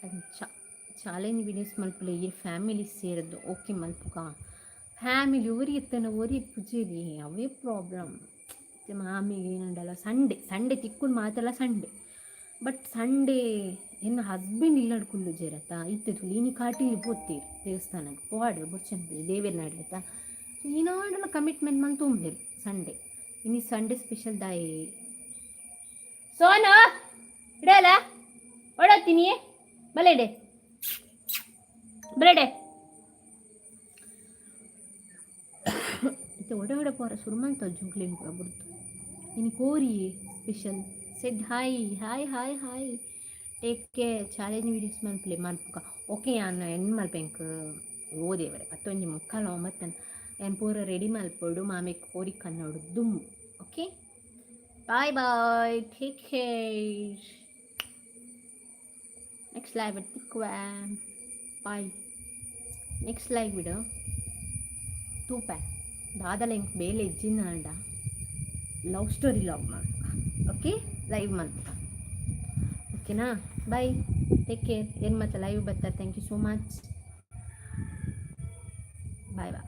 ಅಂಚ ಚಾಲೆಂಜ್ ವೀಡಿಯೋಸ್ ಮಲ್ಪುಲೆ ಈ ಫ್ಯಾಮಿಲಿ ಸೇರದ್ದು. ಓಕೆ, ಮಲ್ಪುಗ. ಫ್ಯಾಮಿಲಿ ಒರಿ ಎತ್ತನ ಒರಿ ಪುಜೇರಿ, ಅವೇ ಪ್ರಾಬ್ಲಮ್. ಮಾಮಿಗೆ ಏನಂಡಲ್ಲ, ಸಂಡೇ ಸಂಡೇ ತಿಕ್ಕುನ್ ಮಾತೆಲ್ಲ ಸಂಡೇ. ಬಟ್ ಸಂಡೇ ಎನ್ನ ಹಸ್ಬೆಂಡ್ ಇಲ್ಲಡ್ ಕುಲ್ಲು ಜೇರತ್ತ. ಇತ್ತೆ ತುಲಿ ಇನಿ ಕಾಟಿಲಿ ಪೋತೀರ್ ದೇವಸ್ಥಾನಕ್ಕೆ ಪೋವಾಡು ಬೊರ್ಚನ್ ದೇವೆರ್ ನಾಡ್ಲತ್ತ. ಈನಾಂಡಲ ಕಮಿಟ್ಮೆಂಟ್ ಮಂತೊಂಬೆರ್ ಸಂಡೇ. ಇನಿ ಸಂಡೇ ಸ್ಪೆಷಲ್ ದಾಯಿ? ಸೋನು ಇಡಲ್ಲ ಓಡತ್ತೀನಿ ಬಲೆಡೆ ಬಲೆಡೆ. ಇತ್ತೆ ಒಡೆ ಒಡೆ ಪೋರ ಸುರು ಮಲ್ತ ಜೋಕ್ಲೆನ್ ಪೂರ ಬುಡ್ದು. ಇನಿ ಕೋರಿ special said hi, hi, hi, hi. Take care. Challenge videos ಮಲ್ಪಲೆ, ಮಲ್ಪುಗ. ಓಕೆ, ಯಾನ್ ಎನ್ ಮಲ್ಪೆಂಕ್? ಓದೇವರೆ, 10:45 ಒಂಬತ್ತನ್. ಯಾನ್ ಪೂರ ರೆಡಿ ಮಲ್ಪೊಡು. ಮಾಮೆ ಕೋರಿ ಕನ್ನೋಡು ದುಮ್ಮು. Okay, bye bye, take care. Next live ತಿಕ್ಕುವ. ಬಾಯ್. ನೆಕ್ಸ್ಟ್ ಲೈವ್ ಬಿಡು. ತೂಪೆ ದಾದಲ. ಎಂಕ್ ಬೇಲೆ ಇಜ್ಜಿನಾಂಡ ಲವ್ ಸ್ಟೋರಿ ಲಾಗ್ ಮಲ್ಪುಗ. ಓಕೆ, ಲೈವ್ ಮಲ್ಪುಗ. ಓಕೆನಾ? Bye, take care. ಏನು ಮತ್ತೆ ಲೈವ್ ಬರ್ತಾರೆ. Thank you so much. Bye bye.